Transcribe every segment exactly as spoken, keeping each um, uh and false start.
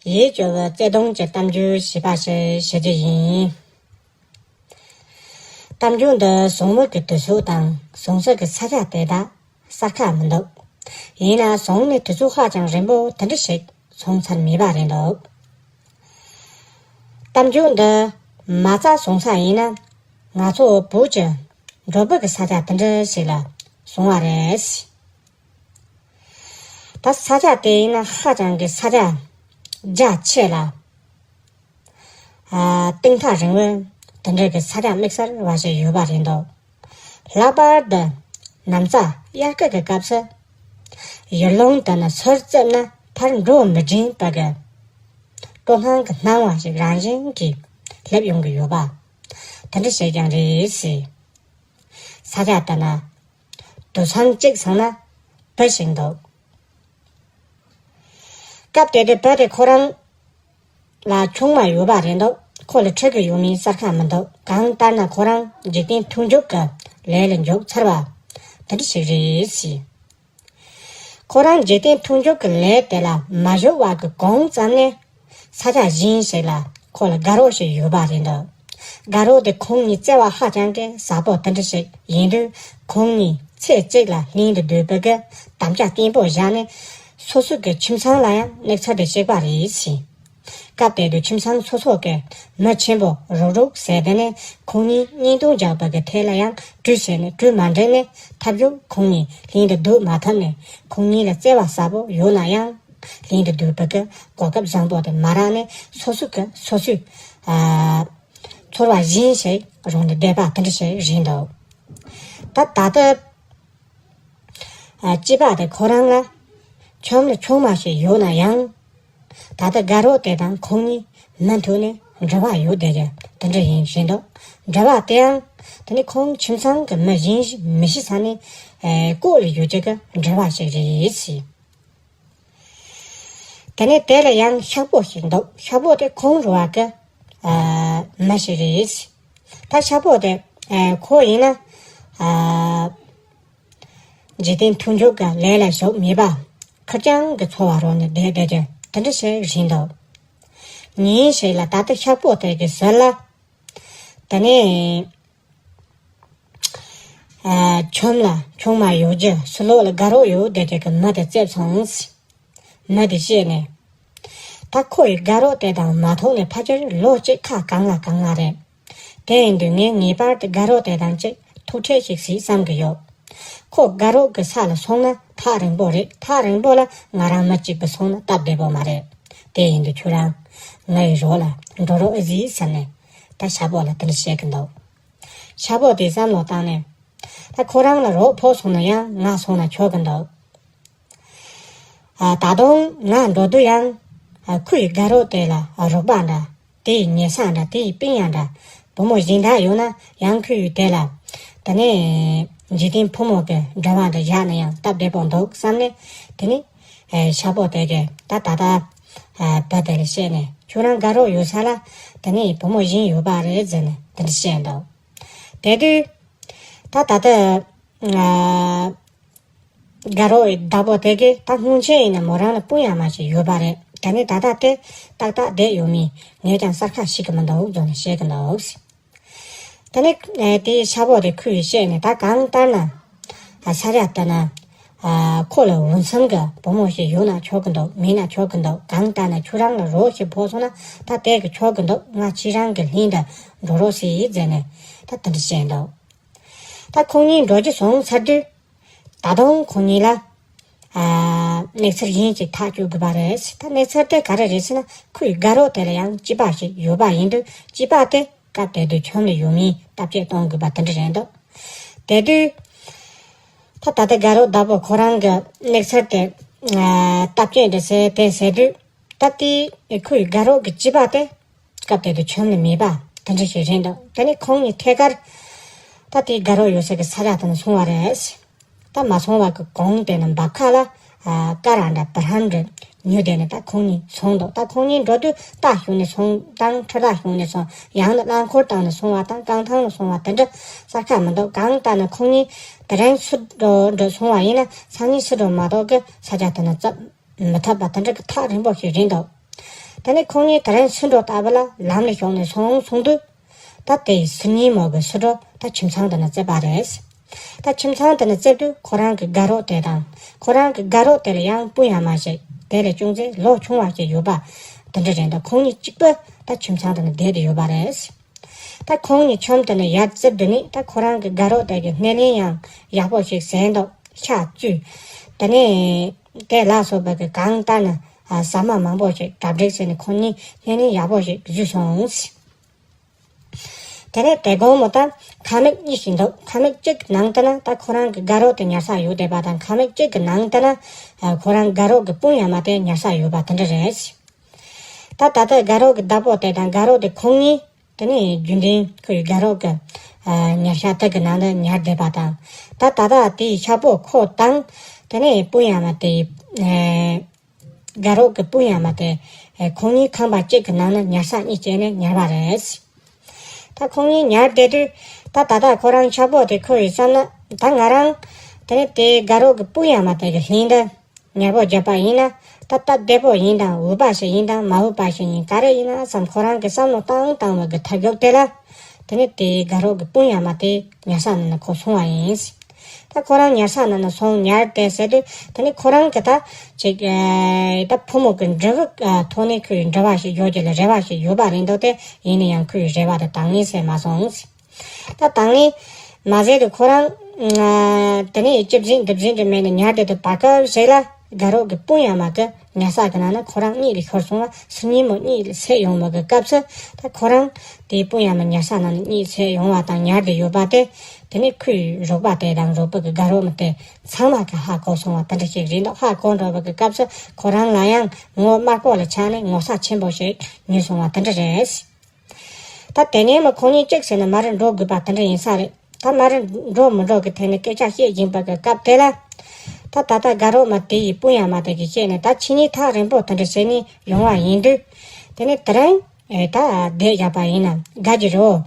ཡིད་སྐྱོ་བའི་བརྩེ་དུང་གི་གཏམ་རྒྱུད་ཞེས་པ་ཞིག་ཞུ་རྒྱུ་ཡིན། གཏམ་རྒྱུད་འདི་བྱུང་མི་གི་དུས་ཚོད་དང་བྱུང་ས་གི་ས་ཆ་དེ་དག་གསལ་ཁ་མི་འདུག་ཡིན་ན་བྱུང་ནས་དུས་ཚོད་ཧ་ཅང་རིང་པོ་དེ་འདྲ་ཞིག་སོང་ཚར་མེད་པ་རེད་འདུག་གཏམ་རྒྱུད་འདི་མ་རྩ་བྱུང་ས་ཡིན་ན་ང་ཚོ་བོད་ཀྱི་འབྲོག་པ་གི་ས་ཆ་དེ་འདྲ་ཞིག་ལ་བྱུང་བ་རེད། ད་ས་ཆ་དེ་ཡིན་ན་ཧ་ཅང་གི་ས་ཆ་རྒྱ་ཆེ་ལ། ཨ། གཏིང་མཐའ་རིང་བོ་དེ་འདྲ་གི་ས་ཆ་དམིགས་བསལ་བ་ཞིག་ཡོད་པ་རེད་འདུག་ལྷག་པར་དུ་ནམ་ཟླ་དབྱར་ཁ་གི་སྐབས་སུ་ཡུལ་ལུང་དེ་ནས་ཚུར་བཙུད་ན་ཕར་འགྲོ་མི་དྲན་པ་གི་སྤྲོ་སྣང་གི་སྣང་བ་ཞིག་རང་བཞིན་གྱིས་སླེབས་ཡོང་གི་ཡོད་པ་དེ་འདྲ་ཞིག་ཀྱང་རེད་ཟེར། ས་ཆ་དེ་ན་དུད་ཚང་གཅིག་ཚང་ན་བུ་ཞིག་འདུག་སྐབས་དེ་དུས་བུ་དེ་ཁོ་རང་ལ་ཆུང་མ་ཡོད་པ་རེད་འདུག་ཁོ་ལ་ཁྲིད་གི་ཡོད་མིན་གསལ་ཁ་མི་འདུག་གང་ལྟར་ན་ཁོ་རང་འཇིག་རྟེན་མཐུན་འཇུག་གི་ལས་ལ་འཇུག་ཚར་བ་དེ་འདྲ་ཞིག་རེད་ཟེར། ཁོ་རང་འཇིག་རྟེན་མཐུན་འཇུག་གི་ལས་དེ་ལ་མ་ཞུགས་པ་གི་གོང་ཙམ་ནས་ས་ཆ་གཞན་ཞིག་ལ་ཁོ་ལ་དགའ་རོགས་ཤིག་ཡོད་པ་རེད་འདུག་དགའ་རོགས་དེ་ཁོང་གཉིས་བརྩེ་བ་ཧ་ཅང་གི་ཟབ་པོ་དེ་འདྲ་ཞིག་ཡིན་དུས་ཁོང་གཉིས་ཚེ་གཅིག་ལ་ལྷན་དུ་སྡོད་པའི་གི་དམ་བཅའ་བརྟན་པོ་བཞག་ནས་སོ་སོ་གི་ཁྱིམ་ཚང་ལ་ཡང་གནས་ཚུལ་དེ་བཤད་པ་རེད་ཟེར། སྐབས་དེ་དུས་ཁྱིམ་ཚང་སོ་སོ་གི་མི་ཆེན་པོ་རུག་རུག་ཟེར་དེ་ནས་ཁོང་གཉིས་བརྙན་ཐུང་རྒྱག་པ་གི་ཐད་ལ་ཡང་གྲོས་བྱས་ནས་གྲོས་མ་འགྲིག་ནས་ཐབས་སྐྱོ་ཁོང་གཉིས་ལྷན་དུ་སྡོད་མ་ཐུབ་ནས་ཁོང་གཉིས་ལ་བརྩེ་བ་ཟབ་པོ་ཡོད་ན་ཡང་ལྷན་དུ་སྡོད་པ་གི་གོ་སྐབས་བཟང་པོ་དེ་མ་རག་ནས་སོ་སོ་གི་སོ་སོའི་ཨ་ཚོར་བ་གཞན་ཞིག་རང་ལ་བསྡད་པ་དེ་འདྲ་ཞིག་རེད་འདུག་ད་ད་ལྟ་ཨ་སྐྱེས་པ་དེ་ཁོ་རང་ལ་ཁྱོམ་ལ་ཆུང་མ་ཞིག་ཡོད་ན་ཡང་ད་ལྟ་དགའ་རོགས་དེ་དང་ཁོང་གཉིས་མུ་མཐུད་ནས་འབྲེལ་བ་ཡོད་བསྡད་ཀྱི་དེ་འདྲ་ཡིན་བཞིན་དུ་འབྲེལ་བ་དེའང་དེ་ནི་ཁོང་ཁྱིམ་ཚང་གི་མི་གཞན་ཞིག་མི་ཤི་ས་ནས་ཨེ་ལྐོག་ལ་ཡོད་ཀྱི་གི་འབྲེལ་བ་ཞིག་རེད་ཟེར། དེ་ནས་དེ་ལ་ཡང་ཤག་པོ་ཞིག་འདུག་ཤག་པོ་དེ་ཁོང་རུ་བ་གི་ཨ་མི་ཞིག་རེད། ད་ཤག་པོ་དེ་ཨ་ཁོ་ཡིན་ན་ཨ་འཇིག་རྟེན་མཐུན་འཇུག་གི་ལས་ལ་ཞུགས་མེད་པ་ཁེར་རྐྱང་གི་འཚོ་བ་རོལ་ནས་བསྡད་བསྡད་ཀྱི་དེ་འདྲ་ཞིག་རེད་འདུག་ཉིན་ཞིག་ལ་ད་ལྟ་ཤག་པོ་དེ་གི་ཟུར་ལ་དེ་ནས། ཨ་ཁྱོམ་ལ་ཆུང་མ་ཡོད་རྒྱུ་སུ་ལོག་ལ་དགའ་རོགས་ཡོད་བསྡད་ཀྱི་གི་མི་དེ་བཙལ་སོང་། མི་དེ་བཤད་ནས། ད་ཁོ་ཡི་དགའ་རོགས་དེ་དང་མ་ཐུག་ནས་ཕལ་ཆེར་ལོ་གཅིག་ཁ་གང་ལ་གང་ལ་རེད། དེ་ཡིན་དུས་ངས་ངེས་པར་དུ་དགའ་རོགས་དེ་དང་གཅིག་ཐུག་འཕྲད་ཞིག་བྱེད་བསམ་གི་ཡོད། ཁོ་དགའ་རོགས་ཀྱི་ས་ལ་སོང་ན་ཐག་རིང་པོ་རེད། ཐག་རིང་པོ་ལ་ང་རང་མི་གཅིག་པུ་སོང་ན་སྟབས་བདེ་པོ་མ་རེད། དེ་ཡིན་དུས་ཁྱོད་རང་ང་ཡི་རོགས་ལ་འགྲོ་རོགས་ཨེ་ཟེར་ཟེར་ནས་ད་ཤག་པོ་ལ་དེ་འདྲ་བཤད་གི་འདུག་ཤག་པོ་དེ་བསམ་བློ་བཏང་ནས། ད་ཁོ་རང་ལ་རོགས་ཕོག་སོང་ན་ཡང་ང་སོང་ན་ཆོག་གི་འདུག་ཨ་ད་དུང་ང་འགྲོ་དུས་ཡང་ཨ་ཁོ་ཡི་དགའ་རོགས་དེ་ལ་ཨ་རོགས་པ་འདྲ། དེ་ཡི་ཉེ་ས་འདྲ། དེ་ཡི་སྤུན་ཡང་འདྲ། བུ་མོ་གཞན་དག་ཡོད་ན་ཡང་ཁོ་ཡི་དེ་ལ་དེ་ནས་འཇིག་རྟེན་ཕོ་མོ་གི་འབྲེལ་བ་འདྲ་བཞག་ན་ཡང་སྟབས་བདེ་པོ་འདུག་བསམ་ནས་དེ་ནས་ཨ་ཤག་པོ་དེ་གས་ད་ད་ལྟ་ཨ་བུ་དེ་ལ་བཤད་ནས་ཁྱོད་རང་དགའ་རོགས་ཡོད་ས་ལ་དེ་ནས་བུ་མོ་གཞན་ཡོད་པ་རེད་ཟེར་ནས་དེ་འདྲ་བཤད་འདུག་དེ་དུས་ད་ད་ལྟ་ཨ་དགའ་རོགས་ཡི་བདག་པོ་དེ་གས་ད་སྔོན་ཆད་ཡིན་ན་མོ་རང་ལ་སྤུན་ཡང་མ་ཞིག་ཡོད་པ་རེད། དེ་ནས་ད་ལྟ་དེ་ཏག་ཏག་བསྡད་ཡོད་མིན་ངས་ཀྱང་གསལ་ཁ་ཤེས་གི་མི་འདུག་ཟེར་ནས་བཤད་གི་འདུག་དེ་ནས་ཨ་དེའི་ཤག་པོ་དེ་ཁོ་ཡི་བཤད་ནས་ད་གང་ལྟར་ན་ཨ་ས་ར་ལྟ་ན་ཨ་ཁོ་ལ་འོས་འཚམ་གི་བུ་མོ་ཞིག་ཡོད་ན་ཆོག་གི་འདུག་མེད་ན་ཆོག་གི་འདུག་གང་ལྟར་ན་ཁྱོད་རང་ལ་རོགས་ཤིག་ཕོག་སོང་ན་ད་དེ་གི་ཆོག་གི་འདུག་ང་ཁྱེད་རང་གི་ལྷན་དུ་འགྲོ་རོགས་ཟེར་ཟེར་ནས་ད་དེ་འདྲ་བཤད་འདུག་ད་ཁོང་གཉིས་འགྲོ་རྒྱུ་སོང་ཚར་དུས། ད་དུང་ཁོང་གཉིས་ལ་ཨ་གནས་ཚུལ་གཞན་ཞིག་ཐག་གཅོད་དགོས་པ་རེད། ད་གནས་ཚུལ་དེ་ག་རེ་རེད་ཟེར་ན་ཁོའི་དགའ་རོགས་དེ་ལ་ཡང་སྐྱེས་པ་ཞིག་ཡོད་པ་ཡིན་དུས་སྐྱེས་པ་དེ་སྐབས་དེ་དུས་ཁྱོམ་ལ་ཡོད་མིན་བརྟག་དཔྱད་གཏོང་དགོས་པ་དེ་འདྲ་རེད་འདུག་དེ་དུས་ད་ད་ལྟ་དགའ་རོགས་བདག་པོ་ཁོ་རང་གི་གནས་ཚུལ་དེ་ཨ་བརྟག་དཔྱད་འདྲ་ཟེར་དེ་ཟེར་དུས། ད་དེ་ཁོའི་དགའ་རོགས་ཀྱི་སྐྱེས་པ་དེ་སྐབས་དེ་དུས་ཁྱོམ་ནི་མེད་པ་དེ་འདྲ་ཞིག་རེད་འདུག་དེ་ནས་ཁོང་གཉིས་ཐད་ཀར་ད་དེའི་དགའ་རོགས་ཡོད་སའི་གི་ས་ཆ་དེ་ནས་སོང་བ་རེད། ད་མ་སོང་བ་གི་གོང་དེ་ནས་འབབ་ཁ་ལ་ཨ་ཀ་ར་འདྲ་བ་ཧན་འདྲ་ཉོས་དེ་ནས་ད་ཁོང་གཉིས་སོང་འདུག་ད་ཁོང་གཉིས་འགྲོ་དུས་རྟ་ཞོན་ནས་སོང་དང་ཁྲི་རྟ་ཞོན་ནས་སོང་། ཡང་ན་རླངས་འཁོར་བཏང་ནས་སོང་བ་དང་རྐང་ཐང་ལ་སོང་བ་དེ་འདྲ་གསལ་ཁ་མི་འདུག་གང་ལྟར་ན་ཁོང་གཉིས་དེ་རིང་སུ་འགྲོ་འགྲོ་སོང་བ་ཡིན་ན་སང་ཉིན་སུ་འགྲོ་མ་གཏོགས་གི་ས་ཆ་དེ་ནས་ཙམ། མི་ཐུབ་པ་དེ་འདྲ་གི་ཐག་རིང་པོ་ཞིག་རེད་འདུག་དེ་ནས་ཁོང་གཉིས་དེ་རིང་ཕྱི་དྲོ་ལྟ་བུ་ལ་ལམ་ལ་ཞོགས་ནས་སོང་སོང་དུས། ད་དེ་སང་ཉིན་མོ་གི་ཕྱི་དྲོ་ད་ཁྱིམ་ཚང་དེ་ན་བཙལ་བ་རེད། ད་ཁྱིམ་ཚང་དེ་ན་བཙལ་དུས་ཁོ་རང་གི་དགའ་རོགས་དེ་དང་། ཁོ་རང་གི་དགའ་རོགས་དེ་ལ་ཡང་སྤུན་ཡ་མ་ཞིག་དེ་ལས་ཅུང་ཟད་ལོ་ཆུང་བ་ཞིག་ཡོད་པ་དེ་འདྲ་རེད་འདུག་ཁོང་གཉིས་གཅིག་པུ་ད་ཁྱིམ་ཚང་དེ་ན་བསྡད་དེ་ཡོད་པ་རེད། ད་ཁོང་གཉིས་ཁྱིམ་དེ་ནས་ཡར་བཙུད་དུས་ནི། ད་ཁོ་རང་གི་དགའ་རོགས་དེ་གི་སྣེ་ལེན་ཡང་ཡག་པོ་ཞིག་ཟས་འདུག་ཤ་བཙོས། དེ་ནས་དེ་ལ་སོགས་པ་གི་གང་ལྟར་ན་ཟ་མ་མང་པོ་ཞིག་གྲ་སྒྲིག་བྱས་ནས་ཁོང་གཉིས་སྣེ་ལེན་ཡག་པོ་ཞིག་བཟོས་སོང་། དེ་ནས་དེ་དགོང་མོ་ད་ཁང་མིག་གཉིས་ཤིག་འདུག་ཁང་མིག་གཅིག་གི་ནང་དུ་ན་ད་ཁོ་རང་གི་དགའ་རོགས་དེ་ཉལ་ས་ཡོད་བསྡད་པ་དང་། ཁང་མིག་གཅིག་གི་ནང་དུ་ན་ཁོ་རང་དགའ་རོགས་ཀྱི་སྤུན་ཡ་མ་དེ་ཉལ་ས་ཡོད་པ་དེ་འདྲ་རེད། ད་ད་ལྟ་དགའ་རོགས་ཀྱི་བདག་པོ་དེ་དང་དགའ་རོགས་དེ་ཁོང་གཉིས་དེ་ནས་རྒྱུན་ལྡན་ཁོའི་དགའ་རོགས་ཀྱི་ཉལ་ཤག་དེ་གི་ནང་དུ་ཉལ་བསྡད་པ་དང་། ད་ད་ལྟ་དེའི་ཤག་པོ་ཁོ་དང་དེ་ནས་སྤུན་ཡ་མ་དེ། དགའ་རོགས་ཀྱི་སྤུན་ཡ་མ་དེ་ཁོང་གཉིས་ཁང་པ་གཅིག་གི་ནང་ན་ཉལ་ས་གཉིས་བྱས་ནས་ཉལ་བ་རེད། ད་ཁོང་གཉིས་ཉལ་བསྡད་དུས། ད་ད་ལྟ་ཁོ་རང་ཤག་པོ་དེ་ཁོ་ཡི་བསམ་ན། ད་ང་རང་དེ་ནས་དེ་དགའ་རོགས་ཀྱི་སྤུན་ཡ་མ་དེ་གི་ལྷན་དུ་ཉལ་པོ་བརྒྱབ་པ་ཡིན་ན། ད་སྟབས་བདེ་པོ་ཡིན་དང་འོས་པ་ཞིག་ཡིན་དང་མ་འོས་པ་ཞིག་ཡིན་ག་རེ་ཡིན་ན་བསམ། ཁོ་རང་གི་བསམ་བློ་བཏང་བཏང་བ་གི་ཐབས་མགྱོགས་དེ་ལ། དེ་ནས་དེའི་དགའ་རོགས་ཀྱི་སྤུན་ཡ་མ་དེ་ཉལ་ས་ནང་ན་ཁོ་སོང་བ་ཡིན། ད་ཁོ་རང་ཉལ་ས་ནང་ན་སོང་ཉལ་བསྡད་ཟེར་དུས། དེ་ནས་ཁོ་རང་གི་ད་ཅིག་ཨེ་ད་ཕོ་མོ་གི་འབྲས་བུ་ཐོག་ནས་ཁོའི་འབྲེལ་བ་ཞིག་ཡོད་ཀྱི་ལ་རེ་བ་ཞིག་ཡོད་པ་རེད་འདུག་དེ་ཡིན་ན་ཡང་ཁོའི་རེ་བ་དེ་དང་ལེན་བྱས་མ་སོང་། ད་དང་ལེན་མ་བྱས་དུས་ཁོ་རང་དེ་ནས་ཅི་བྱེད་འདི་བྱེད་དུ་མེད་ནས་ཉལ་བསྡད་དུས་བར་སྐབས་ཤིག་ལ། དགའ་རོགས་ཀྱི་སྤུན་ཡ་མ་གི་ཉལ་ས་གི་ནང་ན་ཁོ་རང་གཉིད་ལ་ཤོར་སོང་བ། སང་ཉིན་མོ་གཉིད་ལ་སད་ཡོང་བ་གི་སྐབས་སུ། ད་ཁོ་རང་དེའི་སྤུན་ཡ་མ་ཉལ་ས་ནང་ན་གཉིད་སད་ཡོང་བ་དང་ཉལ་བསྡད་ཡོད་པ་དེ། དེ་ནས་ཁོའི་རོགས་པ་དེ་དང་རོགས་པ་གི་དགའ་རོགས་མ་དེ་ཚང་མ་གི་ཧ་གོ་སོང་བ་དེ་འདྲ་ཞིག་རེད་འདུག་ཧ་གོ་འགྲོ་བ་གི་སྐབས་སུ་ཁོ་རང་ལ་ཡང་ངོ་དམར་པོ་ལ་ཆགས་ནས་ངོ་ཚ་ཆེན་པོ་ཞིག་མྱོང་སོང་བ་དེ་འདྲ་རེད། ད་དེ་ནས་མ་ཁོང་གཉིས་གཅིག་བྱས་ན་མར་འགྲོ་དགོས་པ་དེ་འདྲ་ཡིན་ས་རེད། ད་མར་འགྲོ་མི་འགྲོ་གི་ཐད་ནས་སྐད་ཆ་བཤད་བཞིན་པ་གི་སྐབས་དེ་ལ། ད་ད་ལྟ་དགའ་རོགས་མ་དེ་ཡི་སྤུན་ཡ་མ་དེ་གིས་བཤད་ནས། ད་ཁྱེད་གཉིས་ཐག་རིང་པོ་དེ་འདྲ་བྱས་ནས་ཡོང་བ་ཡིན་དུས། དེ་ནས་དེ་རིང་ཨེ་ད་བསྡད་བཞག་པ་ཡིན་ན་དགའ་གི་རེད།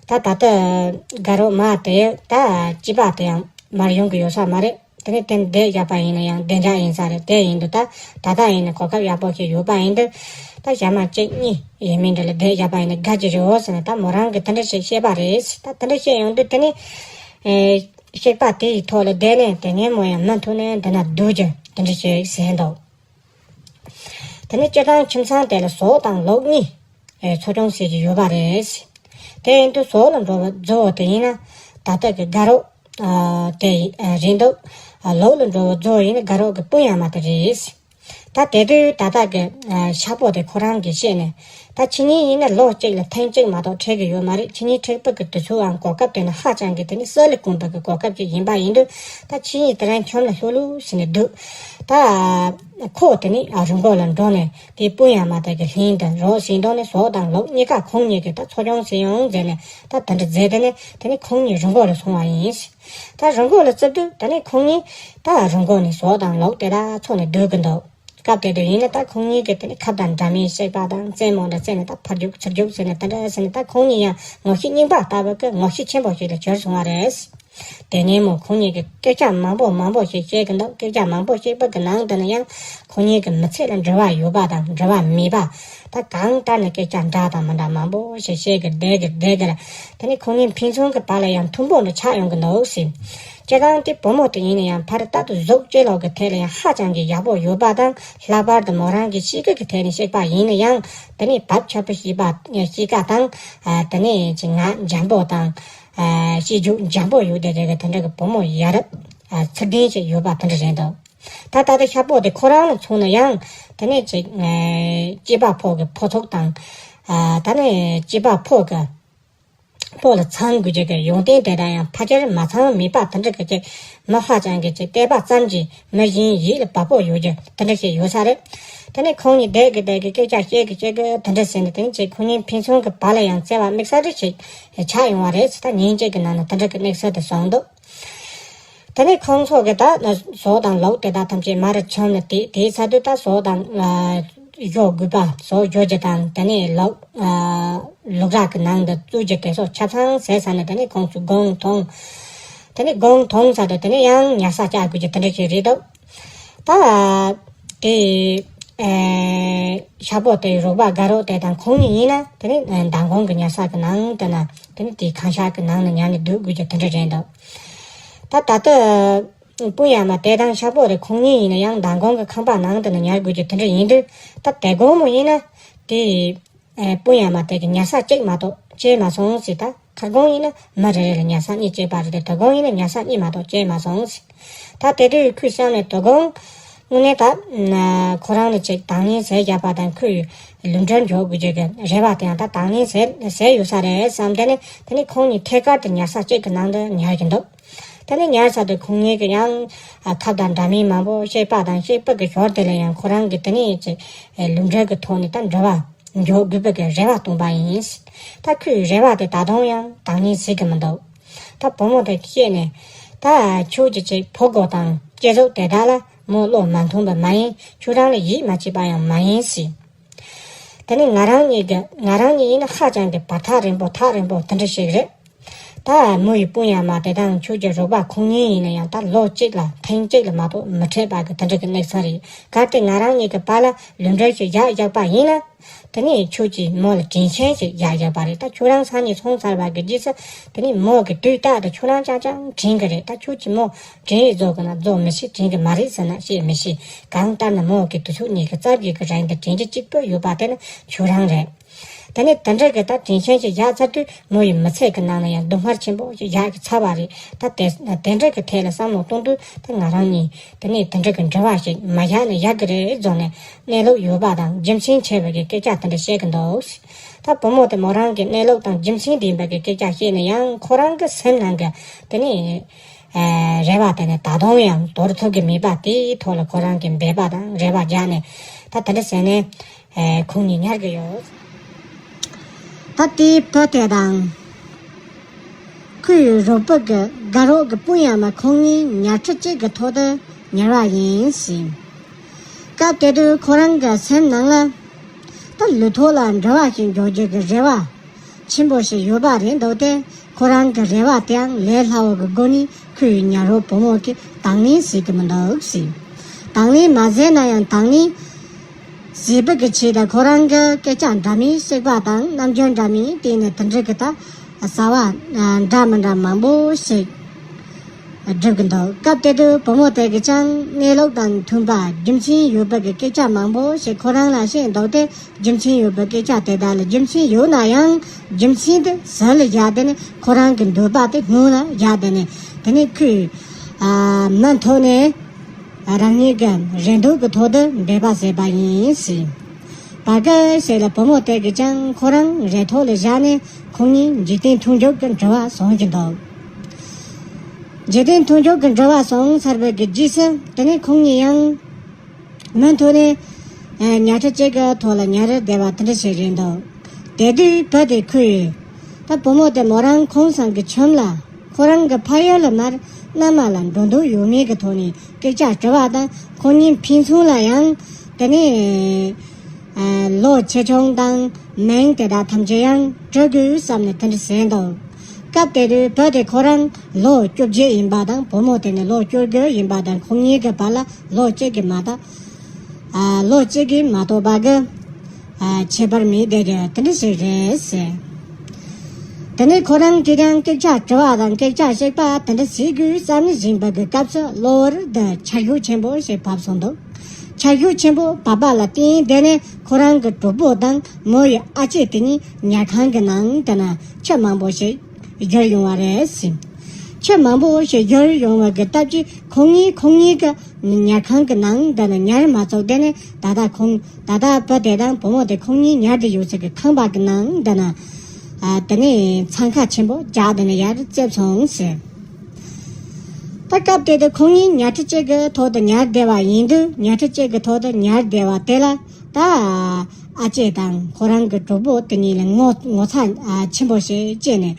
ད་ད་ལྟ་དགའ་རོགས་མ་དེ་ད་སྐྱིད་པ་དེ་ཡང་མར་ཡོང་གི་ཡོད་ས་མ་རེད། དེ་ནས་དེ་བསྡད་བཞག་པ་ཡིན་ན་ཡང་བདེ་འཇགས་ཡིན་ས་རེད། དེ་ཡིན་དུས་ད་ད་ལྟ་ཡིན་ན་གོ་སྐབས་ཡག་པོ་ཞིག་ཡོད་པ་ཡིན་དུས། ད་ཞག་མ་གཅིག་གཉིས་ཡིན་མིན་འདྲ་ལ་བསྡད་བཞག་པ་ཡིན་ན་དགའ་གི་རེད་འོ་ཟེར་ནས། ད་མོ་རང་གིས་དེ་འདྲ་ཞིག་བཤད་པ་རེད། ད་དེ་འདྲ་བཤད་ཡོང་དུས་དེ་ནས་ཨེ་གཤེགས་པ་དེ་ཡི་ཐོག་ལ་བསྡད་ནས་དེ་ནས་མོ་ཡང་མུ་མཐུད་ནས་འདི་ན་སྡོད་རྒྱུ་དེ་འདྲ་ཞིག་ཟེར་འདུག་དེ་ནས་སྤྱིར་བཏང་ཁྱིམ་ཚང་དེ་ལ་ཟོག་དང་ལུག་གཉིས་ཨེ་འཚོ་སྐྱོང་བྱེད་ཀྱི་ཡོད་པ་རེད། དེ་ཡིན་དུས་ཟོག་ལ་འགྲོ་བ་གཙོ་བོ་དེ་ཡིན་ན་ད་ལྟ་གི་དགའ་རོགས་ཨ་དེ་ཨ་རེད་འདུག་ཨ་ལུག་ལ་འགྲོ་བ་གཙོ་བོ་ཡིན་ན་དགའ་རོགས་ཀྱི་སྤུན་ཡ་མ་དེ་རེད། ད་དེ་དུས་ད་ལྟ་གི་ཨ་ཤག་པོ་དེ་ཁོ་རང་གིས་བཤད་ནས། ད་ཁྱེད་གཉིས་ཡིན་ན་ལོ་གཅིག་ལ་ཐེངས་གཅིག་མ་གཏོགས་འཕྲད་ཀྱི་ཡོད་མ་རེད། ཁྱེད་གཉིས་འཕྲད་པ་གི་དུས་ཚོད་འང་གོ་སྐབས་དེ་ནི་ཧ་ཅང་གི་དེ་ནི་གསེར་ལས་དཀོན་པ་གི་གོ་སྐབས་ཅིག་ཡིན་པ་ཡིན་དུས། ད་ཁྱེད་གཉིས་དེ་རིང་ཁྱིམ་ལ་ལྷོད་ལྷོད་བྱས་ནས་སྡོད། ད་ཁོ་དེ་ནི་ཨ་རི་མགོ་ལ་འགྲོ་ནས་དེའི་སྤུན་ཡ་མ་དེ་གི་ལྷན་དུ་རོགས་བྱས་འགྲོ་ནས་ཟོག་དང་ལུག་གཉིས་ཀ་ཁོང་གཉིས་ཀྱིས་ད་འཚོ་སྐྱོང་བྱེད་ཡོང་ཟེར་ནས། ད་དེ་འདྲ་མཛད། དེ་ནས་དེ་ནས་ཁོང་གཉིས་རི་མགོ་ལ་སོང་བ་ཡིན། ད་རི་མགོ་ལ་བཙུད་དུས་དེ་ནས་ཁོང་གཉིས་ད་རི་མགོ་ནས་ཟོག་དང་ལུག་དེ་དག་འཚོ་ནས་སྡོད་ཀྱི་འདུག་སྐབས་དེ་དུས་ཡིན་ན་ད་ཁོང་གཉིས་ཀྱིས་དེ་ནས་ཁབ་དང་འདྲ་མིན་བཤིག་པ་དང་རྩེད་མོ་འདྲ་རྩེས་ནས། ད་ཕར་རྒྱུག་ཚུར་རྒྱུག་ཟེར་ནས་དེ་འདྲ་ཟེར་ནས། ད་ཁོང་གཉིས་ཡང་ངོ་ཤེས་རྙིང་པ་ལྟ་བུ་གི་ངོ་ཤེས་ཆེན་པོ་ཞིག་ལ་གྱུར་སོང་བ་རེད། དེ་ནས་མོ་ཁོང་གཉིས་ཀྱིས་སྐད་ཆ་མང་པོ་མང་པོ་ཞིག་བཤད་ཀྱི་འདུག་སྐད་ཆ་མང་པོ་བཤད་པ་གི་ནང་དུ་ན་ཡང་ཁོང་གཉིས་ཀྱི་མི་ཚེ་ལ་འབྲེལ་བ་ཡོད་པ་དང་འབྲེལ་བ་མེད་པ། ད་གང་ལྟར་ནས་སྐད་ཆ་འདྲ་དང་མི་འདྲ་མང་པོ་ཞིག་བཤད་ཀྱི་བསྡད་ཀྱི་བསྡད་ཀྱི་ལ། དེ་ནས་ཁོང་གཉིས་ཕན་ཚུན་གྱི་བར་ལ་ཡང་མཐུན་པོ་འདྲ་ཆགས་ཡོང་གི་འདུག་ཟེར། སྤྱིར་བཏང་དེ་བུ་མོ་དེ་ཡིན་ན་ཡང་ཕར་ལྟ་དུས་གཟུགས་སྤྱི་ལོག་གི་ཐད་ལ་ཡང་ཧ་ཅང་གི་ཡག་པོ་ཡོད་པ་དང་། ལྷག་པར་དུ་མོ་རང་གི་གཤིས་ཀ་གི་ཐད་ནས་བཤད་པ་ཡིན་ན་ཡང་དེ་ནས་བབ་ཆགས་པོ་བྱེད་པ་གཤིས་ཀ་དང་། ཨ་དེ་ནས་ཅིག་ངག་འཇམ་པོ་དང་། ཨ་བྱེད་རྒྱུ་འཇམ་པོ་ཡོད་དེ་རེད་གི། དེ་འདྲ་གི་བུ་མོ་ཡ་རབས་ཨ་ཚུལ་ལྡན་ཞིག་ཡོད་པ་དེ་འདྲ་རེད་འདུག་ད་ད་ལྟ་ཤག་པོ་དེ་ཁོ་རང་ལ་མཚོན་ན་ཡང་དེ་ནས་ཅིག་ཨ་སྐྱེས་པ་ཕོ་གི་ཕོ་ཚོགས་དང་། ཨ་ད་ནས་སྐྱེས་པ་ཕོ་གི་ཕོ་ལ་ཚང་དགོས་རྒྱུ་གི་ཡོན་ཏན་དེ་དག་ཡང་ཕལ་ཆེར་མ་ཚང་མེད་པ་དེ་འདྲ་གི་ཅིག་མི་ཧ་ཅང་གི་ཅིག་བལྟས་པ་ཙམ་གྱིས་མི་གཞན་ཡིད་ལ་འབབ་པོ་ཡོད་རྒྱུ་དེ་འདྲ་ཞིག་ཡོད་ས་རེད། དེ་ནས་ཁོང་གཉིས་བསྡད་ཀྱི་བསྡད་ཀྱི་སྐད་ཆ་བཤད་ཀྱི་བཤད་ཀྱི་དེ་འདྲ་ཟེར་ནས། དེ་ནས་ཅིག་ཁོང་གཉིས་ཕན་ཚུན་གྱི་བར་ལ་ཡང་བརྩེ་བ་དམིགས་བསལ་རེ་ཞིག་ཆགས་ཡོང་བ་རེད། ད་ཉིན་གཅིག་གི་ནང་ན་དེ་འདྲ་གི་དམིགས་བསལ་དེ་བྱུང་འདུག་དེ་ནས་ཁོང་ཚོ་གི་ད་ཟོག་དང་ལུག་དེ་དག་ཐམས་ཅད་མར་ཁྱིམ་ལ་དེ་དེའི་ཚར་དུས་ད་ཟོག་དང་ཨ་གཞོགས་དགོས་པ། ཟོག་གཞོགས་རྒྱུ་དང་དེ་ནས་ལུག་ཨ་ལུག་ར་གི་ནང་དུ་བཙུགས་རྒྱུ་དེ་ཚོ་ཆ་ཚང་བཟས་ཚར་ནས། དེ་ནས་ཁོང་ཚོས་དགོང་འཐུང་། དེ་ནས་དགོང་འཐུང་ཚར་དུས་དེ་ནས་ཡང་ཉལ་ས་བཅའ་དགོས་རྒྱུ་དེ་འདྲ་ཞིག་རེད་འདུག་ད་དེ་ཨེ་ ཆག་པོ་དེ་རོགས་པ་དགའ་རོགས་དེ་དང་ཁོང་གཉིས་ཡིན་ན་དེ་ནི་མདང་དགོང་གི་ཉལ་ས་གི་ནང་དེ་ན་དེ་ནི་དེའི་ཁང་ཤག་གི་ནང་ན་ཉལ་ནས་སྡོད་དགོས་རྒྱུ་དེ་འདྲ་རེད་འདུག་ད་ད་ལྟ་སྤུན་ཡ་མ་དེ་དང་ཆག་པོ་དེ་ཁོང་གཉིས་ཡིན་ན་ཡང་མདང་དགོང་གི་ཁང་པ་ནང་དེ་ན་ཉལ་དགོས་རྒྱུ་དེ་འདྲ་ཡིན་དུས། ད་དེ་དགོང་མོ་ཡིན་ན་དེ་ཨེ་སྤུན་ཡ་མ་དེ་གི་ཉལ་ས་གཅིག་མ་གཏོགས་བྱས་མ་སོང་ཟེར། ད་ཁ་སྒོང་ཡིན་ན་མི་རེ་རེ་ལ་ཉལ་ས་གཉིས་བྱས་པ་རེད་དེ། དོ་དགོང་ཡིན་ན་ཉལ་ས་གཉིས་མ་གཏོགས་བྱས་མ་སོང་ཟེར། ད་དེ་དུས་ཁོའི་བསམ་ནས་དོ་དགོང་དངོས་གནས་ད་ཁོ་རང་ལ་ཅིག་དང་ལེན་ཟས་རྒྱག་པ་དང་ཁོའི་ལུས་འབྲེལ་འཇོག་དགོས་རྒྱུ་གི་རེ་བ་དེ་ཡང་ད་དང་ལེན་ཟས་ཟས་ཡོད་ས་རེད་བསམ། དེ་ནས་དེ་ནས་ཁོང་གཉིས་ཐད་ཀར་དུ་ཉལ་ས་གཅིག་གི་ནང་དུ་ཉལ་གྱི་འདུག་དེ་ནས་ཉལ་ས་དུ་ཁོང་གཉིས་ཀྱི་ཡང་ཁ་བརྡ་འདྲ་མིན་མང་པོ་བཤད་པ་དང་བཤད་པ་གི་ཞོར་དེ་ལ་ཡང་ཁོ་རང་གི་དེ་ནས་ཅིག་ལུས་འབྲེལ་གྱི་ཐོག་ནས་ད་འབྲེལ་བ་འཇོག་དགོས་པའི་གི་རེ་བ་བཏོན་པ་ཡིན། ད་ཁོས་རེ་བ་དེ་ད་དུང་ཡང་དང་ལེན་བྱེད་ཀྱི་མི་འདུག་ད་བུ་མོ་དེ་སྐྱེས་ནས་ད་ཁྱོད་ཀྱི་ཅིག་ཕོ་རྒོད་དང་སྐྱེ་གཟུགས་དེ་དག་ལ་མོ་བློ་མ་འཐོམས་པ་མ་ཡིན། ཁྱོད་རང་ལ་ཡིད་མ་ཆེས་པ་ཡང་མ་ཡིན་ཟེར། དེ་ནས་ང་རང་གཉིས་ཀྱི་ང་རང་གཉིས་ཡིན་ན་ཧ་ཅང་གི་བར་ཐག་རིང་པོ་ཐག་རིང་པོ་དེ་འདྲ་ཞིག་རེད། ད་མོ་ཡི་སྤུན་ཡ་མ་དེ་དང་ཁྱོད་ཀྱི་རོགས་པ་ཁོང་གཉིས་ཡིན་ན་ཡང་ད་ལོ་གཅིག་ལ་ཐེངས་གཅིག་ལ་མ་གཏོགས་མི་འཕྲད་པ་གི་དེ་འདྲ་གི་གནས་ཚུལ་རེད། གལ་ཏེ་ང་རང་གཉིས་ཀྱི་བར་ལ་ལུས་འབྲེལ་ཞིག་བཞག་བཞག་པ་ཡིན་ན། དེ་ནས་ཁྱོད་ཀྱིས་མོ་ལ་དྲིན་ཆེན་ཞིག་བཞག་བཞག་པ་རེད། ད་ཁྱོད་རང་སང་ཉིན་སོང་ཚར་བ་གི་རྗེས་སུ་དེ་ནས་མོ་གི་དུས་རྟག་ཏུ་ཁྱོད་རང་ཅང་ཅང་དྲན་གི་རེད། ད་ཁྱོད་ཀྱིས་མོ་དྲིན་རེ་རྫོགས་གི་ན་རྫོགས་མི་ཤེས། དྲན་གི་མ་རེད་ཟེར་ན་བཤད་མི་ཤེས། གང་ལྟར་ན་མོ་གི་དུས་ཚོད་ཉིན་གི་རྩ་བརྒྱད་གི་རིང་དུ་དྲན་རྒྱུ་གཅིག་པུ་ཡོད་པ་དེ་ནི་ཁྱོད་རང་རེད། དེ་ནས་དེ་འདྲ་གི་ད་དྲིན་ཆེན་ཞིག་བཞག་ཚར་དུས་མོ་ཡི་མི་ཚེ་གི་ནང་ན་ཡང་སྡུག་བསྔལ་ཆེན་པོ་ཞིག་བཞག་གི་ཚར་བ་རེད། ད་དེ་དེ་འདྲ་གི་ཐད་ལ་བསམ་བློ་གཏོང་དུས་ད་ང་རང་གཉིས་དེ་ནས་དེ་འདྲ་གི་འབྲེལ་བ་ཞིག་མ་བཞག་ན་ཡག་གི་རེད་བཟོ་ནས་གནས་ལུགས་ཡོད་པ་དང་རྒྱུ་མཚན་ཆེ་བའི་གི་སྐད་ཆ་དེ་འདྲ་བཤད་གི་འདུག་ད་བུ་མོ་དེ་མོ་རང་གི་གནས་ལུགས་དང་རྒྱུ་མཚན་ལྡན་པའི་གི་སྐད་ཆ་བཤད་ན་ཡང་ཁོ་རང་གི་སེམས་ནང་གི་དེ་ནས་ཨེ་རེ་བ་དེ་ནི་ད་དུང་ཡང་དོར་ཐུབ་ཀྱི་མེད་པ་དེའི་ཐོག་ལ་ཁོ་རང་གི་འབད་པ་དང་རེ་བ་རྒྱག་ནས་ད་དེ་འདྲ་ཟེར་ནས་ཨེ་ཁོང་གཉིས་ཉལ་གི་ཡོད། ད་དེའི་བུ་དེ་དང་ཁོའི་རོགས་པ་གི་དགའ་རོགས་ཀྱི་སྤུན་ཡ་མ་ཁོང་གཉིས་ཉལ་ཁྲི་གཅིག་གི་ཐོག་ཏུ་ཉལ་བ་ཡིན་ཞིང་། སྐབས་དེ་དུས་ཁོ་རང་གི་སེམས་ནང་ལ་ད་ལུས་ཐོག་ལ་འབྲེལ་བ་ཞིག་འཇོག་རྒྱུ་གི་རེ་བ་ཆེན་པོ་ཞིག་ཡོད་པ་རེད་འདུག་སྟེ། ཁོ་རང་གི་རེ་བ་དེའང་ལས་སླ་བོ་གི་སྒོ་ནས་ཁོའི་ཉལ་རོགས་བུ་མོ་གིས་དང་ལེན་བྱེད་ཀྱི་མི་འདུག་ཟེར། དང་ལེན་མ་བྱས་ན་ཡང་དང་ལེན་བྱེད་པ་གི་ཆེད་དུ་ཁོ་རང་གི་སྐད་ཆ་འདྲ་མིན་བཤད་པ་དང་རྣམ་འགྱུར་འདྲ་མིན་བསྟན་ནས་དེ་འདྲ་གི་ད་བྱ་བ་འདྲ་མི་འདྲ་མང་པོ་ཞིག་སྒྲུབ་ཀྱི་འདུག་སྐབས་དེ་དུས་བུ་མོ་དེ་གིས་ཀྱང་གནས་ལུགས་དང་མཐུན་པ་རྒྱུ་མཚན་ཡོད་པ་གི་སྐད་ཆ་མང་པོ་ཞིག་ཁོ་རང་ལ་བཤད་འདུག་སྟེ། རྒྱུ་མཚན་ཡོད་པའི་སྐད་ཆ་དེ་དག་ལ་རྒྱུ་མཚན་ཡོད་ན་ཡང་རྒྱུ་མཚན་དེ་ཟུར་ལ་བཞག་སྟེ་ནས་ཁོ་རང་གི་འདོད་པ་དེ་སྔོན་ལ་བཞག་སྟེ་ནས་དེ་ནས་ཁོས་ཨ་མུ་མཐུད་ནས་རང་ཉིད་ཀྱི་རེ་འདོད་ཀྱི་ཐོག་ཏུ་འབད་པ་བྱས་པ་ཡིན་ཟེར། བར་སྐབས་ཤིག་ལ་བུ་མོ་དེ་གིས་ཀྱང་ཁོ་རང་རེ་ཐོག་ལ་བཞག་ནས་ཁོང་གཉིས་འཇིག་རྟེན་མཐུན་འཇུག་གི་འབྲེལ་བ་བཟུང་གི་འདུག་འཇིག་རྟེན་མཐུན་འཇུག་གི་འབྲེལ་བ་བཟུང་ཚར་བའི་གི་རྗེས་སུ་དེ་ནས་ཁོང་གཉིས་ཡང་མུ་མཐུད་ནས་ཨ་ཉལ་ཁྲི་གཅིག་གི་ཐོག་ལ་ཉལ་རེ་བསྡད་པ་དེ་འདྲ་ཞིག་རེད་འདུག་དེ་དུས་བུ་དེ་ཁོས་ད་བུ་མོ་དེ་མོ་རང་ཁོང་ཚང་གི་ཁྱིམ་ལ་ཁོ་རང་གི་ཕ་ཡུལ་ལ་མར་མནའ་མ་ལ་འགྲོ་འདོད་ཡོད་མེད་ཀྱི་ཐོག་ནས་སྐད་ཆ་དྲི་བ་དང་ཁོང་གཉིས་ཕན་ཚུན་ལ་ཡང་དེ་ནས་ཨ་ལོ་ཆེ་ཆུང་དང་མིང་དེ་དག་ཐམས་ཅད་ཡང་དྲི་དགོས་བསམ་ནས་དེ་འདྲ་ཟེར་འདུག་སྐབས་དེ་དུས་བུ་དེ་ཁོ་རང་ལོ་བཅོ་བརྒྱད་ཡིན་པ་དང་བུ་མོ་དེ་ནི་ལོ་བཅོ་དགུ་ཡིན་པ་དང་ཁོང་གཉིས་ཀྱི་བར་ལ་ལོ་གཅིག་གི་མ་གཏོགས་ཨ་ལོ་གཅིག་གི་མ་གཏོགས་པ་གི་ཨ་ཁྱད་པར་མེད་དེ་གི་དེ་འདྲ་ཞིག་རེད་ཟེར། དེ་ནས་ཁོ་རང་གིས་ཀྱང་སྐད་ཆ་དྲི་བ་དང་སྐད་ཆ་བཤད་པ་དེ་འདྲ་བྱེད་དགོས་བསམ་ནས་བཞིན་པ་གི་སྐབས་སུ་གློ་བུར་དུ་ཆར་ཤུགས་ཆེན་པོ་ཞིག་བབས་སོང་འདུག་ཆར་ཤུགས་ཆེན་པོ་བབས་པ་ལ་བརྟེན་དེ་ནས་ཁོ་རང་གི་གྲོགས་པོ་དང་མོ་ཡི་ཨ་ཅེ་དེ་གཉིས་ཉལ་ཁང་གི་ནང་དེ་ན་ཆུ་མང་པོ་ཞིག་བཞུར་ཡོང་བ་རེད་ཟེར། ཆུ་མང་པོ་ཞིག་བཞུར་ཡོང་བ་གི་སྟབས་ཀྱིས་ཁོང་གཉིས་ཁོང་གཉིས་ཀྱི་ཉལ་ཁང་གི་ནང་དེ་ན་ཉལ་མ་ཚུགས་དེ་ནས་ད་ལྟ་ཁོང་ད་ལྟ་བུ་དེ་དང་བུ་མོ་དེ་ཁོང་གཉིས་ཉལ་བསྡད་ཡོད་ས་གི་ཁང་པ་གི་ནང་དེ་ན་ཨ་དེ་ནས་འཚང་ཁ་ཆེན་པོ་རྒྱག་དེ་ནས་ཡར་བཙེབས་སོང་ཟེར། ད་སྐབས་དེ་དུས་ཁོང་གཉིས་ཉལ་ཁྲི་གཅིག་གི་ཐོག་ཏུ་ཉལ་བསྡད་པ་ཡིན་དུས་ཉལ་ཁྲི་གཅིག་གི་ཐོག་ཏུ་ཉལ་བསྡད་པ་དེ་ལ་ད་ཨ་ཅེ་དང་ཁོ་རང་གི་གྲོགས་པོ་དེ་གཉིས་ལ་ངོ་ངོ་ཚ་ཆེན་པོ་ཞིག་སྐྱེས་ནས་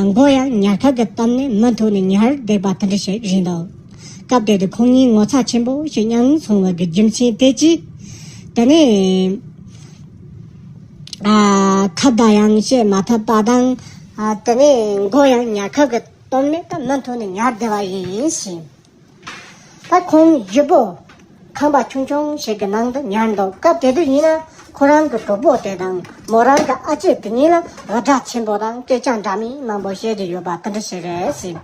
མགོ་ཡང་ཉལ་ཁབ་ཀྱི་གཏམ་ནས་མུ་མཐུད་ནས་ཉལ་བསྡད་པ་དེ་འདྲ་ཞིག་རེད་འདུག་སྐབས་དེ་དུས་ཁོང་གཉིས་ངོ་ཚ་ཆེན་པོ་ཞིག་མྱངས་སོང་བ་གི་རྒྱུ་མཚན་དེ་གྱིས་དེ་ནས་ཨ་ཁ་བརྡ་ཡང་བྱེད་མ་ཐུབ་པ་དང་ཨ་དེ་ནས་མགོ་ཡང་ཉལ་ཁབ་ཀྱི་གཏམ་ནས་ད་མུ་མཐུད་ནས་ཉལ་བསྡད་པ་ཡིན་ཞིང་། ད་ཁོང་བཞི་པོ་ཁང་པ་ཆུང་ཆུང་ཞིག་གི་ནང་དུ་ཉར་འདུག་སྐབས་དེ་དུས་ཡིན་ན་ ཁོ་རང་གི་གྲོགས་པོ་དེ་དང་མོ་རང་གི་ཨ་ཅེ་དེ་གཉིས་ལ་འུར་སྒྲ་ཆེན་པོ་དང་སྐད་ཆ་འདྲ་མིན་མང་པོ་བཤད་ཀྱི་ཡོད་པ་དེ་འདྲ་ཞིག་རེད་ཟེར།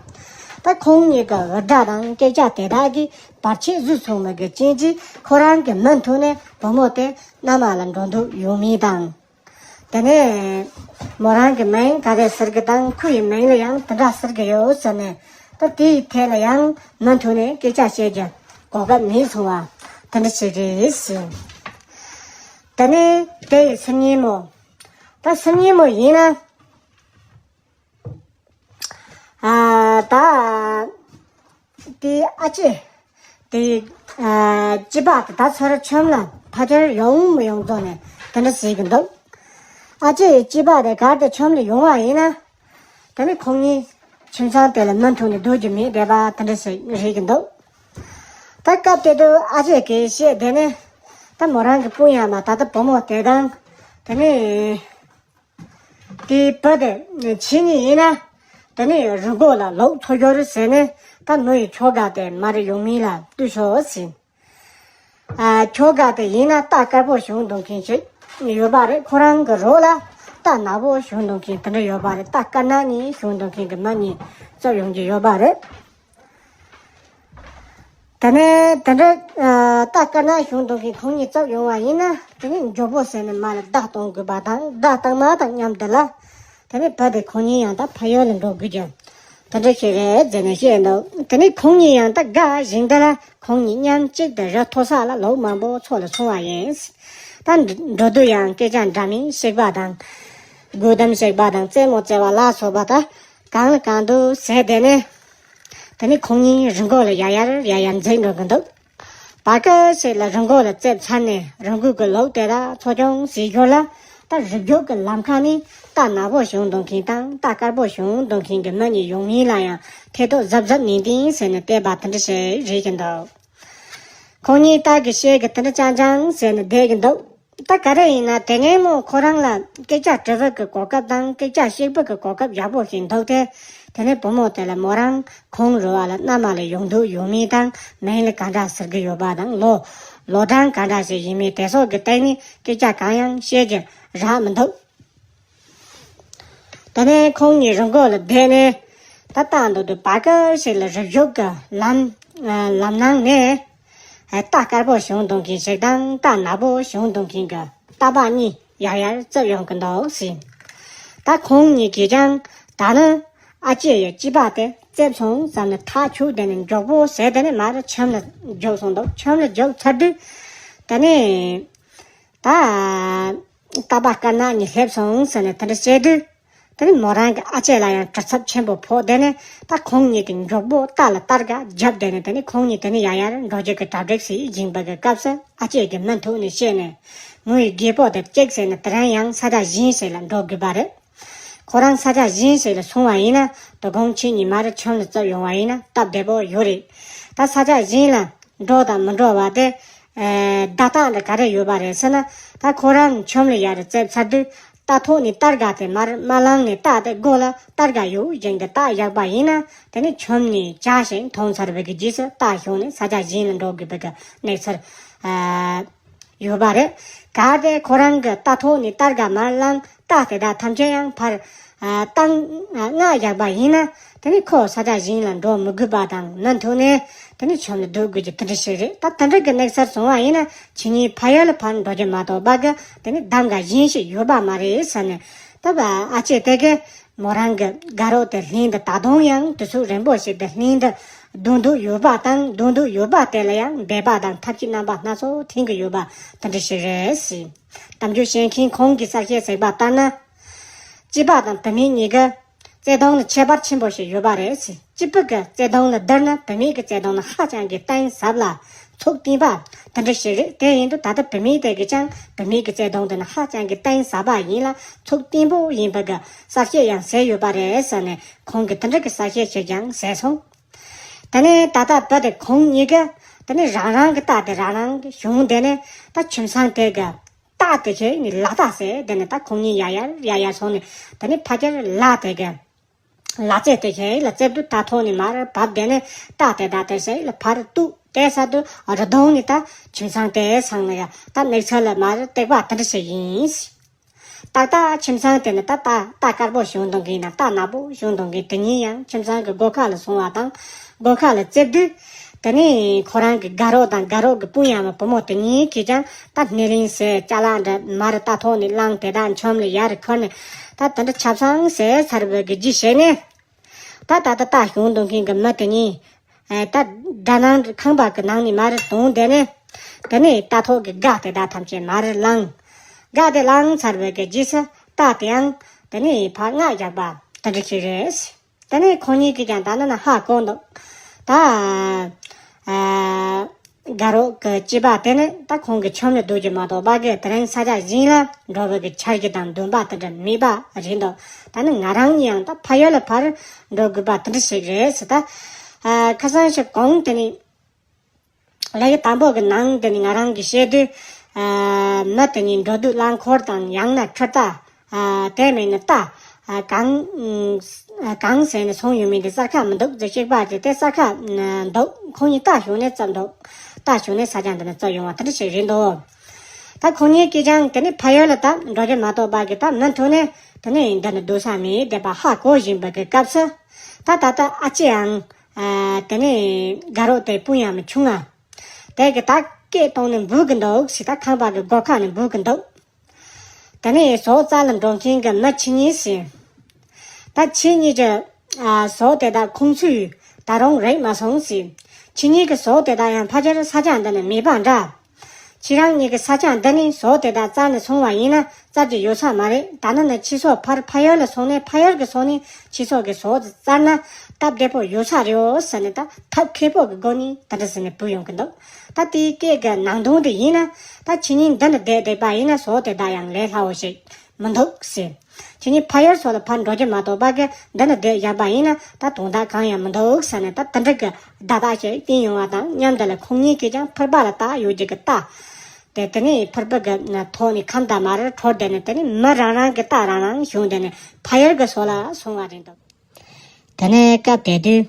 ད་ཁོང་གཉིས་ཀྱི་འུར་སྒྲ་དང་སྐད་ཆ་དེ་དག་གིས་བར་ཆད་བཟོས་སོང་བ་གི་རྐྱེན་གྱིས་ཁོ་རང་གི་མུ་མཐུད་ནས་བུ་མོ་དེ་མནའ་མ་ལ་འགྲོ་འདོད་ཡོད་མིན་དང་། དེ་ནས་མོ་རང་གི་མིང་ག་རེ་ཟེར་གི་དང་ཁོ་ཡི་མིང་ལ་ཡང་དེ་འདྲ་ཟེར་གི་ཡོད་ཟེར་ནས། ད་དེའི་ཐད་ལ་ཡང་མུ་མཐུད་ནས་སྐད་ཆ་བཤད་རྒྱུ་གོ་སྐབས་མེད་སོང་བ་དེ་འདྲ་ཞིག་རེད་ཟེར། དེ་ནས་དེ་ཡི་སུམ་གཉིས་མོ། ད་སུམ་གཉིས་མོ་ཡིན་ན། ཨ། ད་དེ་ཨ་ཅེ་དེ། ཨ། སྐྱེས་པ་དེ་ད་ཚུར་ཁྱིམ་ལ་ཕལ་ཆེར་ཡོང་མི་ཡོང་ཙང་ནས་དེ་འདྲ་ཟེར་གི་འདུག་ཨ་ཅེ་ཡི་སྐྱེས་པ་དེ་གར་དུ་ཁྱིམ་ལ་ཡོང་བ་ཡིན་ན། དེ་ནས་ཁོང་གཉིས་ཁྱིམ་ཚང་དེ་ལ་མུ་མཐུད་ནས་སྡོད་རྒྱུ་མེད་བསྡད་པ་དེ་འདྲ་ཞིག་རེད་ཀྱི་འདུག་ད་སྐབས་དེ་དུས་ཨ་ཅེ་གིས་བཤད་དེ་ནས་ད་མོ་རང་གི་སྤུན་ཡང་མ་ད་ལྟ་བུ་མོ་དེ་དང་། དེ་ནས་དེའི་བུ་དེ་ཕྱི་ཉིན་ཡིན་ན། དེ་ནས་རི་མགོ་ལ་ལོག་འཚོ་རྒྱུ་རེད་ཟེར་ནས་ད་མོ་ཡི་ཁྱོ་ག་དེ་མར་ཡོང་མིན་ལ་ལྟོས་ཤོག་ཟེར། ཨ། ཁྱོ་ག་དེ་ཡིན་ན་རྟ་དཀར་པོ་བྱུང་འདུག་མཁན་ཞིག་ཡོད་པ་རེད། ཁོ་རང་གི་རོགས་ལ་རྟ་ནག་པོ་བྱུང་འདུག་མཁན་དེ་འདྲ་ཡོད་པ་རེད། རྟ་དཀར་ནག་གཉིས་བྱུང་འདུག་མཁན་གྱི་མི་གཉིས་བཙལ་ཡོང་རྒྱུ་ཡོད་པ་རེད། དེ་ནས་དེ་འདྲ། ཨ། རྟ་དཀར་ནག་བྱུང་འདུག་མཁན་ཁོང་གཉིས་བཙལ་ཡོང་བ་ཡིན་ན། དེ་ནས་མགྱོགས་པོ་ཟེར་ནས་མར་བརྡ་གཏོང་དགོས་པ་དང་། བརྡ་བཏང་མ་དང་མཉམ་དུ་ལ། དེ་ནས་བུ་དེ་ཁོང་གཉིས་ཡང་ད་ཕ་ཡུལ་ལ་འགྲོ་དགོས་ཀྱི་དེ་འདྲ་ཞིག་རེད་ཟེར་ནས་བཤད་འདུག་དེ་ནས་ཁོང་གཉིས་ཡང་ད་དགའ་ཞིང་། དེ་ལ་ཁོང་གཉིས་མཉམ་གཅིག་ཏུ་རི་མཐོ་ས་ལ་ལོ་མང་པོ་འཚོ་ལ་སོང་བ་ཡིན། ད་འགྲོ་དུས་ཡང་སྐད་ཆ་འདྲ་མིན་བཤད་པ་དང་། དགོད་གཏམ་བཤད་པ་དང་རྩེད་མོ་རྩེ་བ་ལ་སོགས་པ་ད་གང་ལ་གང་འདུག་ཟེར། དེ་ནས་དེ་ནས་ཁོང་གཉིས་རི་མགོ་ལ་ཡར་ཡར་ཡར་ཡར་འཛེགས་འགྲོ་གི་འདུག་བར་སྐབས་ཤིག་ལ་རི་མགོ་ལ་བཙེམས་ཚར་ནས་རི་མགོ་གི་ལོགས་དེ་དག་འཚོ་སྐྱོང་བྱེད་རྒྱུ་ལ། ད་རི་རྒྱུད་ཀྱི་ལམ་ཁ་ནས་རྟ་ནག་པོ་བྱུང་འདུག་མཁན་དང་རྟ་དཀར་པོ་བྱུང་འདུག་མཁན་གྱི་མི་གཉིས་ཡོང་མིན་ལ་ཡང་ཐེ་གཏོགས་གཟབ་གཟབ་ནན་ཏན་བྱས་ནས་བལྟས་པ་དེ་འདྲ་ཞིག་རེད་ཀྱི་འདུག་ཁོང་གཉིས་རྟ་གི་ཤེད་ཀྱི་དེ་འདྲ་ཅང་ཅང་བྱས་ནས་བསྡད་ཀྱི་འདུག་ད་ག་རེ་ཡིན་ན་དེ་སྔོན་མོ་ཁོ་རང་ལ་སྐད་ཆ་དྲི་བ་གི་གོ་སྐབས་དང་སྐད་ཆ་བཤད་པ་གི་གོ་སྐབས་ཡག་པོ་ཞིག་འདུག་སྟེ། དེ་ནས་བུ་མོ་དེ་ལ་མོ་རང་ཁོང་རོལ་བ་ལ་མནའ་མ་ལ་ཡོང་འདོད་ཡོད་མིན་དང་། མིང་ལ་ག་འདྲ་ཟེར་གི་ཡོད་པ་དང་། ལོ་ལོ་གྲངས་ག་འདྲ་ཞིག་ཡིན་མིན་དེ་སོགས་ཀྱི་སྟེང་ནས་སྐད་ཆ་གང་ཡང་བཤད་རྒྱུ་རག་མི་འདུག་དེ་ནས་ཁོང་གཉིས་རི་མགོ་ལ་བསྡད་ནས་ད་ལྟ་འདུག་དུས་བར་སྐབས་ཤིག་ལ་རི་རྒྱུད་ཀྱི་ལམ། ལམ་ནང་ནས་རྟ་དཀར་པོ་བྱུང་འདུག་མཁན་ཞིག་དང་རྟ་ནག་པོ་བྱུང་འདུག་མཁན་གྱི་རྟ་ཕག་གཉིས་ཡར་ཡར་བཙལ་ཡོང་གི་འདུག་ཟེར། ད་ཁོང་གཉིས་ཀྱིས་ཀྱང་ད་ནི་ཨ་ཅེ་ཡི་སྐྱེས་པ་དེ་བཙལ་སོང་བསམ་ནས་ཐག་ཆོད། དེ་ནས་མགྱོགས་པོ་བྱས་དེ་ནས་མར་ཁྱིམ་ལ་རྒྱུགས་སོང་འདུག་ཁྱིམ་ལ་རྒྱུགས་ཚར་དུས་དེ་ནས་ད་རྟ་ཕག་དཀར་ནག་གཉིས་སླེབས་སོང་ཟེར་ནས་དེ་འདྲ་བཤད་དུས། དེ་ནས་མོ་རང་གི་ཨ་ཅེ་ལ་ཡང་གྲི་ཚབ་ཆེན་པོ་ཕོག་དེ་ནས་ད་ཁོང་གཉིས་ཀྱིས་མགྱོགས་པོ་རྟ་ལ་སྟར་ག་བརྒྱབ། དེ་ནས་དེ་ནས་ཁོང་གཉིས་དེ་ནས་ཡར་ཡར་འགྲོ་རྒྱུ་གི་གྲ་སྒྲིག་བྱེད་བཞིན་པ་གི་སྐབས་སུ་ཨ་ཅེ་གིས་མུ་མཐུད་ནས་བཤད་ནས། མོ་ཡི་རྒད་པོ་དེ་གཅིག་བྱས་ནས་དེ་རིང་ཡང་ས་ཆ་གཞན་ཞིག་ལ་འགྲོ་དགོས་པ་རེད། ཁོ་རང་ས་ཆ་གཞན་ཞིག་ལ་སོང་བ་ཡིན་ན། དོ་དགོང་ཁྱེད་གཉིས་མར་ཁྱིམ་ལ་བཙལ་ཡོང་བ་ཡིན་ན་སྟབས་བདེ་པོ་ཡོད་རེད། ད་ས་ཆ་གཞན་ལ་འགྲོ་དང་མི་འགྲོ་བ་དེ། ཨ། བརྡ་རྟགས་འདི་ག་རེ་ཡོད་པ་རེད་ཟེར་ན། ད་ཁོ་རང་ཁྱིམ་ལ་ཡར་བཙལ་ཚར་དུས་རྟ་ཐོག་ནས་སྟར་ག་དེ་མར་མ་ལངས་ནས་རྟ་དེ་མགོ་ལ་སྟར་ག་ཡོད་ཅིང་། དེ་རྟགས་ཡག་པ་ཡིན་ན་དེ་ནི་ཁྱིམ་ནས་བྱ་ཞིག་མཐོང་ཚར་བའི་གི་རྗེས་སུ་རྟ་ཞོན་ནས་ས་ཆ་གཞན་ལ་འགྲོ་དགོས་པའི་གི་གནས་ཚུལ། ཨ། ཡོད་པ་རེད། གལ་ཏེ་ཁོ་རང་གི་རྟ་ཐོག་ནས་སྟར་ག་མར་ལངས། རྟ་དེ་དག་ཐམས་ཅད་ཡང་ཕར། ཨ། རྟ་རྔ་བཞག་པ་ཡིན་ན་དེ་ནི་ཁོ་ས་ཆ་གཞན་ལ་འགྲོ་མི་དགོས་པ་དང་། མུ་མཐུད་ནས་དེ་ནི་ཁྱིམ་ལ་སྡོད་དགོས་ཀྱི་དེ་འདྲ་ཞིག་རེད། ད་དེ་འདྲ་གི་གནས་ཚུལ་བྱུང་བ་ཡིན་ན་ཁྱེད་གཉིས་ཕ་ཡུལ་ལ་ཕར་འགྲོ་རྒྱུ་མ་གཏོགས་པ་གི་དེ་ནི་གདམ་ག་གཞན་ཞིག་ཡོད་པ་མ་རེད་ཟེར་ནས། ད་བ་ཨ་ཅེ་དེ་གི་མོ་རང་གི་དགའ་རོགས་དེ་ལྷན་དུ་ད་དུང་ཡང་དུས་ཚོད་རིང་པོ་ཞིག་ཏུ་ལྷན་དུ་སྡོད་འདོད་ཡོད་པ་དང་། སྡོད་འདོད་ཡོད་པ་དེ་ལ་ཡང་འབད་པ་དང་ཐབས་ཀྱི་རྣམ་པ་སྣ་ཚོགས་འཐེན་གྱི་ཡོད་པ་དེ་འདྲ་ཞིག་རེད་ཟེར། གཏམ་རྒྱུད་བཤད་མཁན་ཁོང་གིས་གསལ་བཤད་བྱས་པ་ལྟར་ན། སྐྱེས་པ་དང་བུད་མེད་གཉིས་ཀ་བརྩེ་དུང་ལ་ཁྱད་པར་ཆེན་པོ་ཞིག་ཡོད་པ་རེད་ཟེར། སྐྱེས་པ་གི་བརྩེ་དུང་ལ་བསྡུར་ན་བུད་མེད་ཀྱི་བརྩེ་དུང་ནི་ཧ་ཅང་གི་གཏིང་ཟབ་ལ་ཚུགས་བརྟན་པ་དེ་འདྲ་ཞིག་རེད། དེ་ཡིན་དུས་ད་ལྟ་བུད་མེད་དེ་གིས་ཀྱང་བུད་མེད་ཀྱི་བརྩེ་དུང་དེ་ནི་ཧ་ཅང་གི་གཏིང་ཟབ་པ་ཡིན་ལ་ཚུགས་བརྟན་པོ་ཡིན་པ་གི་གསལ་བཤད་ཡང་བྱས་ཡོད་པ་རེད་ཟེར་ནས་ཁོང་གིས་དེ་འདྲ་གི་གསལ་བཤད་ཞིག་ཀྱང་བྱས་སོང་། དེ་ནས་ད་ལྟ་བུ་དེ་ཁོང་གཉིས་ཀ་དེ་ནས་རང་རང་གི་རྟ་དེ་རང་རང་གི་བྱུང་། དེ་ནས་ད་ཁྱིམ་ཚང་དེ་གི་རྟ་དེ་ཁྱེར་ནས་ལག་རྟ་བྱས། དེ་ནས་ད་ཁོང་གཉིས་ཡར་ཡར་ཡར་ཡར་སོང་ནས་དེ་ནས་ཕ་ཁྱེར་ལག་དེ་གི་ལག་རྩེད་དེ་ཁྱེར་ལ་རྩེད་དུས་རྟ་ཐོག་ནས་མར་བབས། དེ་ནས་རྟ་དེ་ད་དེ་ཟེར་ལ་ཕར་གཏུགས། དེ་ས་དུ་རི་དོང་ནི་ད་ཁྱིམ་ཚང་དེ་སང་ན་ཡ་ད་དམིགས་བསལ་ལ་མ་རེད། སྟེགས་པ་དེ་འདྲ་ཞིག་ཡིན། ཏག་ཏག་ཁྱིམ་ཚང་དེ་ནི་ད་ད་ད་དཀར་པོ་བྱུང་འདུག་གི་ན་ད་ནག་པོ་བྱུང་འདུག་གི། དེ་ཉིན་ཡང་ཁྱིམ་ཚང་གི་སྒོ་ཁ་ལ་སོང་བ་དང་། སྒོ་ཁ་ལ་བཙེབས་དུས། དེ་ནས་ཁོ་རང་གི་དགའ་རོགས་དང་དགའ་རོགས་ཀྱི་སྤུན་ཡང་བུ་མོ་དེ་གཉིས་ཀྱིས་ཀྱང་ད་སྣེ་ལེན་ཟས་ཅ་ལག་འདྲ་མར་ལྟ་ཐོག་ནས་བླངས་དེ་དག་ཆམ་ལ་ཡར་ཁུར་ནས་ད་དེ་འདྲ་ཆབ་གསང་ཟས་ཚར་བའི་གི་རྗེས་བྱས་ནས། ད་ད་ད་ད་བྱུང་འདུག་མཁན་གྱི་མི་དེ་གཉིས། ཨེ་ད་དགྲ་ནང་ཁང་པ་གི་ནང་ནས་མར་བཏོན་དེ་ནས། དེ་ནས་ལྟ་ཐོག་གི་སྒ་དེ་དག་ཐམས་ཅད་མར་བླངས། སྒ་དེ་བླངས་ཚར་བའི་གི་རྗེས་སུ་རྟ་དེའང་དེ་ནས་ཕར་མངགས་བཞག་པ་དེ་འདྲ་ཞིག་རེད། དེ་ནས་ཁོང་གཉིས་ཀྱིས་ཀྱང་ད་ནི་ན་ཧ་གོ་འདུག་ད། ཨ། དགའ་རོགས་ཀྱི་སྐྱེས་པ་དེ་ནི་ད་ཁོང་གི་ཆམ་ལ་སྡོད་ཀྱི་མ་གཏོགས་པ་གི་དེ་རིང་ས་ཆ་གཞན་ལ་འགྲོ་བའི་གི་འཆར་གཞི་དང་འདུན་པ་དེ་འདྲ་མེད་པ་རེད་འདུག་ད་ནི་ང་རང་གཉིས་ཡང་ད་ཕ་ཡུལ་ལ་ཕར་འགྲོ་དགོས་པ་དེ་འདྲ་ཞིག་རེད་ཟེར། ད། ཨ། ཁ་སང་ཞིག་གོང་དེ་ནི། ལས་ཀྱི་དང་པོ་གི་ནང་དེ་ནི་ང་རང་གིས་བཤད་དུས། ཨ། མི་དེ་གཉིས་འགྲོ་དུས་རླངས་འཁོར་དང་ཡང་ན་འཕྲུལ་རྟ། ཨ། དེ་མིན་ན་རྟ། ཨ། གང་། ཨ། གང་ཟེར་ནས་སོང་ཡོད་མིན་དེ་གསར་ཁ་མི་འདུག་ཟེར། གཅིག་པ་དེ་དེ་གསར་ཁ་འདུག་ཁོང་གཉིས་རྟ་ཞོན་ནས་བཙལ་འདུག་རྟ་ཞོན་ནས་ས་ཆ་འདི་ནས་བཙལ་ཡོང་བ་དེ་འདྲ་ཞིག་རེད་འདུག་ད་ཁོང་གཉིས་ཀྱིས་ཀྱང་དེ་ནི་ཕ་ཡུལ་ལ་ད་འགྲོ་རྒྱུ་མ་གཏོགས་པ་གི་ད་མུ་མཐུད་ནས་དེ་ནི་འདི་ནི་སྡོད་ས་མེད་བསྡད་པ་ཧ་གོ་བཞིན་པ་གི་སྐབས་སུ། ད་ད་ལྟ་ཨ་ཅེའང་། ཨ། དེ་ནས་དགའ་རོགས་དེ་སྤུན་ཡང་མི་ཆུང་ང་། དེ་གི་ད་སྐད་གཏོང་ནས་འབོད་གི་འདུག་ཟེར། ད་ཁང་པ་གི་སྒོ་ཁ་ནས་འབོད་གི་འདུག་དེ་ནས་ཟོག་རྩ་ལ་འགྲོ་མཁན་གི་མི་ཁྱེད་གཉིས་ཟེར། ད་ཁྱེད་གཉིས་ཀྱི། ཨ། ཟོག་དེ་དག་ཁོང་ཚོས་ད་རུང་རེག་མ་སོང་ཟེར། ཁྱེད་གཉིས་ཀྱི་ཟོག་དེ་དག་ཡང་ཕལ་ཆེར་ས་ཆ་འདི་ནས་མེད་པ་འདྲ། ཁྱེད་རང་གཉིས་ཀྱི་ས་ཆ་འདི་ནས་ཟོག་དེ་དག་བཙལ་ནས་སོང་བ་ཡིན་ན་བཙལ་རྒྱུ་ཡོད་ས་མ་རེད། ད་ནི་ནི་ཁྱེད་ཚོ་ཕར་ཕ་ཡུལ་ལ་སོང་ནས་ཕ་ཡུལ་གྱི་སོང་ནས་ཁྱེད་ཚོ་གི་ཟོག་དེ་བཙལ་ན་སྟབས་བདེ་པོ་ཡོད་ས་རེད་འོ་ཟེར་ནས་ད་ཐབས་མཁས་པོ་གི་སྒོ་ནས་དེ་འདྲ་ཟེར་ནས་འབོད་ཡོང་གི་འདུག་ད་དེའི་སྐད་ཀྱི་ནང་དོན་དེ་ཡིན་ན། ད་ཁྱེད་གཉིས་འདི་ནས་བསྡད་བསྡད་པ་ཡིན་ན་ཟོག་དེ་དག་ཡང་ལས་སླ་བོ་ཞིག་མི་འདུག་ཟེར། ཁྱེད་གཉིས་ཕ་ཡུལ་སོགས་ལ་ཕར་འགྲོ་རྒྱུ་མ་གཏོགས་པ་གི་འདི་ནས་བསྡད་བཞག་པ་ཡིན་ན་ད་དོན་དག་གང་ཡང་མི་འདུག་ཟེར་ནས་ད་དེ་འདྲ་གི་བརྡ་དག་ཞིག་བསྟན་ཡོང་བ་དང་མཉམ་དུ་ལ་ཁོང་གཉིས་ཀྱིས་ཀྱང་ཕུར་པ་ལ་བཏགས་ཡོད་རྒྱུ་གི་རྟ། དེ་དེ་ནས་ཕུར་པ་གི་ཐོག་ནས་ཁམ་དང་མར་འཕྲོ་བསྡད་ནས་དེ་ནས་མི་རང་རང་གི་རྟ་རང་རང་ཞོན་བསྡད་ནས་ཕ་ཡུལ་གྱི་ཕྱོགས་ལ་སོང་བ་རེད་འདུག་དེ་ནས་སྐབས་དེ་དུས།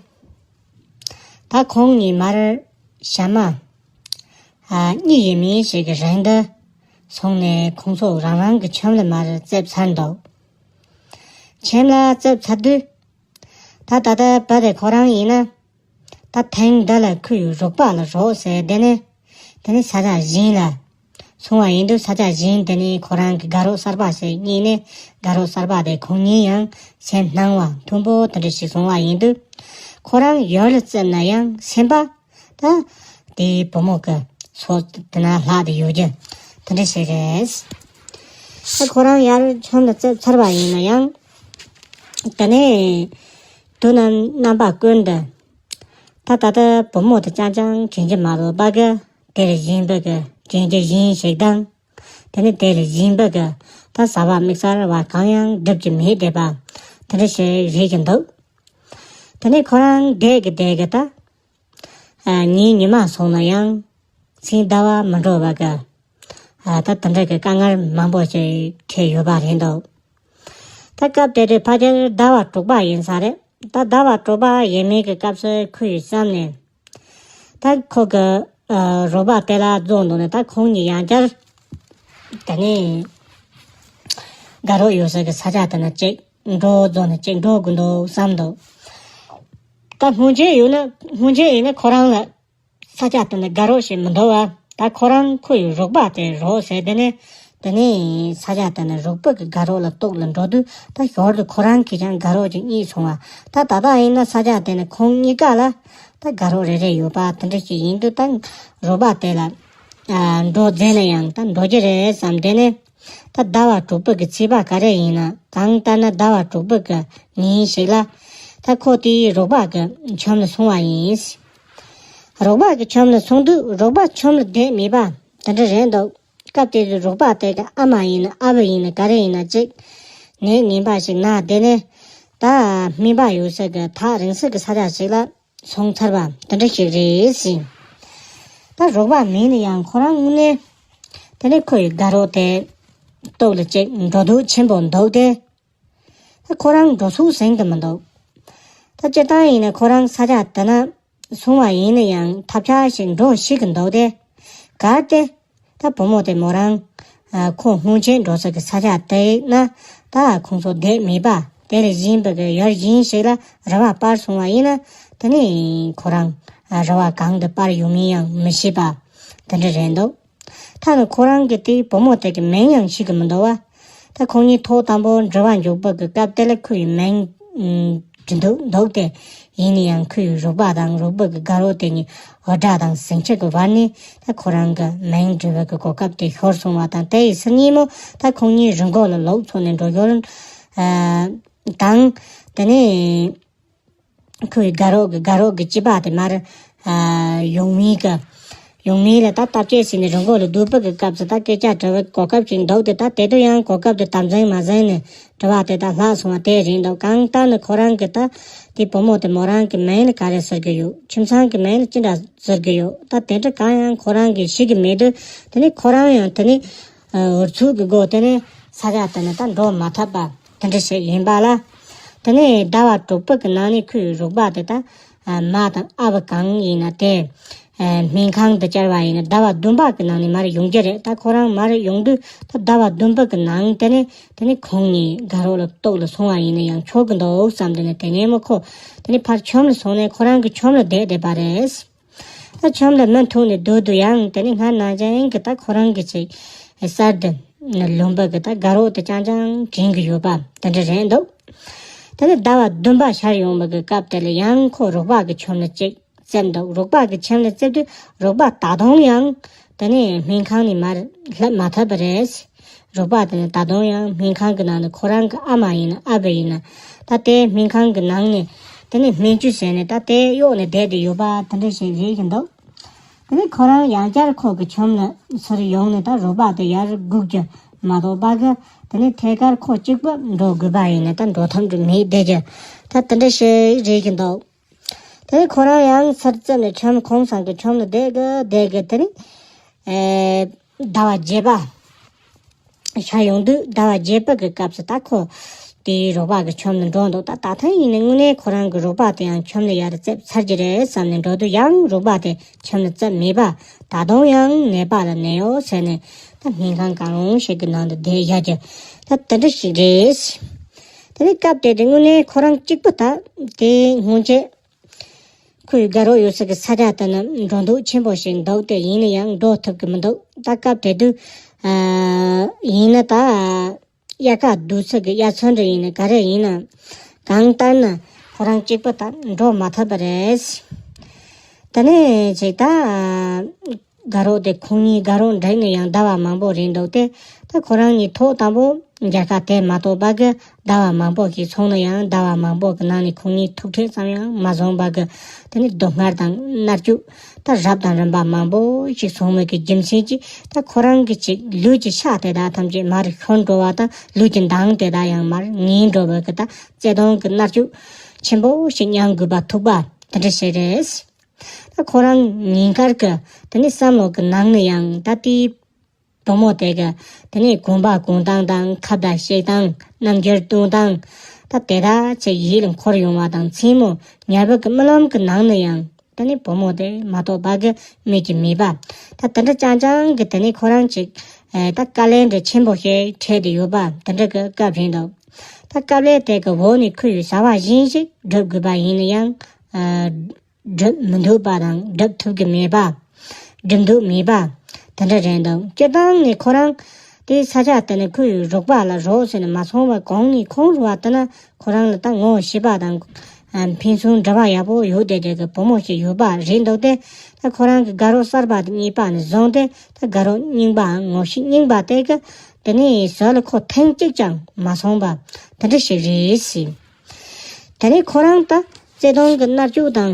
ད་ཁོང་གཉིས་མར་ཞག་མ། ཨ། གཉིས་ཡས་མས་ཤིག་གི་རིང་དུ་སོང་ནས་ཁོང་ཚོ་རང་རང་གི་ཁྱིམ་ལ་མར་བཙལ་ཚར་འདུག་ཁྱིམ་ལ་བཙལ་ཚར་དུས། ད་ད་ལྟ་བུ་དེ་ཁོ་རང་ཡིན་ན། ད་ཐེངས་འདི་ལ་ཁོའི་རོགས་པ་ལ་རོགས་ཟེར་དེ་ནས། དེ་ནས་ས་ཆ་གཞན་ལ། སོང་བ་ཡིན་དུས་ས་ཆ་གཞན་དེ་ནས་ཁོ་རང་གི་དགའ་རོགས་གསར་པ་ཞིག་རྙེད་ནས་དགའ་རོགས་གསར་པ་དེ་ཁོང་གཉིས་ཡང་སེམས་སྣང་བ་མཐུན་པོ་དེ་འདྲ་ཞིག་བྱུང་བ་ཡིན་དུས། ཁོ་རང་ཡུལ་ལ་བཙལ་ན་ཡང་སེམས་པ་ད་དེའི་བུ་མོ་གི་སོ་དེ་ན་ལྷག་དེ་ཡོད་རྒྱུ་དེ་འདྲ་ཞིག་རེད། ད་ཁོ་རང་ཡར་ཁྱིམ་ལ་བཙལ་ཚར་བ་ཡིན་ན་ཡང་དེ་ནས་དུ་ན་རྣམ་པ་ཀུན་ཏུ། ད་ད་ལྟ་བུ་མོ་དེ་རྐྱང་རྐྱང་དྲན་གྱི་མ་རེད་པ་གི། དེ་ལས་གཞན་པ་གི་དྲན་གྱི་གཞན་ཞིག་དང་། དེ་ནས་དེ་ལས་གཞན་པ་གི་ད་བྱ་བ་དམིགས་བསལ་བ་གང་ཡང་སྒྲུབ་ཀྱི་མེད་བསྡད་པ་དེ་འདྲ་ཞིག་རེད་ཀྱི་འདུག་དེ་ནས་ཁོ་རང་བསྡད་ཀྱི་བསྡད་ཀྱི་ད། ཨ། ཉིན་ཉི་མ་སོང་ན་ཡང་མཚན་ཟླ་བ་མི་འགྲོ་བ་གི། ཨ། ད་དེ་འདྲ་གི་དཀའ་ངལ་མང་པོ་ཞིག་འཕྲད་ཡོད་པ་རེད་འདུག་ད་སྐབས་དེ་དུས་ཕལ་ཆེར་ཟླ་བ་དྲུག་པ་ཡིན་ས་རེད། ད་ཟླ་བ་དྲུག་པ་ཡས་མས་ཀྱི་སྐབས་སུ་ཁོའི་བསམ་ནས། ད་ཁོ་གི། ཨ། རོགས་པ་དེ་ལ་རྫོགས་འདུག་ནས་ད་ཁོང་གཉིས་ཡང་བསྐྱར། དེ་ནས་དགའ་རོགས་ཡོད་ས་གི་ས་ཆ་དེ་ན་གཅིག་འགྲོ་རྫོགས་ནས་གཅིག་འགྲོ་དགོས་འདུག་བསམ་འདུག་ད་སྔོན་ཆད་ཡོད་ན་སྔོན་ཆད་ཡིན་ན་ཁོ་རང་ལ་ས་ཆ་དེ་ན་དགའ་རོགས་ཞིག་མི་འདུག་བ། ད་ཁོ་རང་ཁོ་ཡི་རོགས་པ་དེ་རོགས་ཟེར། དེ་ནས་དེ་ནས་ས་ཆ་དེ་ན་རོགས་པ་གི་དགའ་རོགས་ལ་གཏུག་ལ་འགྲོ་དུས་ད་ཞོར་དུ་ཁོ་རང་གིས་ཀྱང་དགའ་རོགས་ཅིག་རྙེད་སོང་བ། ད་ད་ལྟ་ཡིན་ན་ས་ཆ་དེ་ན་ཁོང་གཉིས་ཀ་ལ་ད་དགའ་རོགས་རེ་རེ་ཡོད་པ་དེ་འདྲ་ཞིག་ཡིན་དུས་ད་རོགས་པ་དེ་ལ། ཨ། འགྲོ་མཛད་ན་ཡང་ད་འགྲོ་རྒྱུ་རེད་བསམ། དེ་ནས་ད་ཟླ་བ་དྲུག་པ་གི་ཚེས་པ་ག་རེ་ཡིན་ན་གང་ལྟར་ན་ཟླ་བ་དྲུག་པ་གི་ཉིན་ཞིག་ལ་ད་ཁོ་དེའི་རོགས་པ་གི་ཁྱིམ་ལ་སོང་བ་ཡིན། རོགས་པ་གི་ཁྱིམ་ལ་སོང་དུས་རོགས་པ་ཁྱིམ་ལ་བསྡད་མེད་པ་དེ་འདྲ་རེད་འདུག་སྐབས་དེ་དུས་རོགས་པ་དེ་གི་ཨ་མ་ཡིན་ན་ཨ་ཕ་ཡིན་ན་ག་རེ་ཡིན་ན་ཅིག་ནད་ངན་པ་ཞིག་ན་དེ་ནས་ད་སྨན་པ་ཡོད་ས་གི་ཐག་རིང་ས་གི་ས་ཆ་ཞིག་ལ་སོང་ཚར་བ་དེ་འདྲ་ཞིག་རེད་ཟེར། ད་རོགས་པ་མིན་ན་ཡང་ཁོ་རང་དངོས་གནས་དེ་ནས་ཁོ་ཡི་དགའ་རོགས་དེ་ལྟོགས་ལ་ཅིག་འགྲོ་འདུག་ཆེན་པོ་འདུག་སྟེ། ད་ཁོ་རང་འགྲོ་ཚུགས་ཟིན་གི་མི་འདུག་ད་སྤྱིར་བཏང་ཡིན་ན་ཁོ་རང་ས་ཆ་དེ་ན་ སོང་བ་ཡིན་ན་ཡང་ཐབས་ཆག་ཞིག་འགྲོ་ཤེས་ཀྱི་འདུག་སྟེ། གལ་ཏེ་ད་བུ་མོ་དེ་མོ་རང་ཨ་ཁོ་སྔོན་ཆད་འགྲོ་ས་གི་ས་ཆ་དེ་ན་ད་ཁོང་ཚོ་བསྡད་མེད་པ་དེ་ལས་གཞན་པ་གི་ཡུལ་གཞན་ཞིག་ལ་རེ་བ་སྤར་སོང་བ་ཡིན་ན། དེ་ནས་ཁོ་རང་ཨ་རེ་བ་གང་དུ་སྤར་ཡོང་མིན་ཡང་མི་ཤེས་པ་དེ་འདྲ་རེད་འདུག་ད་ནི་ཁོ་རང་གི་དེའི་བུ་མོ་དེ་གི་མིང་ཡང་ཤེས་ཀྱི་མི་འདུག་བ། ད་ཁོང་གཉིས་ཐོག་དང་པོ་འབྲེལ་བ་འཇོག་པ་གི་སྐབས་དེ་ལ་ཁོ་ཡི་མིང་ཨུམ་འབྲི་འདུག་འདུག་སྟེ། ཡིན་ན་ཡང་ཁོ་ཡི་རོགས་པ་དང་རོགས་པ་གི་དགའ་རོགས་དེ་གཉིས་འུར་སྒྲ་དང་ཟིང་ཆ་གི་བར་ནས་ད་ཁོ་རང་གི་མིང་འབྲི་བ་གི་གོ་སྐབས་དེ་ཤོར་སོང་བ་དང་། དེ་ཡི་སང་ཉིན་མོ་ད་ཁོང་གཉིས་རི་མགོ་ལ་ལོག་ཚོ་ནས་འགྲོ་ཡོད། ཨ་དང་། དེ་ནས་ཁོའི་དགའ་རོགས་ཀྱི་དགའ་རོགས་ཀྱི་སྐྱེས་པ་དེ་མར་ཨ་ཡོང་མིན་གྱི་ཡོང་མིན་ལ་ད་བརྟག་དཔྱད་བྱས་ནས་རི་མགོ་ལ་སྡོད་པ་གི་སྐབས་སུ་ད་སྐད་ཆ་དྲི་བའི་གོ་སྐབས་ཤིག་འདུག་སྟེ། ད་དེ་དུས་ཡང་གོ་སྐབས་དེ་དམ་འཛིན་མ་ཟིན་ནས་དྲི་བ་དེ་ད་ལྷག་སོང་བ་དེ་རེད་འདུག་གང་ལྟར་ནི་ཁོ་རང་གི་ད་དེ་བུ་མོ་དེ་མོ་རང་གི་མིང་ལ་ག་རེ་ཟེར་གི་ཡོད། ཁྱིམ་ཚང་གི་མིང་ལ་ཅི་འདྲ་ཟེར་གི་ཡོད། ད་དེ་འདྲ་གང་ཡང་ཁོ་རང་གིས་ཤེས་ཀྱི་མེད་དུས། དེ་ནི་ཁོ་རང་ཡང་དེ་ནི་འུར་ཚུགས་ཀྱི་སྒོ་དེ་ནས་ས་ཆ་དེ་ནས་ད་འགྲོ་མ་ཐུབ་པ་དེ་འདྲ་ཞིག་ཡིན་པ་ལ། དེ་ནས་ཟླ་བ་དྲུག་པ་གི་ནང་ནས་ཁོའི་རོགས་པ་དེ་ད་མ་དང་ཨ་བ་གང་ཡིན་ན་དེ་སྨན་ཁང་དུ་བཅར་བ་ཡིན་ན་ཟླ་བ་བདུན་པ་གི་ནང་ནས་མར་ཡོང་རྒྱུ་རེད། ད་ཁོ་རང་མར་ཡོང་དུས་ད་ཟླ་བ་བདུན་པ་གི་ནང་དེ་ནས་དེ་ནས་ཁོང་གཉིས་དགའ་རོགས་ལ་ལྟོགས་ལ་སོང་བ་ཡིན་ན་ཡང་ཆོག་གི་འདུག་བསམ། དེ་ནས་དེ་ནས་མོ་ཁོ་དེ་ནས་ཕར་ཁྱིམ་ལ་སོང་ནས་ཁོ་རང་གི་ཁྱིམ་ལ་བསྡད་བསྡད་པ་རེད། ད་ཁྱིམ་ལ་མུ་མཐུད་ནས་སྡོད་དུས་ཡང་དེ་ནས་སྔར་ནང་བཞིན་གྱི་ད་ཁོ་རང་གི་ཅིག་གསར་དུ་ལོན་པ་གི་ད་དགའ་རོགས་དེ་རྐྱང་རྐྱང་དྲན་གྱི་ཡོད་པ་དེ་འདྲ་རེད་འདུག་དེ་ནས་ཟླ་བ་བདུན་པ་ཤར་ཡོང་བ་གི་སྐབས་དེ་ལ་ཡང་ཁོ་རོགས་པ་གི་ཁྱིམ་ལ་ཅིག་བཙལ་འདུག་རོགས་པ་གི་ཁྱིམ་ལ་བཙལ་དུས་རོགས་པ་ད་དུང་ཡང་དེ་ནས་སྨན་ཁང་ནས་མར་སླེབས་མ་ཐུབ་པ་རེད། རོགས་པ་དེ་ནི་ད་དུང་ཡང་སྨན་ཁང་གི་ནང་ནས་ཁོ་རང་གི་ཨ་མ་ཡིན་ན་ཨ་ཕ་ཡིན་ན་ད་ལྟའི་སྨན་ཁང་གི་ནང་ནས་དེ་ནི་སྨན་བཅོས་བྱས་ནས་ད་ལྟའི་གཡོག་ནས་བསྡད་དེ་ཡོད་པ་དེ་འདྲ་ཞིག་རེད་ཀྱི་འདུག་དེ་ནི་ཁོ་རང་ཡང་བསྐྱར་ཁོ་གི་ཁྱིམ་ལ་ཚུར་ཡོང་ནས་ད་རོགས་པ་དེ་ཡར་སྒུག་རྒྱུ་མ་གཏོགས་པ་གི་དེ་ནི་ཐད་ཀར་ཁོ་གཅིག་པུ་འགྲོ་དགོས་པ་ཡིན་ན་ད་འགྲོ་ཐབས་འདྲ་མེད་བསྡད་རྒྱུ་ད་དེ་འདྲ་ཞིག་རེད་ཀྱི་འདུག་དེ་ནས་ཁོ་རང་ཡང་ཚུར་བཙལ་ནས་ཁྱིམ་ཁོང་ཚང་གི་ཁྱིམ་ལ་བསྡད་གི་བསྡད་གི་དེ་ནས་ཨེ་ཟླ་བ་བརྒྱད་པ་ཤར་ཡོང་དུས་ཟླ་བ་བརྒྱད་པ་གི་སྐབས་སུ་ད་ཁོ་དེའི་རོགས་པ་གི་ཁྱིམ་ལ་འགྲོ་འདུག་ད་ད་ཐེངས་ཡིན་ན་དངོས་གནས་ཁོ་རང་གི་རོགས་པ་དེ་ཡང་ཁྱིམ་ལ་ཡར་བཙལ་ཚར་གྱི་རེད་བསམ་ནས་འགྲོ་དུས་ཡང་རོགས་པ་དེ་ཁྱིམ་ལ་བཙལ་མེད་པ། ད་དུང་ཡང་ནད་པ་ལ་ནད་གཡོག་ཟེར་ནས་ད་སྨན་ཁང་གང་རུང་ཞིག་གི་ནང་དུ་བསྡད་ཡ་གི་ད་དེ་འདྲ་ཞིག་རེད། དེ་ནས་སྐབས་དེ་དུས་དངོས་གནས་ཁོ་རང་གཅིག་པུ་ད་དེ་སྔོན་ཆད་ཁོའི་དགའ་རོགས་ཡོད་ས་གི་ས་ཆ་དེ་ནི་འགྲོ་འདུག་ཆེན་པོ་ཞིག་འདུག་སྟེ། ཡིན་ན་ཡང་འགྲོ་ཐུབ་ཀྱི་མི་འདུག་ད་སྐབས་དེ་དུས་ཨ་ཡིན་ན་ད་དབྱར་ཁ་སྡུག་ས་གི་དབྱར་ཚོད་འདྲ་ཡིན་ན་ག་རེ་ཡིན་ན་གང་ལྟར་ན་ཁོ་རང་གཅིག་པུ་ད་འགྲོ་མ་ཐུབ་པ་རེད། དེ་ནས་ཅིག་ད་དགའ་རོགས་དེ་ཁོང་གཉིས་དགའ་རོགས་འགྲིག་ནས་ཡང་ཟླ་བ་མང་པོ་རིང་འདུག་སྟེ། ད་ཁོ་རང་གཉིས་ཐོག་དང་པོ་མཇལ་ཁ་དེ་མ་གཏོགས་པ་གི་ཟླ་བ་མང་པོ་ཞིག་སོང་ན་ཡང་ཟླ་བ་མང་པོ་གི་ནང་ནས་ཁོང་གཉིས་ཐུག་འཕྲད་ཙམ་ཡང་མ་བྱུང་བ་གི། དེ་ནས་སྡུག་བསྔལ་དང་མནར་གཅོད་ད་རབ་དང་རིམ་པ་མང་པོ་ཞིག་སོང་བའི་གི་རྒྱུ་མཚན་གྱིས་ད་ཁོ་རང་གི་ཅིག་ལུས་ཀྱི་ཤ་དེ་དག་ཐམས་ཅད་མར་ཤོར་འགྲོ་བ་དང་། ལུས་ཀྱི་མདངས་དེ་དག་ཡང་མར་ངན་འགྲོ་བའི་གི་ད་བརྩེ་དུང་གི་མནར་གཅོད་ཆེན་པོ་ཞིག་མྱང་དགོས་པ་ཐུག་པ་དེ་འདྲ་ཞིག་རེད། ད་ཁོ་རང་ཉིན་དཀར་གྱི་དེ་ནས་བསམ་བློ་གི་ནང་ནས་ཡང་ད་ལྟའི་བུ་མོ་དེ་གི་དེ་ནས་གོམ་པ་གོམ་སྟངས་དང་ཁ་བརྡ་བྱེད་སྟངས། རྣམ་འགྱུར་སྟོན་སྟངས། ད་དེ་དག་ཅིག་ཡིད་ལ་འཁོར་ཡོང་བ་དང་། མཚན་མོ་ཉལ་པ་གི་རྨི་ལམ་གི་ནང་ནས་ཡང་དེ་ནས་བུ་མོ་དེ་མ་གཏོགས་པ་གི་མིག་གིས་མེད་པ། ད་དེ་འདྲ་རྐྱང་རྐྱང་གི་དེ་ནས་ཁོ་རང་ཅིག་ཨེ་ད་དཀའ་ལས་འདྲ་ཆེན་པོ་ཞིག་འཕྲད་དེ་ཡོད་པ་དེ་འདྲ་གི་སྐབས་རེད་འདུག་ད་དཀའ་ལས་དེ་གི་འོག་ནས་ཁོ་ཡིས་བྱ་བ་གཞན་ཞིག་སྒྲུབ་དགོས་པ་ཡིན་ན་ཡང་ཨ། སྒྲུབ་མི་འདོད་པ་དང་སྒྲུབ་ཐུབ་ཀྱི་མེད་པ། སྒྲུབ་འདོད་མེད་པ། དེ་འདྲ་རེད་འདུག་སྤྱིར་བཏང་ནས་ཁོ་རང་དེའི་ས་ཆ་དེ་ནས་ཁོ་ཡི་རོགས་པ་ལ་རོགས་ཟེར་ནས་མ་སོང་བར་གོང་ནས་ཁོང་རུ་བ་ལྟ་ན་ཁོ་རང་ལ་ད་ངོ་ཤེས་པ་དང་ཕན་ཚུན་འབྲེལ་བ་ཡག་པོ་ཡོད་བསྡད་བསྡད་ཀྱི་བུ་མོ་ཞིག་ཡོད་པ་རེད་འདུག་སྟེ། ད་ཁོ་རང་གི་དགའ་རོགས་གསར་པ་དེ་གཉིས་པ་ནས་བཟུང་སྟེ་ད་དགའ་རོགས་རྙིང་པའམ་ངོ་ཤེས་རྙིང་པ་དེ་གི་དེ་ནས་ཟོ་ལ་ཁོ་ཐེངས་གཅིག་ཀྱང་མ་སོང་བ་དེ་འདྲ་ཞིག་རེད་ཟེར། དེ་ནས་ཁོ་རང་ད་བརྩེ་དུང་གི་མནར་གཅོད་དང་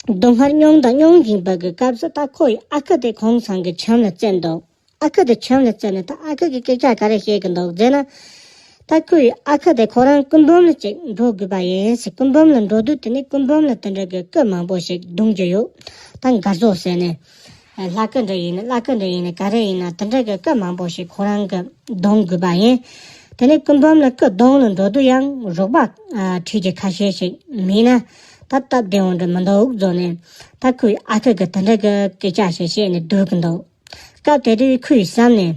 སྡུག་བསྔལ་མྱོང་དང་མྱོང་བཞིན་པ་གི་སྐབས་སུ་ད་ཁོ་ཡི་ཨ་ཁུ་དེ་ཁོང་ཚང་གི་ཁྱིམ་ལ་བཙལ་འདུག་ཨ་ཁུ་དེ་ཁྱིམ་ལ་བཙལ་ནས་ད་ཨ་ཁུ་གི་སྐད་ཆ་ག་རེ་བཤད་ཀྱི་འདུག་ཟེར་ན། ད་ཁོ་ཡི་ཨ་ཁུ་དེ་ཁོ་རང་སྐུ་འབུམ་ལ་ཅིག་འགྲོ་དགོས་པ་ཡིན་ཟེར། སྐུ་འབུམ་ལ་འགྲོ་དུས་དེ་ནས་སྐུ་འབུམ་ལ་དེ་འདྲ་གི་སྐུ་མང་པོ་ཞིག་རྡུང་རྒྱུ་ཡོད། ད་མགར་བཟོ་ཟེར་ནས། ལྷ་སྐུ་འདྲ་ཡིན་ན་ལྷ་སྐུ་འདྲ་ཡིན་ན་ག་རེ་ཡིན་ན་དེ་འདྲ་གི་སྐུ་མང་པོ་ཞིག་ཁོ་རང་གི་རྡུང་དགོས་པ་ཡིན། དེ་ནས་སྐུ་འབུམ་ལ་སྐུ་རྡུང་ལ་འགྲོ་དུས་ཡང་རོགས་པ་ཨ་ཁྲིད་ཀྱི་ཁ་ཤས་ཤིག་མིན་ན། ད་སྟབས་བདེ་བོ་འདྲ་མི་འདུག་བཟོ་ནས། ད་ཁོའི་ཨ་ཁུ་གི་དེ་འདྲ་གི་སྐད་ཆ་ཞིག་བཤད་ནས་སྡོད་ཀྱི་འདུག་སྐབས་དེ་དུས་ཁོའི་བསམ་ནས།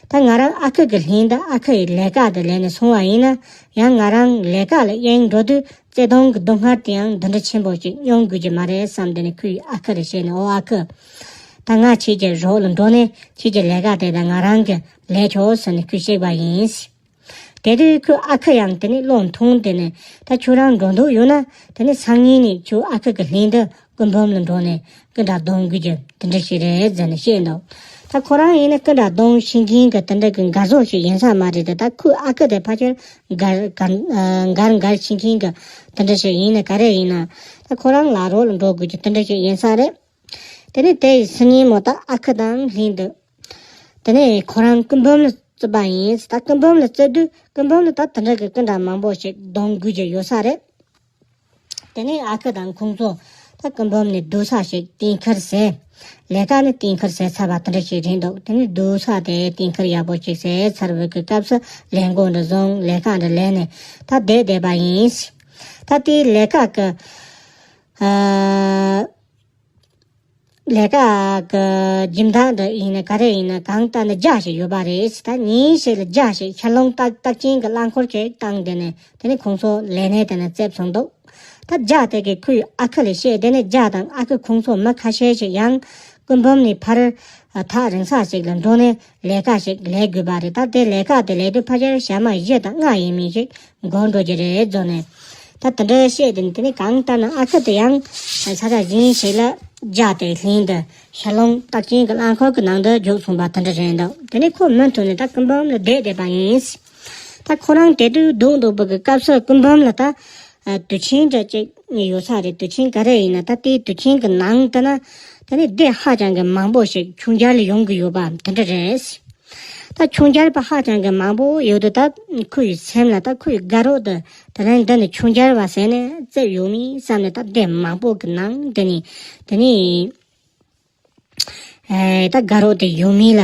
ད་ང་རང་ཨ་ཁུ་གི་ལྷན་དུ་ཨ་ཁུ་ཡི་ལས་ཀ་དེ་ལས་ནས་སོང་བ་ཡིན་ན། ཡང་ང་རང་ལས་ཀ་ལ་གཡེང་འགྲོ་དུས་བརྩེ་དུང་གི་སྡུག་བསྔལ་དེ་ཡང་འདི་འདྲ་ཆེན་པོ་ཞིག་མྱོང་དགོས་ཀྱི་མ་རེད་བསམ། དེ་ནས་ཁོའི་ཨ་ཁུ་ལ་བཤད་ནས། ཨོ་ཨ་ཁུ། ད་ང་ཁྱེད་ཀྱི་རོགས་ལ་འགྲོ་ནས་ཁྱེད་ཀྱི་ལས་ཀ་དེ་ད་ང་རང་གི་ལས་ཆོག་ཟེར་ནས་ཁོས་བཤད་པ་ཡིན། དེ་དུས་ཁོའི་ཨ་ཁུ་ཡང་དེ་ནས་བློ་ཐུང་། དེ་ནས་ད་ཁྱོད་རང་འགྲོ་འདོད་ཡོད་ན། དེ་ནས་སང་ཉིན་ནས་ཁྱོད་ཨ་ཁུ་གི་ལྷན་དུ་སྐུ་འབུམ་ལ་འགྲོ་ནས་སྐུ་འདྲ་གཏོང་དགོས་ཀྱི་དེ་འདྲ་ཞིག་རེད་ཟེར་ནས་བཤད་འདུག་ད་ཁོ་རང་ཡིན་ན་སྐུ་འདྲ་གཏོང་ཤེས་མཁན་གྱི་དེ་འདྲ་གི་མགར་བཟོ་ཞིག་ཡིན་ས་མ་རེད་དེ། ད་ཁོའི་ཨ་ཁུ་དེ་ཕལ་ཆེར་མགར་མགར་མགར་མགར་ཤེས་མཁན་གྱི་དེ་འདྲ་ཞིག་ཡིན་ན་ག་རེ་ཡིན་ན། ད་ཁོ་རང་ལ་རོགས་ལ་འགྲོ་དགོས་ཀྱི་དེ་འདྲ་ཞིག་ཡིན་ས་རེད། དེ་ནས་དེ་ཡི་སང་ཉིན་མོ་ད་ཨ་ཁུ་དང་ལྷན་དུ། དེ་ནས་ཁོ་རང་སྐུ་འབུམ་ལ་བརྩི་བ་ཡིན། ད་སྐུ་འབུམ་ལ་བརྩི་དུས་སྐུ་འབུམ་ལ་ད་དེ་འདྲ་གི་སྐུ་འདྲ་མང་པོ་ཞིག་གཏོང་དགོས་ཀྱི་ཡོད་ས་རེད། དེ་ནས་ཨ་ཁུ་དང་ཁོང་ཚོ་ད་སྐུ་འབུམ་ནས་སྡོད་ས་ཞིག་གཏན་འཁེལ་ཟེར། ལས་ཀ་ནི་གཏན་འཁེལ་ཟེར་ཚར་བ་དེ་འདྲ་ཞིག་རེད་འདུག་དེ་ནས་སྡོད་ས་དེ་གཏན་འཁེལ་ཡག་པོ་ཞིག་ཟེར་ཚར་བའི་གི་སྐབས་སུ་ལས་འགོ་འདྲ་བཟུང་། ལས་ཀ་འདྲ་ལས་ནས་ད་བསྡད་བསྡད་པ་ཡིན། ད་དེའི་ལས་ཀ་གི་ཨ། ལས་ཀ་གི་སྦྱིན་བདག་འདི་ཡིན་ན་ག་རེ་ཡིན་ན། གང་ལྟར་ན་རྒྱ་ཞིག་ཡོད་པ་རེད། ད་ཉིན་ཞིག་ལ་རྒྱ་ཞིག་ཤར་རླུང་རྟགས་རྟགས་ཅན་གྱི་རླངས་འཁོར་ཞིག་བཏང་། དེ་ནས་དེ་ནས་ཁོང་ཚོ་ལས་གནས་དེ་ནས་བཙལ་སོང་འདུག་ད་རྒྱ་དེ་གིས་ཁོའི་ཨ་ཁུ་ལ་བཤད། དེ་ནས་རྒྱ་དང་ཨ་ཁུ་ཁོང་ཚོ་མི་ཁ་ཤས་ཤིག་ཡང་སྐུ་འབུམ་ནས་ཕར་ཐག་རིང་ས་ཞིག་ལ་འགྲོ་ནས་ལས་ཀ་ཞིག་ལས་དགོས་པ་རེད། ད་དེ་ལས་ཀ་དེ་ལས་དུས་ཕལ་ཆེར་ཞག་མ་བཞི་དང་ལྔ་ཡས་མས་ཞིག་འགོར་འགྲོ་གི་རེད་བཟོ་ནས། ད་དེ་འདྲ་བཤད། དེ་ནས་དེ་ནས་གང་ལྟར་ན་ཨ་ཁུ་དེ་ཡང་ས་ཆ་གཞན་ཞིག་ལ་རྒྱ་དེ་ལྷན་དུ་ཤར་རླུང་རྟགས་ཅན་གྱི་རླངས་འཁོར་གྱི་ནང་དུ་རྒྱུགས་སོང་བ་དེ་འདྲ་རེད་འདུག་དེ་ནས་ཁོ་མུ་མཐུད་ནས་ད་སྐུ་འབུམ་ལ་བསྡད་བསྡད་པ་ཡིན། ད་ཁོ་རང་དེ་དུས་སྡོད་འདུག་པའི་གི་སྐབས་སུ་སྐུ་འབུམ་ལ་ད་དུས་ཆེན་འདྲ་ཅིག་ཡོད་ས་རེད། དུས་ཆེན་ག་རེ་ཡིན་ན། ད་དེའི་དུས་ཆེན་གྱི་ནང་དུ་ན་དེ་ནས་སྡེ་ཧ་ཅང་གི་མང་པོ་ཞིག་ཆུང་རྒྱལ་ལ་ཡོང་གི་ཡོད་པ་དེ་འདྲ་རེད། ད་ཆུང་རྒྱལ་པ་ཧ་ཅང་གི་མང་པོ་ཡོད་དུས། ད་ཁོའི་སེམས་ལ་ད་ཁོའི་དགའ་རོགས་དེ་དེ་རིང་འདི་ནས་ཆུང་རྒྱལ་པ་ཟེར་ནས་བཙལ་ཡོང་མིན་བསམ་ནས། ད་སྡེ་མང་པོ་གི་ནང་དེ་ནས་དེ་ནས་ཨེ་ད་དགའ་རོགས་དེ་ཡོང་མིན་ལ་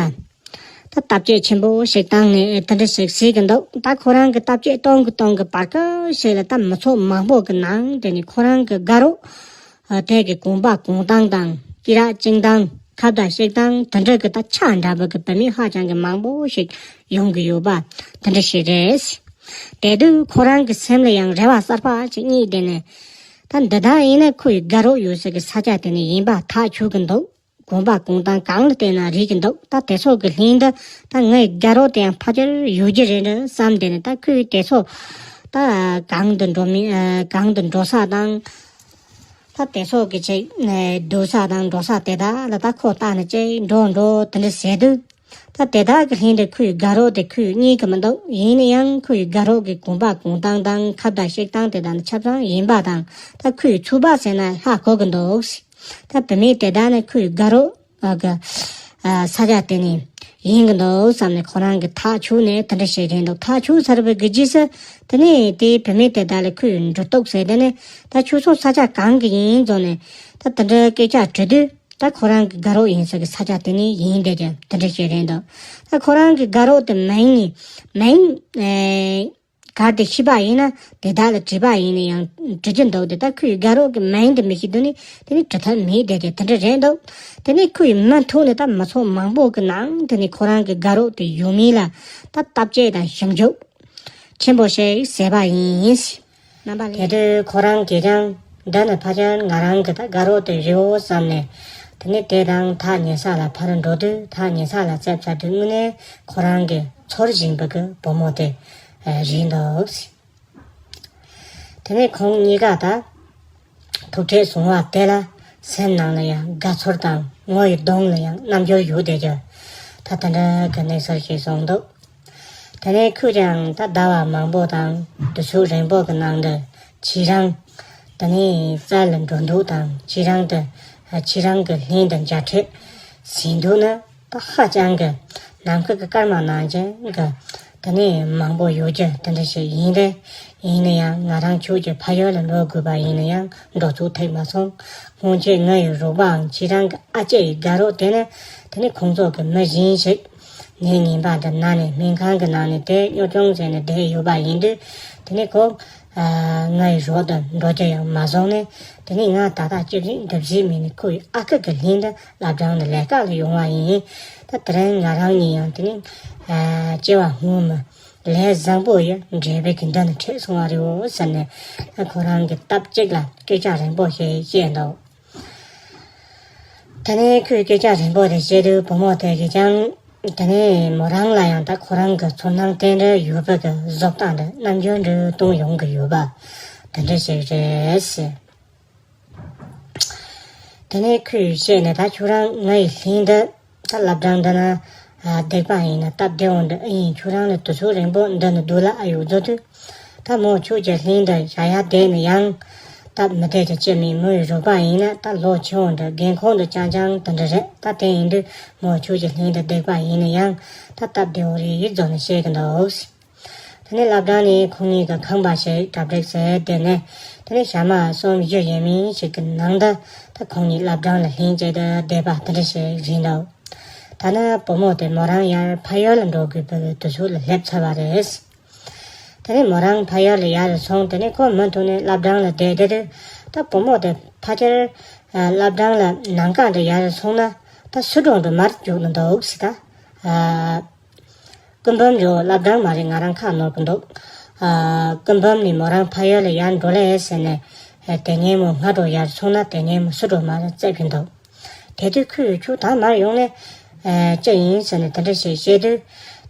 ད་བརྟག་དཔྱད་ཆེན་པོ་ཞིག་བཏང་ནས་དེ་འདྲ་ཞིག་ཟེར་གི་འདུག་ད་ཁོ་རང་གི་བརྟག་དཔྱད་གཏོང་གི་གཏོང་གི་བར་སྐབས་ཤིག་ལ་ད་མི་ཚོགས་མང་པོ་གི་ནང་དེ་ནས་ཁོ་རང་གི་དགའ་རོགས་ཨ་དེ་གི་གོམ་པ་གོམ་སྟངས་དང་། ཅི་ར་བཅིངས་སྟངས། ཁ་བརྡ་བཤད་སྟངས། དེ་འདྲ་གི་ད་ཆ་འདྲ་པོ་གི་བུད་མེད་ཧ་ཅང་གི་མང་པོ་ཞིག་ཡོང་གི་ཡོད་པ་དེ་འདྲ་ཞིག་རེད། དེ་དུས་ཁོ་རང་གི་སེམས་ལ་ཡང་རེ་བ་གསར་པ་ཞིག་རྙེད། དེ་ནས་ད་འདི་དག་ཡིན་ན་ཁོ་ཡི་དགའ་རོགས་ཡོད་ས་གི་ས་ཆ་དེ་ནས་ཡིན་པ་ཐག་ཆོད་གི་འདུག་གོམ་པ་གོམ་སྟངས་གང་ལ་བལྟས་ན་རེད་ཀྱི་འདུག་ད་དེ་ཚོ་གི་ལྷན་དུ་ད་ངའི་དགའ་རོགས་དེ་ཡང་ཕལ་ཆེར་ཡོད་ཀྱི་རེད་འདྲ་བསམ། དེ་ནས་ད་ཁོས་དེ་ཚོ་ད་གང་དུ་འགྲོ་མིན་ཨ་གང་དུ་འགྲོ་ས་དང་། ད་དེ་ཚོ་གི་ཅིག་ཨ་སྡོད་ས་དང་འགྲོ་ས་དེ་དག་ལ་ད་ཁོ་ལྟ་ནས་ཅིག་འགྲོ་འགྲོ་དེ་འདྲ་ཟེར་དུས། ད་དེ་དག་གི་ལྷན་དུ་ཁོའི་དགའ་རོགས་དེ་ཁོས་རྙེད་ཀྱི་མི་འདུག་ཡིན་ན་ཡང་ཁོའི་དགའ་རོགས་ཀྱི་གོམ་པ་གོམ་སྟངས་དང་ཁ་བརྡ་བཤད་སྟངས་དེ་དག་ནི་ཆ་ཚང་ཡིན་པ་དང་། ད་ཁོའི་ཚུགས་པ་ཟེར་ན་ཧ་གོ་གི་འདུག་ད་བུད་མེད་དེ་དག་ནི་ཁོའི་དགའ་རོགས་ཨ་གི་ཨ་ས་ཆ་དེ་ནས་ཡིན་གི་འདུག་བསམ་ནས་ཁོ་རང་གི་ཐག་ཆོད་ནས་དེ་འདྲ་བྱས་རན་འདུག་ཐག་ཆོད་ཚར་བའི་གི་རྗེས་སུ་དེ་ནས་དེའི་བུད་མེད་དེ་དག་ལ་ཁོའི་འགྲོ་སྟོབས་ཟེར། དེ་ནས་ད་ཁྱོད་ཚོ་ས་ཆ་གང་གི་ཡིན་བཟོ་ནས་ད་དེ་འདྲ་སྐད་ཆ་དྲི་དུས། ད་ཁོ་རང་གི་དགའ་རོགས་ཡིན་ས་གི་ས་ཆ་དེ་ནས་ཡིན་བསྡད་ཀྱང་དེ་འདྲ་བྱས་རན་འདུག་ད་ཁོ་རང་གི་དགའ་རོགས་དེ་མིང་ནི་མིང་ཨེ་གར་དེ་ཤེས་པ་ཡིན་ན་དེ་དག་ལ་དྲིས་པ་ཡིན་ན་ཡང་འགྲིག་གི་འདུག་དེ་ད་ཁོའི་དགའ་རོགས་ཀྱི་མིང་དེ་མི་ཤེས་དུས་ནི་དེ་ནི་དྲི་ཐབས་མེད་བསྡད་ཀྱང་དེ་འདྲ་རན་འདུག་དེ་ནི་ཁོའི་མི་ཐུག་ནི་ད་མི་ཚོགས་མང་པོ་གི་ནང་དེ་ནི་ཁོ་རང་གི་དགའ་རོགས་དེ་ཡོད་མིན་ལ་ད་བརྟག་དཔྱད་དང་ཞིབ་འཇུག་ཆེན་པོ་ཞིག་བྱས་པ་ཡིན། རྣམ་པ་ལགས། དེ་དུས་ཁོ་རང་གིས་ཀྱང་འདི་ནི་ཕལ་ཆེར་ང་རང་གི་ད་དགའ་རོགས་དེ་རེད་འོ་བསམ་ནས། དེ་ནས་དེ་དང་ཐག་ཉེ་ས་ལ་ཕར་འགྲོ་དུས། ཐག་ཉེ་ས་ལ་སླེབས་ཚར་དུས་དངོས་གནས་ཁོ་རང་གི་ཚོར་བཞིན་པའི་གི་བུ་མོ་དེ་རེད་འདུག་དེ་ནས་ཁོང་གཉིས་ཀ་ད་ཐུག་འཕྲད་བྱུང་བ་དེ་ལ་སེམས་ནང་ལ་ཡང་དགའ་ཚོར་དང་ངོ་ཡི་གདོང་ལ་ཡང་རྣམ་འགྱུར་ཡོད་བསྡད་ཀྱང་ད་དེ་འདྲ་གི་གནས་ཚུལ་ཞིག་བྱུང་འདུག་དེ་ནས་ཁོས་ཀྱང་ད་ཟླ་བ་མང་པོ་དང་དུས་ཚོད་རིང་པོ་གི་ནང་དུ་ཁྱེད་རང་དེ་ནས་རྩ་ལ་འགྲོ་འདུག་དང་ཁྱེད་རང་དུ་ཁྱེད་རང་གི་ལྷན་དུ་མཇལ་འཕྲད་ཟིན་འདུག་ན། ད་ཧ་ཅང་གི་ནམ་མཁའ་གི་སྐར་མ་ནང་བཞིན་གི་དེ་ནས་མང་པོ་ཡོད་རྒྱུ་དེ་འདྲ་ཞིག་ཡིན་རེད། ཡིན་ན་ཡང་ང་རང་ཁྱོད་ཀྱི་ཕ་ཡུལ་ལ་འགྲོ་དགོས་པ་ཡིན་ན་ཡང་འགྲོ་ཚུགས་ཐུབ་མ་སོང་། སྔོན་ཆད་ང་ཡི་རོགས་པའམ་ཁྱེད་རང་གི་ཨ་ཅེ་ཡི་དགའ་རོགས་དེ་ནི་དེ་ནི་ཁོང་ཚོ་གི་མི་གཞན་ཞིག་ངའི་ཉིན་པ་འདི་ན་ནས་སྨན་ཁང་གི་ནང་ནས་དེ་གཉོར་སྐྱོང་བྱས་ནས་བསྡད་ཡོད་པ་ཡིན་དུས། དེ་ནི་ཁོ་ ཨ། ང་ཡི་རོགས་དང་འགྲོ་རྒྱུ་ཡང་མ་བཟུང་ནས། དེ་ནས་ང་ད་ལྟ་ལྕེབ་ཟིན་འདུག་ཟིན་མིན་ནས་ཁོ་ཡི་ཨ་ཁུ་གི་ལྷན་དུ་བླ་བྲང་ལ་ལས་ཀ་ལ་ཡོང་བ་ཡིན། ད་དེ་རིང་ང་རང་གཉིས་ཡང་དེ་ནས་ཨ། སྐྱེ་བ་སྔོན་མ་ལས་བཟང་པོ་ཡི་འབྲས་བུ་གི་མདུན་ནས་འཕྲད་སོང་བ་རེད་འོ་ཟེར་ནས། ཁོ་རང་གིས་སྟབས་གཅིག་ལ་སྐད་ཆ་རིང་པོ་ཞིག་བཤད་འདུག་དེ་ནས་ཁོས་སྐད་ཆ་རིང་པོ་དེ་བཤད་དུས། བུ་མོ་དེ་གིས་ཀྱང་དེ་ནས་མོ་རང་ལ་ཡང་ད་ཁོ་རང་གི་ཚོར་སྣང་དེ་འདྲ་ཡོད་པ་གི་བཟོ་སྟངས་དེ་རྣམ་འགྱུར་འདྲ་སྟོན་ཡོང་གི་ཡོད་པ་དེ་འདྲ་ཞིག་རེད་ཟེར། དེ་ནས་ཁོས་བཤད་ནས། ད་ཁྱོད་རང་ང་ཡི་ལྷན་དུ་ད་བླ་བྲང་འདི་ན་སྡིག་པ་ཡིན་ན་སྟབས་བདེ་བོ་འདྲ་ཨེ་ཡིན། ཁྱོད་རང་ལ་དུས་ཚོད་རིང་པོ་འདི་ན་སྡོད་ལ་ཨ་ཡོད་བཟོ་དུས། ད་མོ་ཁྱོད་ཀྱི་ལྷན་དུ་བཞག་ཡ་བསྡད་ན་ཡང་སྟབས་མི་བདེ་ཅིག་ཅི་མིན། མོ་ཡི་རོགས་པ་ཡིན་ན་ད་ལོ་ཆེ་བོ་འདྲ་རྒན་འཁོགས་འདྲ་རྐྱང་རྐྱང་དེ་འདྲ་རེད། ད་དེ་ཡིན་དུས་མོ་ཁྱོད་ཀྱི་ལྷན་དུ་སྡིག་པ་ཡིན་ན་ཡང་ད་སྟབས་བདེ་བོ་རེད་ཡིན་བཟོ་ནས་བཤད་གི་འདུག་དེ་ནས་བླ་བྲང་ནས་ཁོང་གཉིས་ཀྱི་ཁང་པ་ཞིག་གྲ་སྒྲིག་བྱས་བསྡད་ནས། དེ་ནས་ཞག་མ་གསུམ་བཞི་ཡས་མས་ཤིག་གི་ནང་དུ་ད་ཁོང་གཉིས་བླ་བྲང་ལ་ལྷན་བཅས་ཏེ་བསྡད་པ་དེ་འདྲ་ཞིག་རེད་འདུག་ཐ་ན་བུ་མོ་དེ་མོ་རང་ཡར་ཕ་ཡུལ་ལ་འགྲོ་དགོས་པའི་དུས་ཚོད་ལ་སླེབས་ཚར་བ་རེད། དེ་ནས་མོ་རང་ཕ་ཡུལ་ལ་ཡར་སོང་། དེ་ནས་ཁོ་མུ་མཐུད་ནས་བླ་བྲང་ལ་བསྡད་བསྡད་དུས། ད་བུ་མོ་དེ་ཕལ་ཆེར་ཨ། བླ་བྲང་ལ་ནམ་མཁའ་འདྲ་ཡར་སོང་ན་ད་སུ་གྲོང་དུ་མར་རྒྱུག་ནི་འདུག་ཟེར། ད་ཨ། སྐུ་འབུམ་རེད། བླ་བྲང་མ་རེད། ང་རང་ཁ་ནོར་གི་འདུག་ཨ། སྐུ་འབུམ་ནས་མོ་རང་ཕ་ཡུལ་ལ་ཡར་འགྲོ་ལེ་ཟེར་ནས། ཨ། དེ་ནས་མོ་སྔ་དྲོ་ཡར་སོང་ན་དེ་ནས་མོ་སུ་དྲོ་མར་རྩེབ་ཀྱི་འདུག་དེ་དུས་ཁོས་ཁྱོད་ད་མར་ཡོང་ནས་ཨ། ཅི་ཡིན་ཟེར་ནས་དེ་འདྲ་ཞིག་བཤད་དུས།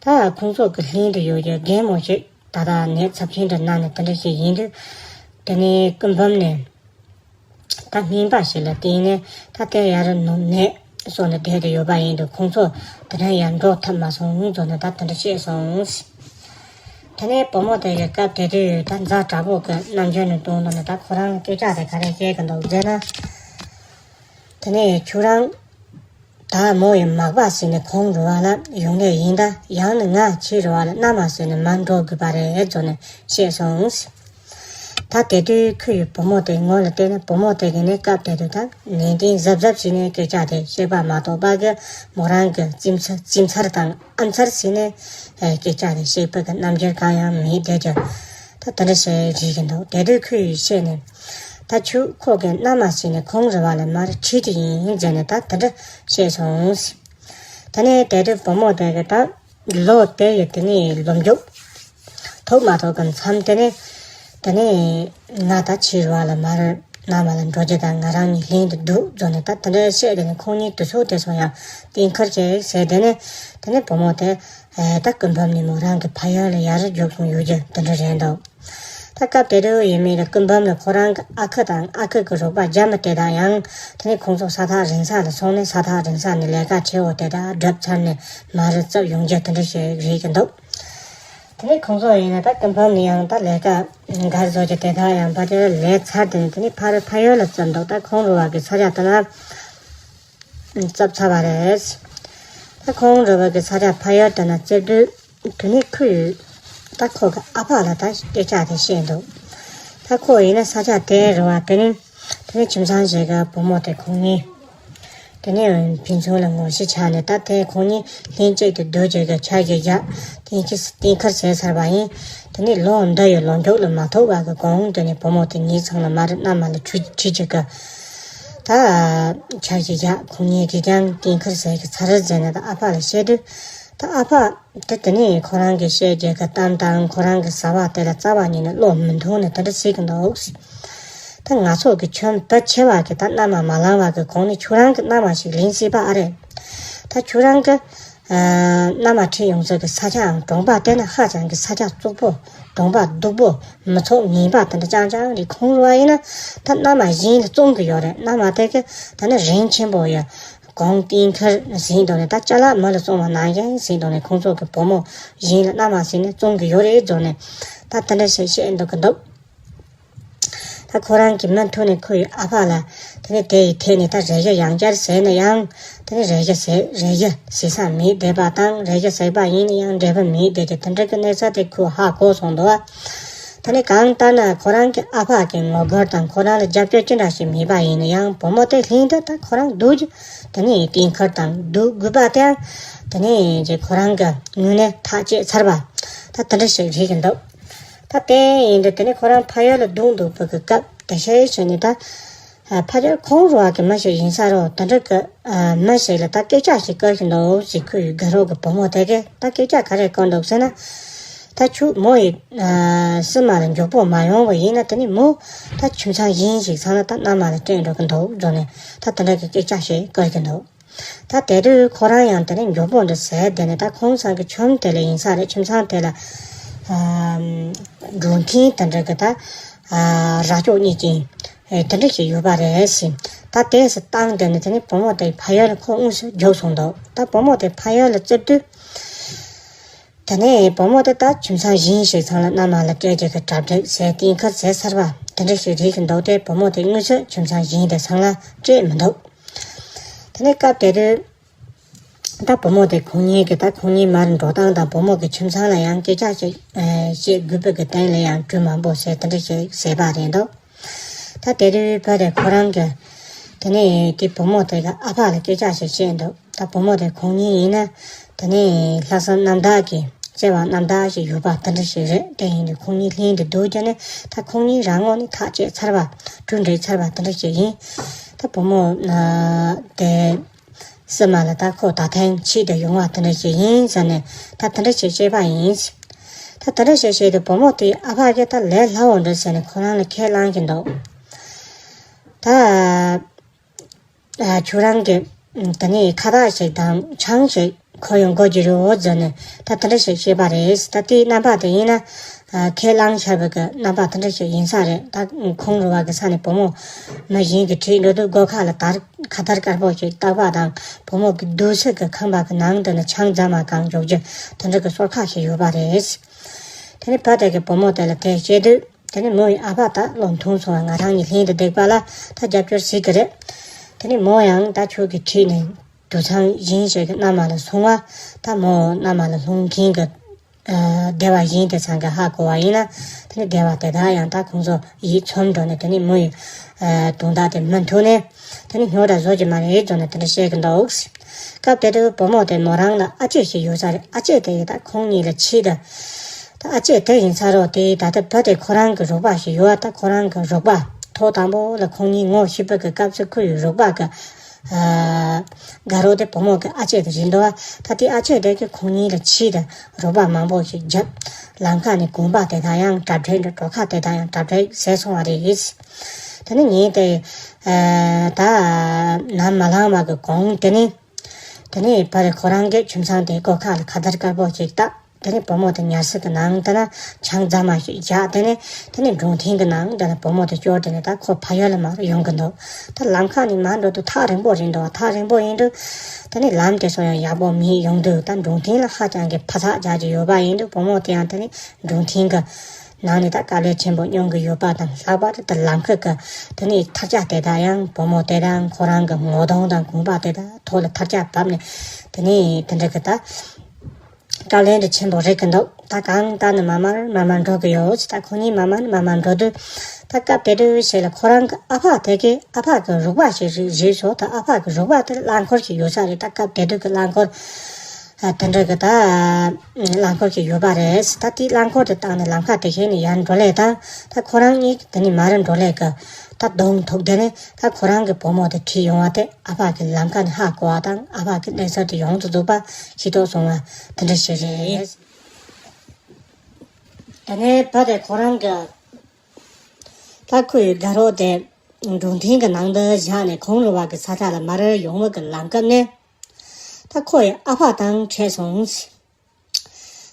ད་ཁོང་ཚོ་གི་ལྷན་དུ་ཡོད་ཀྱི་རྒན་མོ་ཞིག་ད་ལྟ་ནད་ཚབས་ཆེན་འདྲ་ན་ནས་དེ་འདྲ་ཞིག་ཡིན་དུས། དེ་ནས་སྐུ་འབུམ་ནས་ད་སྨན་པ་ཞིག་ལ་བསྟན་ནས། ད་ལྟའི་ཡར་ནུབ་ནས་སོང་ནས་བསྡད་དུ་ཡོད་པ་ཡིན་དུས། ཁོང་ཚོ་དེ་འདྲ་ཡར་འགྲོ་ཐུབ་མ་སོང་བཟོ་ནས་ད་དེ་འདྲ་བཤད་སོང་། དེ་ནས་བུ་མོ་དེ་གི་སྐབས་དེ་དུས་ད་ཛ་དྲག་པོ་གི་རྣམ་འགྱུར་ནས་གཏོང་དུས་ནས། ད་ཁོ་རང་སྐད་ཆ་དེ་ག་རེ་བཤད་གི་འདུག་ཟེར་ན། དེ་ནས་ཁྱོད་རང་ད་མོ་ཡི་མག་པ་ཟིན་ནས་ཁོང་རུ་བ་ལ་ཡོང་ངེས་ཡིན། ད་ཡང་ནི་ང་ཁྱེད་རུ་བ་ལ་མནའ་མ་ཟིན་ནས་མ་འགྲོ་དགོས་པ་རེད་བཟོ་ནས་བཤད་སོང་། ད་དེ་དུས་ཁོ་ཡི་བུ་མོ་དེ་ངོ་ལ་བལྟས་ན། བུ་མོ་དེ་གི་ནི་སྐབས་དེ་དུས་ད་ནན་ཏན་གཟབ་གཟབ་བྱས་ནས་སྐད་ཆ་དེ་བཤད་པ་མ་གཏོགས་པ་གི། མོ་རང་གི་སྐྱིད་ཚ་སྐྱིད་ཚར་དང་ཨ་མཚར་བྱས་ནས་སྐད་ཆ་དེ་བཤད་པ་གི་རྣམ་འགྱུར་གང་ཡང་མེད་བསྡད་ཀྱང་། ད་དེ་འདྲ་ཞིག་རེད་ཀྱི་འདུག་དེ་དུས་ཁོས་བཤད་ནས། ད་ཁྱོད་ཁོ་གི་མནའ་མ་བྱས་ནས་ཁོང་རུ་བ་ལ་མར་ཁྲིད་ཀྱི་ཡིན་ཟེར་ནས་ད་དེ་འདྲ་བཤད་སོང་། དེ་ནས་དེ་དུས་བུ་མོ་དེ་གི་ད་ལོ་དེ་ཡི་དེ་ནས་ལོ་མཇུག་ཐོག་མ་ཐོག་གི་མཚམས་དེ་ནས། དེ་ནས་ང་ད་ཁྱེད་རུ་བ་ལ་མར་མནའ་མ་ལ་འགྲོ་རྒྱུ་དང་། ང་རང་གཉིས་ལྷན་དུ་འདུག་བཟོ་ནས་ད་དེ་འདྲ་བཤད། དེ་ནས་ཁོང་གཉིས་དུས་ཚོད་དེ་སོང་ཡང་གཏན་འཁེལ་བྱས་ཟེར། དེ་ནས་དེ་ནས་བུ་མོ་དེ་ཨེ། ད་སྐུ་འབུམ་ནས་མོ་རང་གི་ཕ་ཡུལ་ལ་ཡར་རྒྱུགས་སོང་ཡོད་རྒྱུ་དེ་འདྲ་རེད་འདུག་ད་སྐབས་དེ་དུས་ཡིན་མིན་ལ་སྐུ་འབུམ་ནས་ཁོ་རང་གི་ཨ་ཁུ་དང་ཨ་ཁུ་གི་རོགས་པ་རྒྱ་མི་དེ་དག་ཡང་དེ་ནས་ཁོང་ཚོ་ས་ཐག་རིང་ས་ལ་སོང་ནས། ས་ཐག་རིང་ས་ནས་ལས་ཀ་ཆེ་བོ་དེ་དག་བསྒྲུབས་ཚར་ནས་མར་རྩེབ་ཡོང་རྒྱུ་དེ་འདྲ་ཞིག་རེད་ཀྱི་འདུག་དེ་ནས་ཁོང་ཚོ་ཡིན་ན་ད་སྐུ་འབུམ་ནས་ཡང་ད་ལས་ཀ་འགར་བཟོ་རྒྱུ་དེ་དག་ཡང་ཕ་གིར་ལས་ཚར། དེ་ནས་དེ་ནས་ཕ་རི་ཕ་ཡུལ་ལ་བརྩིས་འདུག་ད་ཁོང་རུ་བ་གི་ས་ཆ་དེ་ན་རྩེབ་ཚར་བ་རེད། ད་ཁོང་རུ་བ་གི་ས་ཆ་ཕ་ཡུལ་དེ་ན་རྩེབ་དུས། དེ་ནས་ཁོས་ད་ཁོ་གི་ཨ་ཕ་ལ་ད་སྐད་ཆ་དེ་བཤད་འདུག་ད་ཁོ་ཡིན་ན་ས་ཆ་དེ་རུ་བ་དེ་ནས། དེ་ནས་ཁྱིམ་ཚང་ཞིག་གི་བུ་མོ་དེ་ཁོང་གཉིས། དེ་ནས་ཕན་ཚུན་ལ་ངོ་ཤེས་ཆགས་ནས། ད་དེ་ཁོང་གཉིས་ལྷན་གཅིག་ཏུ་སྡོད་རྒྱུ་གི་འཆར་གཞི་བཞག་གཏན་འཁེལ་གཏན་འཁེལ་བྱས་ཚར་བ་ཡིན། དེ་ནས་ལོ་འདི་ཡི་ལོ་མཇུག་ལ་མ་ཐུག་པ་གི་གོང་དེ་ནས་བུ་མོ་དེ་ངེད་ཚང་ལ་མར་མནའ་མ་ལ་ཁྲིད་ཁྲིད་རྒྱུ་གི་ད་འཆར་གཞི་བཞག་ཁོང་གཉིས་ཀྱིས་ཀྱང་གཏན་འཁེལ་བྱས་གི་ཚར་ཟེར་ནས་ད་ཨ་ཕ་ལ་བཤད་དུས། ད་ཨ་ཕ་དེ་དེ་ནས་ཁོ་རང་གི་བཤད་རྒྱུ་གི་གཏམ་དང་ཁོ་རང་གི་བྱ་བ་དེ་ལ་རྩ་བ་ཉིད་ནས་བློ་མི་འདུག་ནས་དེ་འདྲ་ཟེར་གི་འདུག་ད་ང་ཚོ་གི་ཁྱོད་བུ་ཆེ་བ་གི་ད་མནའ་མ་མ་ལངས་པ་གི་གོང་ནས་ཁྱོད་རང་གི་མནའ་མ་ཞིག་ལེན་སྲིད་པ་ཨ་རེད། ད་ཁྱོད་རང་གི་ཨ། མནའ་མ་ཁྲིད་ཡོང་ས་གི་ས་ཆའང་གྲོང་པ་དེ་ན་ཧ་ཅང་གི་ས་ཆ་བཙོག་པོ། གྲོང་པ་སྡུག་པོ། མི་ཚོགས་ངན་པ་དེ་འདྲ་རྐྱང་རྐྱང་རེད། ཁོང་རུ་བ་ཡིན་ན་ད་མནའ་མ་གཞན་ལ་བཙོང་གི་ཡོད་རེད། མནའ་མ་དེ་གི་ད་ནི་རིན་ཆེན་པོ་ཡ། གོང་གཏན་འཁེལ་ཟིན་དོ་ནས། ད་ཅ་ལག་མི་ལ་བཙོང་བ་ནང་བཞིན་ཟིན་དོ་ནས། ཁོང་ཚོ་གི་བུ་མོ་གཞན་ལ་མནའ་མ་ཟིན་ནས་བཙོང་གི་ཡོད་རེད་བཟོ་ནས། ད་དེ་འདྲ་ཞིག་བཤད་འདུག་གི་འདུག་ད་ཁོ་རང་གི་མུ་མཐུད་ནས་ཁོ་ཡི་ཨ་ཕ་ལ་དེ་ནས་དེ་ཡི་ཐད་ནས་ད་རེ་ཞུ་ཡང་བསྐྱར་ཟེར་ན་ཡང་། དེ་ནས་རེ་ཞུ་ཟེར་རེ་ཞུ་ཟེར་ས་མེད་བསྡད་པ་དང་། རེ་ཞུ་ཟེར་བ་ཡིན་ན་ཡང་འབྲས་བུ་མེད་བསྡད་ཀྱི་དེ་འདྲ་གི་གནས་ཚུལ་དེ་ཁོས་ཧ་གོ་སོང་འདུག་དེ་ནས་གང་ལྟར་ན་ཁོ་རང་གི་ཨ་ཕ་གི་ངོ་རྒོལ་དང་ཁོ་རང་ལ་རྒྱབ་སྐྱོར་ཅི་འདྲ་ཞིག་མེད་པ་ཡིན་ན་ཡང་། བུ་མོ་དེ་ལྷན་དུ་ད་ཁོ་རང་སྡོད་རྒྱུ་དེ་ནས་གཏན་འཁེལ་དང་སྡོད་དགོས་པ་དེའང་དེ་ནས་ཀྱི་ཁོ་རང་གི་ངོས་ནས་ཐག་བཅད་ཚར་བ་ད་དེ་འདྲ་ཞིག་རེད་ཀྱི་འདུག་ད་དེ་ཡིན་དུས་དེ་ནས་ཁོ་རང་ཕ་ཡུལ་ལ་སྡོད་འདུག་པའི་གི་སྐབས་དེ་ཤེས་བྱས་ནས་ད། ཨ། ཕ་ཡུལ་ཁོང་རུ་བ་གི་མི་ཞིག་ཡིན་ས་རོ། དེ་འདྲ་གི་ཨ་མི་ཞིག་ལ་ད་སྐད་ཆ་ཞིག་བཀོད་བཞིན་འདུག་ཟེར། ཁོའི་དགའ་རོགས་ཀྱི་བུ་མོ་དེ་གས་ད་སྐད་ཆ་ག་རེ་བཀོད་འདུག་ཟེར་ན། ད་ཁྱོད་མོ་ཡི་ཨ་བསུ་མ་ལ་མགྱོགས་པོ་མ་ཡོང་བ་ཡིན་ན། དེ་ནས་མོ་ད་ཁྱིམ་ཚང་གཞན་ཞིག་ཚང་ལ་ད་མནའ་མ་ལ་སྤྲད་འགྲོ་གི་འདུག་འགྲོ་ནས་ད་དེ་འདྲ་གི་སྐད་ཆ་ཞིག་བཀོད་ཀྱི་འདུག་ད་དེ་དུས་ཁོ་རང་ཡང་དེ་ནས་མགྱོགས་པོ་འདྲ་ཟེར། དེ་ནས་ད་ཁོང་ཚང་གི་ཁྱིམ་དེ་ལ་ཡིན་ས་རེད། ཁྱིམ་ཚང་དེ་ལ་ཨ་འབྲོག་ཁྱིམ་དེ་འདྲ་གི་ད་ཨ་ར་ཅོ་གཉིས་ཀྱི་ཨེ་དེ་འདྲ་ཞིག་ཡོད་པ་རེད་ཟེར། ད་དེ་སུ་བཏང་དེ་ནས་དེ་ནས་བུ་མོ་དེ་ཕ་ཡུལ་ལ་ཁོ་དངོས་སུ་རྒྱུགས་སོང་འདུག་ད་བུ་མོ་དེ་ཕ་ཡུལ་ལ་བཙལ་དུས། དེ་ནས་བུ་མོ་དེ་ད་ཁྱིམ་ཚང་གཞན་ཞིག་ཚང་ལ་མནའ་མ་ལ་སྤྲད་རྒྱུ་གི་གྲ་སྒྲིག་བྱས། གཏན་འཁེལ་བྱས་ཚར་བ་དེ་འདྲ་ཞིག་རེད་ཀྱི་འདུག་དེ་བུ་མོ་དེ་དངོས་སུ་ཁྱིམ་ཚང་གཞན་དེ་ཚང་ལ་སྤྲད་མི་འདུག་དེ་ནས་སྐབས་དེ་དུས་ད་བུ་མོ་དེ་ཁོང་གཉིས་ཀྱི་ད་ཁོང་གཉིས་མར་འགྲོ་སྟངས་དང་། བུ་མོ་གི་ཁྱིམ་ཚང་ལ་ཡང་སྐད་ཆ་ཞིག་ཨ་བཤད་དགོས་པའི་གི་སྟེང་ལ་ཡང་གྲོས་མང་པོ་བྱས། དེ་འདྲ་ཞིག་བྱས་པ་རེད་འདུག་ད་དེ་དུས་བུ་དེ་ཁོ་རང་གི་དེ་ནས་དེ་བུ་མོ་དེ་གི་ཨ་ཕ་ལ་སྐད་ཆ་ཞིག་བཤད་འདུག་ད་བུ་མོ་དེ་ཁོང་གཉིས་ཡིན་ན་དེ་ནས་ལྷག་བསམ་རྣམ་དག་གི་བརྩེ་བ་རྣམ་དག་ཞིག་ཡོད་པ་དེ་འདྲ་ཞིག་རེད། དེ་ཡིན་དུས་ཁོང་གཉིས་ལྷན་དུ་སྡོད་རྒྱུ་ནི་ད་ཁོང་གཉིས་རང་ངོས་ནས་ཐག་བཅད་ཚར་བ། གྲོས་འགྲིག་ཚར་བ་དེ་འདྲ་ཞིག་ཡིན། ད་བུ་མོ་ཨ་དེ་བསུ་མ་ལ་ད་ཁོ་ད་ཐེངས་ཆེད་དུ་ཡོང་བ་དེ་འདྲ་ཞིག་ཡིན་ཟེར་ནས་ད་དེ་འདྲ་ཞིག་བཤད་པ་ཡིན། ད་དེ་འདྲ་ཞིག་བཤད་དུས་བུ་མོ་དེའི་ཨ་ཕ་གིས་ད་ལས་སླ་བོ་འདྲ་ཟེར་ནས་ཁོ་རང་ལ་ཁས་བླངས་ཀྱི་འདུག་ད་ཨ་ཁྱོད་རང་གི་དེ་ནས་ཁ་བཏགས་ཤིག་དང་ཆང་ཞིག་ཁོ་ཡོང་དགོས་ཀྱི་རེད་འོ་ཟེར་ནས་ད་དེ་འདྲ་ཞིག་བཤད་པ་རེད། ད་དེའི་རྣམ་པ་དེ་ཡིན་ན་ཨ་ཁས་བླངས་བྱས་པའི་གི་རྣམ་པ་དེ་འདྲ་ཞིག་ཡིན་ས་རེད། ད་ཁོང་རུ་བ་གི་ས་ནས་བུ་མོ་མི་གཞན་གྱིས་ཁྲིད་འགྲོ་དུས་སྒོ་ཁ་ལ་དར་ཁ་དར་དཀར་པོ་ཞིག་བཏགས་པ་དང་། བུ་མོ་གི་སྡོད་ས་གི་ཁང་པ་གི་ནང་དུ་ནི་ཆང་རྫ་མ་གང་འཇོག་རྒྱུ་དེ་འདྲ་གི་སོར་ཁ་ཞིག་ཡོད་པ་རེད། དེ་ནས་བུ་དེ་གིས་བུ་མོ་དེ་ལ་དེ་བཤད་དུས། དེ་ནས་མོ་ཡི་ཨ་ཕ་ད་བློ་མཐུན་སོང་བ། ང་རང་གཉིས་ལྷན་དུ་བསྡད་པ་ལ་ད་རྒྱབ་སྐྱོར་བྱེད་ཀྱི་རེད། དེ་ནས་མོ་ཡང་ད་ཁྱོད་ཀྱིས་ཁྲིད་ནས་དུད་ཚང་གཞན་ཞིག་གི་མནའ་མ་ལ་སོང་བ། ད་མོ་མནའ་མ་ལ་སློང་མཁན་གྱི་ཨ་སྡེ་བ་གཞན་དེ་ཚང་གིས་ཧ་གོ་བ་ཡིན་ན། དེ་ནས་སྡེ་བ་དེ་དག་ཡང་ད་ཁོང་ཚོ་ཡིད་ཚིམ་འགྲོ་ནས། དེ་ནས་མོ་ཡི་ཨ་དོན་དག་དེ་མི་མཐུན་ནས། དེ་ནས་རྙོག་དྲ་བཟོ་རྒྱུ་མ་རེད་ཟེར་ནས་དེ་འདྲ་བཤད་ཀྱི་འདུག་སྐབས་དེ་དུས་བུ་མོ་དེ་མོ་རང་ལ་ཨ་ཅེ་ཞིག་ཡོད་ས་རེད། ཨ་ཅེ་དེ་ཡིས་ད་ཁོང་གཉིས་ལ་ཆེད་དུ། ད་ཨ་ཅེ་དེ་ཡིན་ས་རོ། དེ་ད་ལྟ་བུ་དེ་ཁོ་རང་གི་རོགས་པ་ཞིག་ཡོད་པ། ད་ཁོ་རང་གི་རོགས་པ་ཐོག་དང་པོ་ལ་ཁོང་གཉིས་ངོ་ཤེས་པའི་གི་སྐབས་སུ་ཁོ་ཡི་རོགས་པ་གི་ཨ་དགའ་རོགས་དེ་བུ་མོ་གི་ཨ་ཅེ་དེ་རེད་འདུག་པ། ད་དེ་ཨ་ཅེ་དེ་གིས་ཁོང་གཉིས་ལ་ཆེད་དུ་རོགས་པ་མང་པོ་ཞིག་བརྒྱབ། ལམ་ཁ་ནས་གོན་པ་དེ་དག་ཡང་གྲ་སྒྲིག་འདྲ། གྲོ་ཁ་དེ་དག་ཡང་གྲ་སྒྲིག་བྱས་སོང་བ་རེད། དེ་ནས་ཉིན་དེ་ཨ་ད་ནམ་མ་ལངས་བ་གི་གོང་དེ་ནས། དེ་ནས་བུ་དེ་ཁོ་རང་གི་ཁྱིམ་ཚང་དེ་སྒོ་ཁ་ལ་ཁ་དར་དཀར་པོ་ཞིག་བཏགས། དེ་ནས་བུ་མོ་དེ་ཉལ་ས་གི་ནང་དེ་ན་ཆང་རྫ་མ་ཞིག་བཞག་དེ་ནས་དེ་ནས་འབྲོག་ཐང་གི་ནང་དེ་ན་བུ་མོ་དེ་སྐྱོར། དེ་ནས་ད་ཁོ་ཕ་ཡུལ་ལ་མར་ཡོང་གི་འདུག་ད་ལམ་ཁ་ནས་མར་འགྲོ་དུས་ཐག་རིང་པོ་རེད་འདུག་ཐག་རིང་པོ་ཡིན་དུས་དེ་ནས་ལམ་དེ་ཚོ་ཡང་ཡག་པོ་མེད། ཡོང་དུས་ད་འབྲོག་ཐང་ལ་ཧ་ཅང་གི་ཕ་ཚག་རྒྱག་གི་ཡོད་པ་ཡིན་དུས། བུ་མོ་དེ་ཡང་དེ་ནས་འབྲོག་ཐང་གི་ནང་ནས་ད་དཀའ་ལས་ཆེན་པོ་མྱོང་གི་ཡོད་པ་དང་། ལྷག་པར་དུ་ད་ལམ་ཁ་གི་དེ་ནས་ཐར་ཅག་དེ་དག་ཡང་བུ་མོ་དེ་དང་ཁོ་རང་གི་ངོ་གདོང་དང་གོན་པ་དེ་དག་ཐོག་ལ་ཐར་ཅག་བབས་ནས། དེ་ནས་དེ་འདྲ་གི་ད་དཀའ་ལས་འདི་ཆེན་པོ་རེད་གི་འདུག་ད་གང་ལྟར་ནི་མར་མར་མར་མར་འགྲོ་གི་ཡོད། ད་ཁོ་གཉིས་མར་མར་མར་མར་འགྲོ་དུས། ད་སྐབས་དེ་དུས་ཞིག་ལ་ཁོ་རང་གི་ཨ་ཕ་དེ་གི་ཨ་ཕ་གི་རོགས་པ་ཞིག་རེད་རེད་སོང་། ད་ཨ་ཕ་གི་རོགས་པ་དེ་རླངས་འཁོར་ཞིག་ཡོད་ས་རེད། ད་སྐབས་དེ་དུས་ཀྱི་རླངས་འཁོར་ཨ་དེ་འདྲ་གི་ད་རླངས་འཁོར་ཞིག་ཡོད་པ་རེད། ད་དེའི་རླངས་འཁོར་དེ་བཏང་ནས་ལམ་ཁ་དེ་བཞིན་ནས་ཡར་འགྲོ་ལེ་དང་། ད་ཁོ་རང་གཉིས་དེ་ནས་མར་འགྲོ་ལེ་གི་ད་གདོང་ཐུག་དེ་ནས། ད་ཁོ་རང་གི་བུ་མོ་དེ་ཁྲིད་ཡོང་བ་དེ་ཨ་ཕ་གི་ལམ་ཁ་ནས་ཧ་གོ་བ་དང་། ཨ་ཕ་གི་གནས་ཚུལ་དེ་ཡོངས་སུ་རྫོགས་པ་ཤེས་རྟོགས་སོང་བ་དེ་འདྲ་ཞིག་རེད། དེ་ནས་བུ་དེ་ཁོ་རང་གི་ད་ཁོའི་དགའ་རོགས་དེ་འབྲོག་ཐང་གི་ནང་དུ་བཞག་ནས་ཁོང་རུ་བ་གི་ས་ཆ་ལ་མར་ཡོང་བ་གི་ལམ་སྐབས་ནས། ད་ཁོ་ཡི་ཨ་ཕ་དང་འཕྲད་སོང་།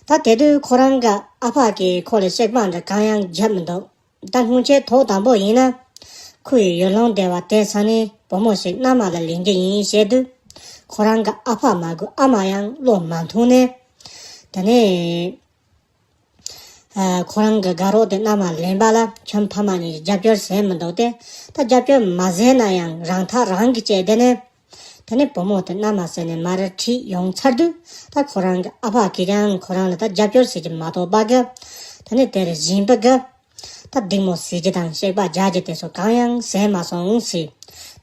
ད་དེ་དུས་ཁོ་རང་གི་ཨ་ཕ་གིས་ཁོ་ལ་གཤེགས་པ་འདྲ་གང་ཡང་བརྒྱབ་མི་འདུག་ད་སྔོན་ཆད་ཐོག་དང་པོ་ཡིན་ན། ཁོ་ཡི་ཡུལ་ལུང་སྡེ་བ་དེ་ས་ནས་བུ་མོ་ཞིག་མནའ་མ་ལ་ལེན་རྒྱུ་ཡིན་ཞེས་དུས། ཁོ་རང་གི་ཨ་ཕ་མ་དགོས་ཨ་མ་ཡང་བློ་མ་ཐོངས་ནས། དེ་ནས་ཨ་ཁོ་རང་གི་དགའ་རོགས་དེ་མནའ་མ་ལེན་པ་ལ་ཁྱིམ་ཕ་མ་གཉིས་ཀྱིས་རྒྱབ་སྐྱོར་བྱས་མི་འདུག་སྟེ། ད་རྒྱབ་སྐྱོར་མ་བྱས་ན་ཡང་རང་ཐག་རང་གིས་བཅད་དེ་ནས། དེ་ནས་བུ་མོ་དེ་མནའ་མ་བྱས་ནས་མར་ཁྲིད་ཡོང་ཚར་དུས། ད་ཁོ་རང་གི་ཨ་ཕ་གིས་ཀྱང་ཁོ་རང་ལ་ད་རྒྱབ་སྐྱོར་བྱེད་ཀྱི་མ་གཏོགས་པ་གི། དེ་ནས་དེར་བཞིན་པ་གི། ད་སྡིགས་མོ་བྱེད་རྒྱུ་དང་གཤེགས་པ་རྒྱག་རྒྱུ་དེ་ཚོ་གང་ཡང་བྱས་མ་སོང་ཟེར།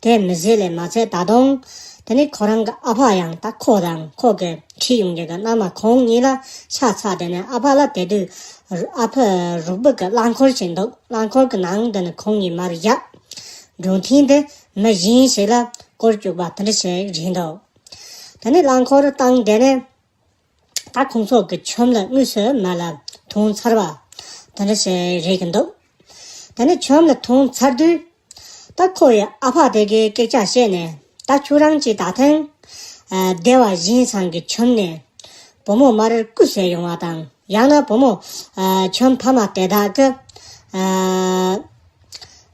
དེ་མི་བྱེད་ལས་མ་བྱས་ད་དུང་། དེ་ནས་ཁོ་རང་གི་ཨ་ཕ་ཡང་ད་ཁོ་དང་ཁོ་གི་ ཁྲིད་ཡོང་རྒྱུ་གི་མནའ་མ་ཁོང་གཉིས་ལ་ཤ་ཚ། དེ་ནས་ཨ་ཕ་ལ་དེ་དུས་ཨ་ཕ་རུག་པའི་གི་རླངས་འཁོར་ཞིག་འདུག་རླངས་འཁོར་གི་ནང་དེ་ནས་ཁོང་གཉིས་མར་བཞག་འགྲོ་ཐེངས་དེ་མི་གཞན་ཞིག་ལ་སྐོར་བཅུག་པ་དེ་འདྲ་ཞིག་རེད་འདུག་དེ་ནས་རླངས་འཁོར་བཏང་དེ་ནས། ད་ཁོང་ཚོ་གི་ཁྱིམ་ལ་དངོས་སུ་མ་ལ་ཐོན་ཚར་བ་དེ་འདྲ་ཞིག་རེད་གི་འདུག་དེ་ནས་ཁྱིམ་ལ་ཐོན་ཚར་དུས། ད་ཁོ་ཡི་ཨ་ཕ་དེ་གི་སྐད་ཆ་བཤད་ནས། ད་ཁྱོད་རང་གིས་ད་ཐེངས་ཨ་སྡེ་བ་གཞན་ཚང་གི་ཁྱིམ་ནས་བུ་མོ་མར་བརྐུས་བྱས་ཡོང་བ་དང་། ཡང་ན་བུ་མོ་ཨ་ཁྱིམ་ཕ་མ་དེ་དག་གི་ཨ།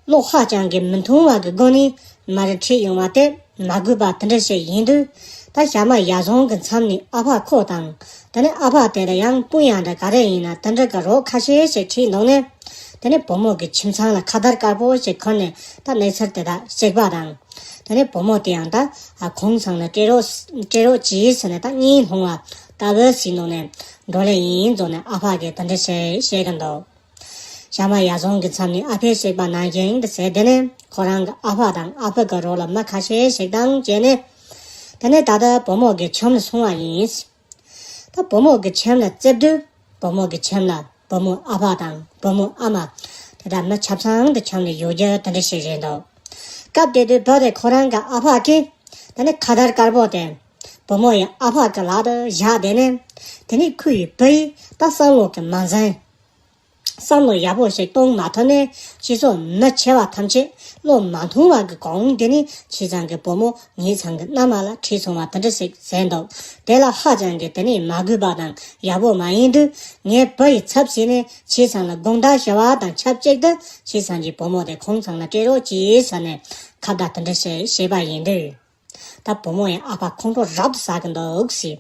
བློ་ཧ་ཅང་གི་མི་མཐུན་པ་གི་སྒོ་ནས་མར་ཁྲིད་ཡོང་བ་དེ་མ་དགོས་པ་དེ་འདྲ་ཞིག་ཡིན་དུས། ད་ཞག་མ་ཡར་སོང་གི་མཚམས་ནས་ཨ་ཕ་ཁོ་དང་། དེ་ནས་ཨ་ཕ་དེ་ལ་ཡང་སྤུན་ཡང་འདྲ་ག་རེ་ཡིན་ན་དེ་འདྲ་གི་རོགས་ཁ་ཤས་ཤིག་ཁྲིད་འདུག་ནས། དེ་ནས་བུ་མོ་གི་ཁྱིམ་ཚང་ལ་ཁ་བརྡ་དཀར་པོ་ཞིག་ཁུར་ནས་ད་གནས་ཚུལ་དེ་དག་བཤད་པ་དང་། དེ་ནས་བུ་མོ་དེ་ཡང་ད་ཨ་ཁོང་ཚང་ལ་སྤྲད་རོགས་སྤྲད་རོགས་གྱིས་ཟེར་ནས་ད་གཉིད་ལྷུང་བ་ལྟ་བུ་ཟིན་འདུག་ནས། འགྲོ་ལེ་ཡིན་འདུག་ནས་ཨ་ཕ་གིས་དེ་འདྲ་ཞིག་བཤད་གི་འདུག་ཞག་མ་ཡར་སོང་གི་མཚམས་ནས་ཨ་ཕས་གཤེགས་པ་ནང་བཞིན་དུ་ཟེར། དེ་ནས་ཁོ་རང་གི་ཨ་ཕ་དང་ཨ་ཕ་གི་རོགས་ལ་མི་ཁ་ཤས་ཤིག་དང་བཅས་ནས། དེ་ནས་ད་ལྟ་བུ་མོ་གི་ཁྱིམ་ལ་སོང་བ་ཡིན། ད་བུ་མོ་གི་ཁྱིམ་ལ་བཙལ་དུས། བུ་མོ་གི་ཁྱིམ་ལ་བུ་མོ་ཨ་ཕ་དང་བུ་མོ་ཨ་མ་དེ་དག་མི་ཆ་ཚང་དེ་ཁྱིམ་ལ་ཡོད་རྒྱུ་དེ་འདྲ་ཞིག་རེད་འདུག་སྐབས་དེ་དུས་བུ་དེ་ཁོ་རང་གི་ཨ་ཕ་གིས་དེ་ནས་ཁ་བརྡ་དཀར་པོ་དེ་བུ་མོ་ཡི་ཨ་ཕ་གི་ལག་ཏུ་བཞག་དེ་ནས། དེ་ནས་ཁོ་ཡི་བུ་ཡིས་ད་བསམ་བློ་གི་མ་འཛིན། བསམ་བློ་ཡག་པོ་ཞིག་གཏོང་མ་ཐུབ་ནས། སྤྱི་ཚོགས་མི་ཆེ་བ་ཐམས་ཅད་བློ་མ་མཐུན་པ་གི་གོང་དེ་ནས་ཁྱེད་ཚང་གི་བུ་མོ་ངེད་ཚང་གི་མནའ་མ་ལ་ཁྲིད་སོང་བ་དེ་འདྲ་ཞིག་ཟེར་འདུག་དེ་ལ་ཧ་ཅང་གི་དེ་ནས་མ་གུས་པ་དང་ཡག་པོ་མ་ཡིན་དུས། ངའི་བུ་ཡི་ཚབ་བྱས་ནས་ཁྱེད་ཚང་ལ་དགོངས་དག་ཞུ་བ་དང་ཆབས་ཅིག་ཏུ། ཁྱེད་ཚང་གི་བུ་མོ་དེ་ཁོང་ཚང་ལ་སྤྲད་རོགས་གྱིས་ཟེར་ནས་ཁ་བརྡ་དེ་འདྲ་ཞིག་བྱས་པ་ཡིན་དུས། ད་བུ་མོ་ཡི་ཨ་ཕ་ཁོང་ཁྲོ་རབ་ཏུ་ཟ་གི་འདུག་ཟེར།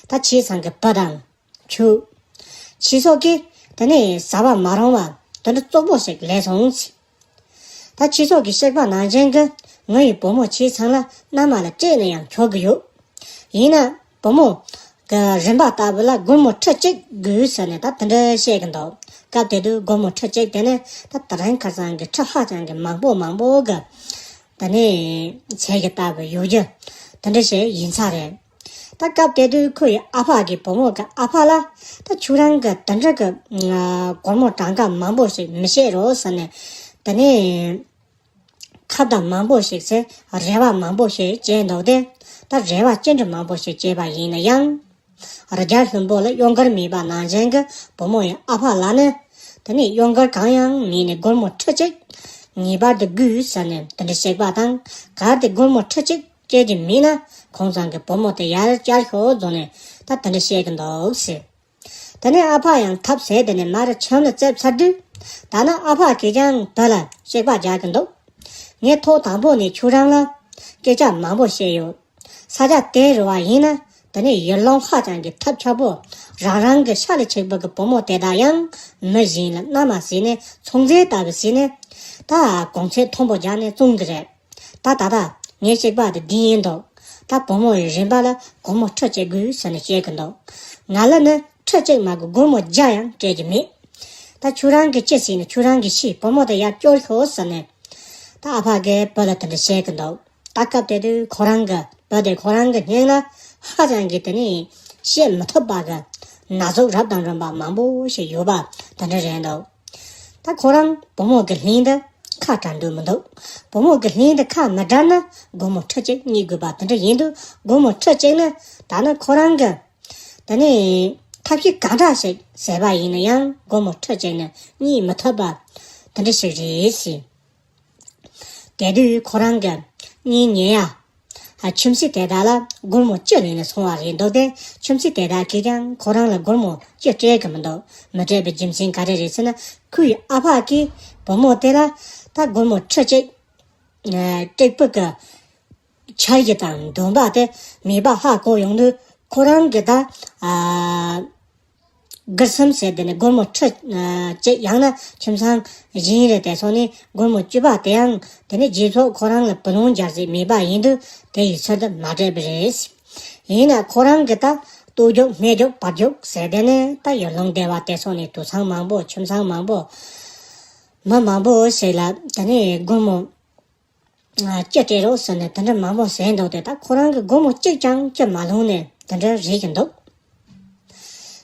ད་ཁྱེད་ཚང་གི་བུ་དང་། ཁྱོད། ཁྱེད་ཚོ་གིས་དེ་ནས་བཟའ་བ་མ་རུང་བ་དེ་འདྲ་བཙོག་པོ་ཞིག་ལས་སོང་ཟེར། ད་ཁྱེད་ཚོ་གིས་གཤེགས་པ་ནང་བཞིན་གྱི་ངའི་བུ་མོ་ཁྱེད་ཚང་ལ་མནའ་མ་ལ་སྤྲད་ནས་ཡང་ཆོག་གི་ཡོད། ཡིན་ན་བུ་མོ་གི་རིམ་པ་ལྟ་བུ་ལ་སྒོར་མོ་ཁྲི་གཅིག་དགོས་ཟེར་ནས་ད་དེ་འདྲ་བཤད་གི་འདུག་སྐབས་དེ་དུས་སྒོར་མོ་ཁྲི་གཅིག་དེ་ནི་ད་དེ་རིང་ཁ་སང་གི་ཁྲི་ཧ་ཅང་གི་མང་པོ་མང་པོ་གི་དེ་ནས་ཚད་ཀྱི་ལྟ་བུ་ཡོད་རྒྱུ་དེ་འདྲ་ཞིག་ཡིན་ས་རེད། ད་སྐབས་དེ་དུས་ཁོ་ཡི་ཨ་ཕ་གིས་བུ་མོ་གི་ཨ་ཕ་ལ། ད་ཁྱོད་རང་གིས་དེ་འདྲ་གི་ཨ་སྒོར་མོ་གྲངས་ཀ་མང་པོ་ཞིག་མི་བཤད་རོགས་ཟེར་ནས། དེ་ནས་ཁ་བརྡ་མང་པོ་ཞིག་ཟེར། རེ་བ་མང་པོ་ཞིག་བྱས་འདུག་སྟེ། ད་རེ་བ་ཅི་འདྲ་མང་པོ་ཞིག་བྱས་པ་ཡིན་ན་ཡང་། རྒྱ་ལྷུན་པོ་ལ་གཡོ་འགུལ་མེད་པ་ནང་བཞིན་གྱི་བུ་མོ་ཡི་ཨ་ཕ་ལ་ནི། དེ་ནས་གཡོ་འགུལ་གང་ཡང་མེད་ནས་སྒོར་མོ་ཁྲི་གཅིག་ངེས་པར་དུ་དགོས་ཟེར་ནས་དེ་འདྲ་གཤེགས་པ་དང་། གལ་ཏེ་སྒོར་མོ་ཁྲི་གཅིག་སྤྲད་ཀྱི་མེད་ན། ཁོང་ཚང་གི་བུ་མོ་དེ་ཡར་བསྐྱལ་ཤོག་ཟེར་ནས་ད་དེ་འདྲ་བཤད་ཀྱི་འདུག་ཟེར། དེ་ནས་ཨ་ཕ་ཡང་ཐབས་ཟད་དེ་ནས་མར་ཁྱིམ་ལ་བཙལ་ཚར་དུས། ད་ནི་ཨ་ཕ་གིས་ཀྱང་བུ་ལ་གཤེགས་པ་རྒྱག་གི་འདུག་ངས་ཐོག་དང་པོ་ནས་ཁྱོད་རང་ལ་སྐད་ཆ་མང་པོ་བཤད་ཡོད། ས་ཆ་དེར་རུ་བ་ཡིན་ན། དེ་ནས་ཡུལ་ལུང་ཧ་ཅང་གི་ཐབས་ཆག་པོ། རང་རང་གི་ཤ་ལ་ཆགས་པོ་གི་བུ་མོ་དེ་དག་ཡང་མི་གཞན་ལ་མནའ་མ་བཟས་ནས་ཚོང་རྫས་ལྟ་བུ་བཟས་ནས། ད་གོང་ཚད་མཐོན་པོ་རྒྱག་ནས་བཙོང་གི་རེད། ད་ད་ལྟ་ངའི་གཤེགས་པ་དེ་འདི་ཡིན་འདུག་ད་བུ་མོ་ཡི་རིན་པ་ལ་སྒོར་མོ་ཁྲི་གཅིག་དགོས་ཟེར་ནས་བཤད་གི་འདུག་ང་ལ་ནི་ཁྲི་གཅིག་མ་དགོས་སྒོར་མོ་བརྒྱ་ཡང་སྤྲད་ཀྱི་མེད། ད་ཁྱོད་རང་གིས་ཅི་ཟེར་ནས་ཁྱོད་རང་གིས་ཤེས། བུ་མོ་དེ་ཡར་སྐྱོར་ཤོག་ཟེར་ནས། ད་ཨ་ཕ་གིས་བུ་ལ་དེ་འདྲ་བཤད་གི་འདུག་ད་སྐབས་དེ་དུས་ཁོ་རང་གི་བུ་དེ་ཁོ་རང་གི་སྙིང་ལ་ཧ་ཅང་གི་དེ་ནས་བཤད་མི་ཐུབ་པ་གི་ན་ཟུག་རབ་དང་རིམ་པ་མང་པོ་ཞིག་ཡོད་པ་དེ་འདྲ་རེད་འདུག་ད་ཁོ་རང་བུ་མོ་གི་ལན་དེ་ཁ་བྲལ་འདོད་མི་འདུག་བུ་མོ་གི་ལན་དེ་ཁ་མི་བྲལ་ན་སྒོར་མོ་ཁྲི་གཅིག་རྙེད་དགོས་པ་དེ་འདྲ་ཡིན་དུས། སྒོར་མོ་ཁྲི་གཅིག་ནི་ད་ནི་ཁོ་རང་གི་དེ་ནས་ཐབས་ཤེས་གང་འདྲ་ཞིག་བྱས་པ་ཡིན་ན་ཡང་སྒོར་མོ་ཁྲི་གཅིག་ནི་རྙེད་མི་ཐུབ་པ་དེ་འདྲ་ཞིག་རེད་ཟེར། དེ་དུས་ཁོ་རང་གི་གཉེན་ཉེ་ཡ། ཨ་ཁྱིམ་མཚེས་དེ་དག་ལ་སྒོར་མོ་བཅུ་ལེན་ནས་སོང་བ་རེད་འདུག་སྟེ། ཁྱིམ་མཚེས་དེ་དག་གིས་ཀྱང་ཁོ་རང་ལ་སྒོར་མོ་བཅུ་སྤྲད་ཀྱི་མི་འདུག་མི་སྤྲད་པའི་རྒྱུ་མཚན་ག་རེ་རེད་ཟེར་ན། ཁོའི་ཨ་ཕ་གིས་བུ་མོ་དེ་ལ་ད་སྒོར་མོ་ཁྲི་གཅིག་ཨ་སྤྲད་པའི་གི་འཆར་གཞི་དང་འདུན་པ་དེ་མེད་པ་ཧ་གོ་ཡོང་དུས། ཁོ་རང་གིས་ད་ཨ་སྒུར་སེམས་ཟེར། དེ་ནས་སྒོར་མོ་ཁྲི་ཨ་གཅིག་ཡང་ན་ཁྱིམ་ཚང་གཞན་རེ་དེ་ཚོ་ནས་སྒོར་མོ་བཅུ་པ་དེ་ཡང་དེ་ནས་རྗེས་ཕྱོགས་ཁོ་རང་ལ་བུ་ལོན་འཇལ་རྩིས་མེད་པ་ཡིན་དུས། དེ་ཡི་ཚུལ་དུ་མ་སྤྲད་པ་རེད། ཡིན་ན་ཁོ་རང་གིས་ད་ལྟོ་རྒྱུག་སྨད་རྒྱུག་བར་རྒྱུག་ཟེར། དེ་ནས་ད་ཡུལ་ལུང་སྡེ་བ་དེ་ཚོ་ནས་དུད་ཚང་མང་པོ་ཁྱིམ་ཚང་མང་པོ་མི་མང་པོ་ཞིག་ལ་དེ་ནས་སྒོར་མོ་ཨ་བཅུ་སྤྲད་རོགས་ཟེར་ནས་དེ་འདྲ་མང་པོ་ཟེར་འདུག་སྟེ། ད་ཁོ་རང་གིས་སྒོར་མོ་གཅིག་ཀྱང་བཅུ་མ་ལོན་ནས། དེ་འདྲ་རེད་ཀྱི་འདུག་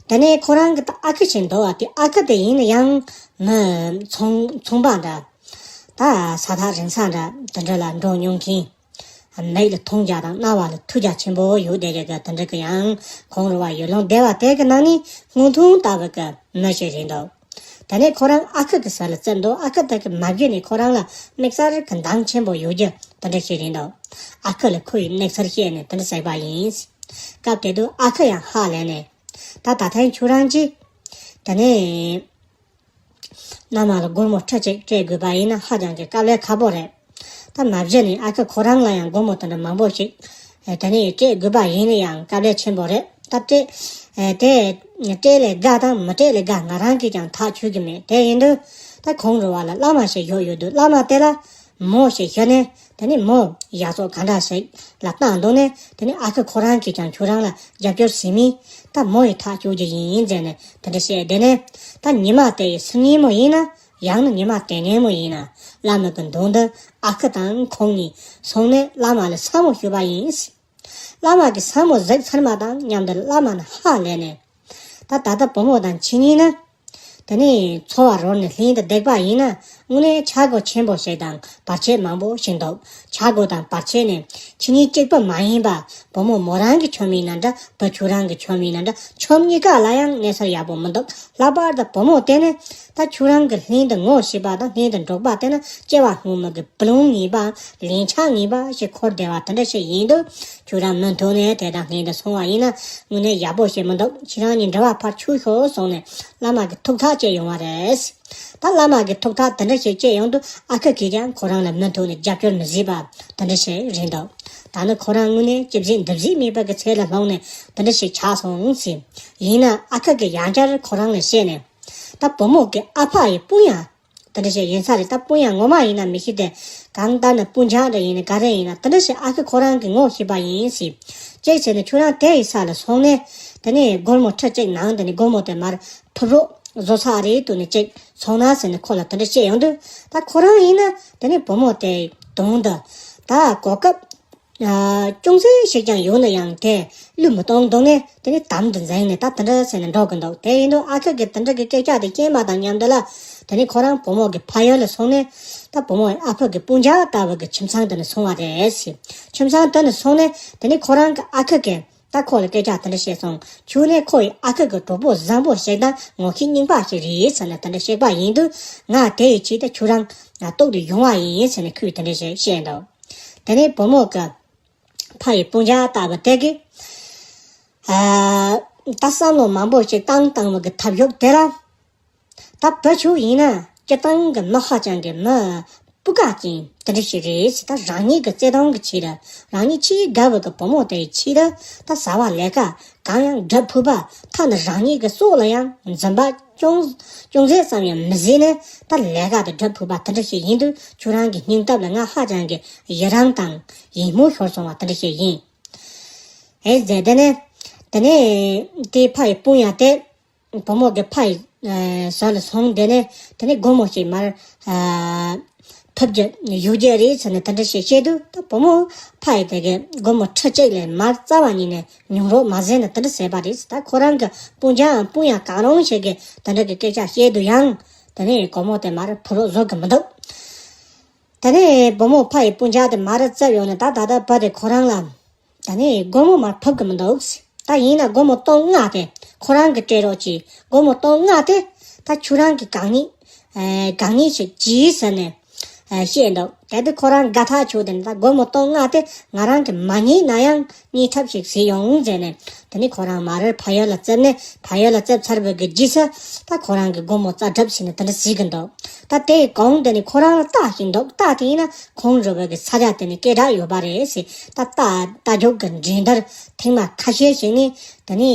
དེ་ནས་ཁོ་རང་གི་ད་ཨ་ཁུ་ཞིག་འདུག་བ། དེ་ཨ་ཁུ་དེ་ཡིན་ན་ཡང་མི་ཚོང་ཚོང་པ་འདྲ། ད་ས་ཐག་རིང་ས་འདྲ་དེ་འདྲ་ལ་འགྲོ་མྱོང་མཁན། མིག་ལ་མཐོང་རྒྱ་དང་རྣ་བ་ལ་ཐོས་རྒྱ་ཆེན་པོ་ཡོད་བསྡད་ཀྱི་གི་དེ་འདྲ་གི་ཡང་ཁོང་རུ་བ་ཡུལ་ལུང་སྡེ་བ་དེ་གི་ནང་ནས་སྔོན་ཐོན་ལྟ་བུ་གི་མི་ཞིག་རེད་འདུག་དེ་ནས་ཁོ་རང་ཨ་ཁུ་གི་ས་ལ་བཙལ་འདུག་ཨ་ཁུ་དེ་གི་མ་བརྒྱུད་ནས་ཁོ་རང་ལ་དམིགས་བསལ་གི་འདང་ཆེན་པོ་ཡོད་རྒྱུ་དེ་འདྲ་ཞིག་རེད་འདུག་ཨ་ཁུ་ལ་ཁོ་ཡི་དམིགས་བསལ་བཤད་ནས་དེ་འདྲ་ཟེར་བ་ཡིན། སྐབས་དེ་དུས་ཨ་ཁུ་ཡང་ཧ་ལས་ནས། ད་ད་ཐེངས་ཁྱོད་རང་གིས་དེ་ནས་མནའ་མ་ལ་སྒོར་མོ་ཁྲི་གཅིག་སྤྲད་དགོས་པ་ཡིན་ན་ཧ་ཅང་གི་དཀའ་ལས་ཁག་པོ་རེད། ད་མ་གཞི་ནས་ཨ་ཁུ་ཁོ་རང་ལ་ཡང་སྒོར་མོ་དེ་འདྲ་མང་པོ་ཞིག་དེ་ནས་སྤྲད་དགོས་པ་ཡིན་ན་ཡང་དཀའ་ལས་ཆེན་པོ་རེད། ད་སྤྲད་དེ་སྤྲད་ལས་དགའ་དང་མི་སྤྲད་ལས་དགའ་ང་རང་གིས་ཀྱང་ཐག་ཆོད་ཀྱི་མེད། དེ་ཡིན་དུས་ད་ཁོང་རུ་བ་ལ་བླ་མ་ཞིག་ཡོད་ཡོད་དུས་བླ་མ་དེ་ལ་མོ་ཞིག་ཞུས་ནས་དེ་ནས་མོ་ཡག་བཙོག་ག་འདྲ་ཞིག་ལ་བཏང་འདུག་ནས་དེ་ནས་ཨ་ཁུ་ཁོ་རང་གིས་ཀྱང་ཁྱོད་རང་ལ་རྒྱབ་སྐྱོར་བྱེད་མིན་ད་མོ་ཡི་ཐག་གཅོད་རྒྱུ་ཡིན་ཟེར་ནས་དེ་འདྲ་བཤད། དེ་ནས་ད་ཉི་མ་དེ་ཡི་སང་ཉིན་མོ་ཡིན་ན་ཡང་ན་ཉི་མ་དེ་ཉིན་མོ་ཡིན་ན་བླ་མ་གི་མདུན་དུ་ཨ་ཁུ་དང་ཁོང་གཉིས་སོང་ནས་བླ་མ་ལ་ས་མོ་ཞུ་བ་ཡིན། བླ་མ་གི་ས་མོ་གཟིགས་ཚར་མ་དང་མཉམ་དུ་བླ་མ་ནི་ཧ་ལས་ནས། ད་ད་ལྟ་བུ་མོ་དང་ཁྱེད་གཉིས་ནི། དེ་ནས་འཚོ་བ་རོལ་ནས་ལྷན་དུ་བསྡད་པ་ཡིན་ན་དངོས་གནས་ཆག་སྒོ་ཆེན་པོ་ཞིག་དང་བར་ཆད་མང་པོ་ཞིག་འདུག་ཆག་སྒོ་དང་བར་ཆད་ནི་ཁྱེད་གཉིས་གཅིག་པུ་མ་ཡིན་པ་བུ་མོ་མོ་རང་གི་ཆོམ་ཡིན་ན་འདྲ། བུ་ཁྱོད་རང་གི་ཆོམ་ཡིན་ན་འདྲ། ཆོམ་གཉིས་ཀ་ལ་ཡང་གནས་ཚུལ་ཡག་པོ་མི་འདུག་ལྷག་པར་དུ་བུ་མོ་དེ་ནི་ད་ཁྱོད་རང་གི་ལྷན་དུ་ངོ་ཤེས་པ་དང་ལྷན་དུ་འགྲོགས་པ་དེ་ནི་སྐྱེ་བ་སྔོན་མ་གི་བུ་ལོན་ངན་པ་ལན་ཆགས་ངན་པ་ཞིག་འཁོར་བསྡད་པ་དེ་འདྲ་ཞིག་ཡིན་དུས། ཁྱོད་རང་མུ་མཐུད་ནས་དེ་དང་ལྷན་དུ་སོང་བ་ཡིན་ན་དངོས་གནས་ཡག་པོ་ཞིག་མི་འདུག་ཁྱེད་རང་གཉིས་འབྲེལ་བ་ཕར་ཆོད་ཤོག་གསུངས་ནས་བླ་མ་གི་ཐུགས་ཐག་བཅད་ཡོང་བ་རེད། ད་བླ་མ་གི་ཐུགས་ཐག་དེ་འདྲ་ཞིག་བཅད་ཡོང་དུས་ཨ་ཁུ་གིས་ཀྱང་ཁོ་རང་ལ་མུ་མཐུད་ནས་རྒྱབ་སྐྱོར་མི་བྱེད་པ་དེ་འདྲ་ཞིག་རེད་འདུག་ད་ནི་ཁོ་རང་དངོས་གནས་ཅི་བྱེད་འདི་བྱེད་མེད་པ་གི་ཚད་ལ་ལྷུང་ནས་དེ་འདྲ་ཞིག་ཆགས་སོང་ཟེར། ཡིན་ན་ཨ་ཁུ་གིས་ཡང་བསྐྱར་ཁོ་རང་ལ་བཤད་ནས། ད་བུ་མོ་གི་ཨ་ཕ་ཡི་སྤུན་ཡང་དེ་འདྲ་ཞིག་ཡིན་ས་རེད། ད་སྤུན་ཡང་ངོ་མ་ཡིན་ན་མི་ཤེས་ཏེ། གང་ལྟར་ན་སྤུན་ཆ་འདྲ་ཡིན་ན་ག་རེ་ཡིན་ན་དེ་འདྲ་ཞིག་ཨ་ཁུ་ཁོ་རང་གིས་ངོ་ཤེས་པ་ཡིན་ཟེར། གཅིག་བྱས་ནས་ཁྱོད་རང་དེ་ཡི་ས་ལ་སོང་ནས་དེ་ནས་སྒོར་མོ་ཁྲི་གཅིག་ནང་དེ་ནས་སྒོར་མོ་དེ་མར་ཕུབ་རོགས་བཟོ་ས་རེད་དུ་ནས་གཅིག་སོང་ན་ཟེར་ནས་ཁོ་ལ་དེ་འདྲ་བཤད་ཡོང་དུས། ད་ཁོ་རང་ཡིན་ན་དེ་ནས་བུ་མོ་དེ་དོན་དུ་ད་གོ་སྐབས་ཅུང་ཟད་ཞིག་ཀྱང་ཡོད་ན་ཡང་དེ་བློས་མི་གཏོང་འདུག་ནས་དེ་ནས་དམ་དུ་འཛིན་ནས་ད་དེ་འདྲ་ཟེར་ནས་འགྲོ་གི་འདུག་དེ་ཡིན་དུས་ཨ་ཁུ་གིས་དེ་འདྲ་གི་སྐད་ཆ་དེ་སྐྱེས་མ་དང་མཉམ་དུ་ལ་དེ་ནས་ཁོ་རང་བུ་མོ་གི་ཕ་ཡུལ་ལ་སོང་ནས་ད་བུ་མོ་ཡི་ཨ་ཕ་གི་སྤུན་ཆ་ལྟ་བུ་གི་ཁྱིམ་ཚང་དེ་ནས་སོང་བ་རེད་ཟེར། ཁྱིམ་ཚང་དེ་ནས་སོང་ནས་དེ་ནས་ཁོ་རང་གི་ཨ་ཁུ་གིས་ད་ཁོ་ལ་སྐད་ཆ་དེ་འདྲ་བཤད་སོང་། ཁྱོད་ནི་ཁོ་ཡི་ཨ་ཁུ་གི་གྲོགས་པོ་བཟང་པོ་ཞིག་དང་ངོ་ཤེས་རྙིང་པ་ཞིག་རེད་ཟེར་ནས་དེ་འདྲ་བཤད་པ་ཡིན་དུས་ང་དེ་ཡི་ཆེད་དུ་ཁྱོད་རང་ལ་ལྟོགས་ཏེ་ཡོང་བ་ཡིན་ཟེར་ནས་ཁོས་དེ་འདྲ་ཞིག་བཤད་འདུག་དེ་ནས་བུ་མོ་གི་ཕ་ཡི་སྤུན་ཆ་ལྟ་བུ་དེ་གིས། ཨ། ད་བསམ་བློ་མང་པོ་ཞིག་བཏང་བཏང་བ་གི་ཐབས་ཤུགས་དེ་ལ། ད་བུ་ཆུ་ཡིན་ན་སྤྱིར་བཏང་གི་མི་ཧ་ཅང་གི་མི་སྤུ་ཀ་ཅན་དེ་འདྲ་ཞིག་རེད་ཟེར། ད་རང་ཉིད་ཀྱི་བརྩེ་དུང་གི་ཆེད་དུ་རང་ཉིད་ཆེས་དགའ་བའི་གི་བུ་མོ་དེའི་ཆེད་དུ་ད་བྱ་བ་ལས་ཀ་གང་ཡང་སྒྲུབ་ཕོད་པ། ཐ་ན་རང་ཉིད་ཀྱི་སྲོག་ལ་ཡང་འཛེམ་པ་ཅུང་ཅུང་ཟད་ཙམ་ཡང་མི་བཟོད་ནས་ད་ལས་ཀ་དེ་སྒྲུབ་ཕོད་པ་དེ་འདྲ་ཞིག་ཡིན་དུས་ཁྱོད་རང་གི་སྙིང་སྟོབས་ལ་ང་ཧ་ཅང་གི་ཡི་རངས་དང་ཡིད་སྨོན་ཤོར་སོང་བ་དེ་འདྲ་ཞིག་ཡིན། ཨེ་ཟེར། དེ་ནས་དེ་ནས་དེའི་ཕ་ཡི་སྤུན་ཡང་དེ་བུ་མོ་གི་ཕ་ཡི་ཟོ་ལ་སོང་། དེ་ནས་དེ་ནས་སྒོར་མོ་ཞིག་མར་ཕུབ་རྒྱུ་ཡོད་རྒྱུ་རེད་ཟེར་ནས་དེ་འདྲ་ཞིག་བཤད་དུས། ད་བུ་མོ་ཕ་ཡི་དེ་གི་སྒོར་མོ་ཁྲི་གཅིག་ལས་མར་རྩ་བ་ཉིད་ནས་ཉུང་རོགས་མ་ཟེར་ནས་དེ་འདྲ་ཟེར་བ་རེད། ད་ཁོ་རང་གི་སྤུན་ཀྱག་སྤུན་ཡང་གང་རུང་ཞིག་གིས་དེ་འདྲ་གི་སྐད་ཆ་བཤད་དུས་ཡང་དེ་ནས་སྒོར་མོ་དེ་མར་ཕུབ་རོགས་བཟོ་གི་མི་འདུག་དེ་ནས་བུ་མོ་ཕ་ཡི་སྤུན་ཀྱག་དེ་མར་རྩིབ་ཡོང་ནས་ད་ད་ལྟ་བུ་དེ་ཁོ་རང་ལ། ད་ནི་སྒོར་མོ་མར་ཕུབ་གི་མི་འདུག་ད་ཡིན་ན་སྒོར་མོ་སྟོང་ལྔ་དེ་ཁོ་རང་གི་སྤྲད་རོགས་གྱིས། སྒོར་མོ་སྟོང་ལྔ་དེ་ད་ཁྱོད་རང་གི་གང་ཉིད། ཨེ། གང་ཉིད་ཞིག་གྱིས་ཟེར་ནས། ཨེ། བཤད་འདུག་དེ་དུས་ཁོ་རང་དགའ་ཐག་ཆོད་དེ་ནི་ད་སྒོར་མོ་སྟོང་ལྔ་དེ་ང་རང་གི་མ་རྙེད་ན་ཡང་རྙེད་ཐབས་ཤིག་བྱེད་ཡོང་ཟེར་ནས། དེ་ནི་ཁོ་རང་མར་ཕ་ཡུལ་ལ་བཙལ་ནས་ཕ་ཡུལ་ལ་བཙལ་ཚར་བའི་གི་རྗེས་སུ་ད་ཁོ་རང་གི་སྒོར་མོ་རྩ་གྲབས་བྱས་ནས་དེ་འདྲ་བྱེད་གི་འདུག་ད་དེའི་གོང་དེ་ནི་ཁོ་རང་ལ་རྟ་ཞིག་འདུག་རྟ་དེ་ཡིན་ན་ཁོང་རུ་བའི་གི་ས་ཆ་དེ་ནི་སྐད་གྲགས་ཡོད་པ་རེད་ཟེར། ད་རྟ་རྟ་རྒྱུག་གི་འགྲན་བསྡུར་ཐེངས་མ་ཁ་ཤས་ཤིག་ནི་དེ་ནི་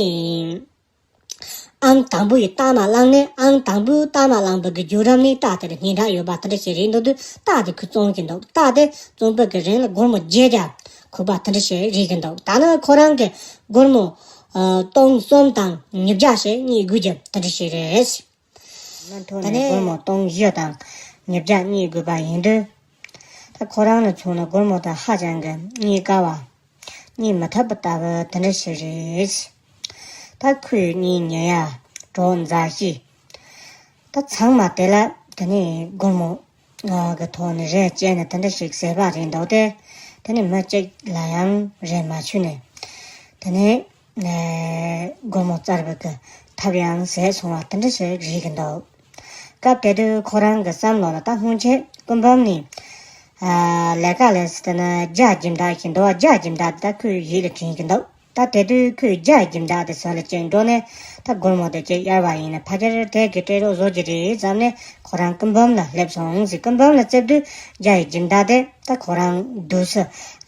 ཨང་དང་པོ་ཡི་རྟགས་མ་བླངས་ནས། ཨང་དང་པོའི་རྟགས་མ་བླངས་པའི་གི་བརྒྱུད་རིམ་ནི་རྟ་དེར་སྙན་གྲགས་ཡོད་པ་དེ་འདྲ་ཞིག་རེད་འདུག་དུས་རྟ་དེ་ཁོས་བཙོང་གི་འདུག་རྟ་དེ་བཙོང་པའི་གི་རིང་ལ་སྒོར་མོ་བརྒྱད་བརྒྱ་ཁུག་པ་དེ་འདྲ་ཞིག་རེད་ཀྱི་འདུག་ད་ནི་ཁོ་རང་གི་སྒོར་མོ་ཨ་སྟོང་གསུམ་དང་ཉིས་བརྒྱ་ཞིག་རྙེད་དགོས་རྒྱུ་དེ་འདྲ་ཞིག་རེད། མུ་མཐུད་ནས་སྒོར་མོ་སྟོང་བཞི་དང་ཉིས་བརྒྱ་རྙེད་དགོས་པ་ཡིན་དུས། ད་ཁོ་རང་ལ་མཚོན་ན་སྒོར་མོ་དེ་ཧ་ཅང་གི་རྙེད་དཀའ་བ། གཉིད་མ་ཐུབ་པ་ལྟ་བུ་དེ་འདྲ་ཞིག་རེད། ད་ཁོས་གཉིད་ཉལ་ཡ་གྲོགས་མཛའ་བཤེས། ད་ཚང་མ་དེ་ལ་དེ་ནས་སྒོར་མོ་གི་ཐོག་ནས་རེ་བཅད་ནས་དེ་འདྲ་ཞིག་ཟེར་བ་རེད་འདུག་སྟེ། དེ་ནས་མི་གཅིག་ལ་ཡང་རེ་མ་ཆུད་ནས། དེ་ནས་སྒོར་མོ་བཙལ་བའི་གི་ཐབས་ཡང་ཟད་སོང་བ་དེ་འདྲ་ཞིག་རེད་གི་འདུག་སྐབས་དེ་དུས་ཁོ་རང་གི་བསམ་བློ་ལ་ད་སྔོན་ཆད་སྐུ་འབུམ་ནས་ལས་ཀ་ལས་སི་ཏེ་ན་རྒྱ་སྦྱིན་བདག་ཞིག་འདུག་རྒྱ་སྦྱིན་བདག་དེ་ད་ཁོའི་ཡིད་ལ་དྲན་གི་འདུག་ད་དེ་དུས་ཁོས་རྒྱ་སྦྱིན་བདག་དེ་ཟ་ལ་ཅིག་འགྲོ་ནས་ད་སྒོར་མོ་དེ་ཅིག་གཡར་བ་ཡིན་ན་ཕལ་ཆེར་དེ་གི་སྤྲད་རོགས་བཟོ་གི་རེད་བསམ་ནས་ཁོ་རང་སྐུ་འབུམ་ལ་སླེབས་སོང་ཟིག་སྐུ་འབུམ་ལ་སླེབས་དུས་རྒྱ་ཡི་སྦྱིན་བདག་དེ་ད་ཁོ་རང་འདུག་སའི་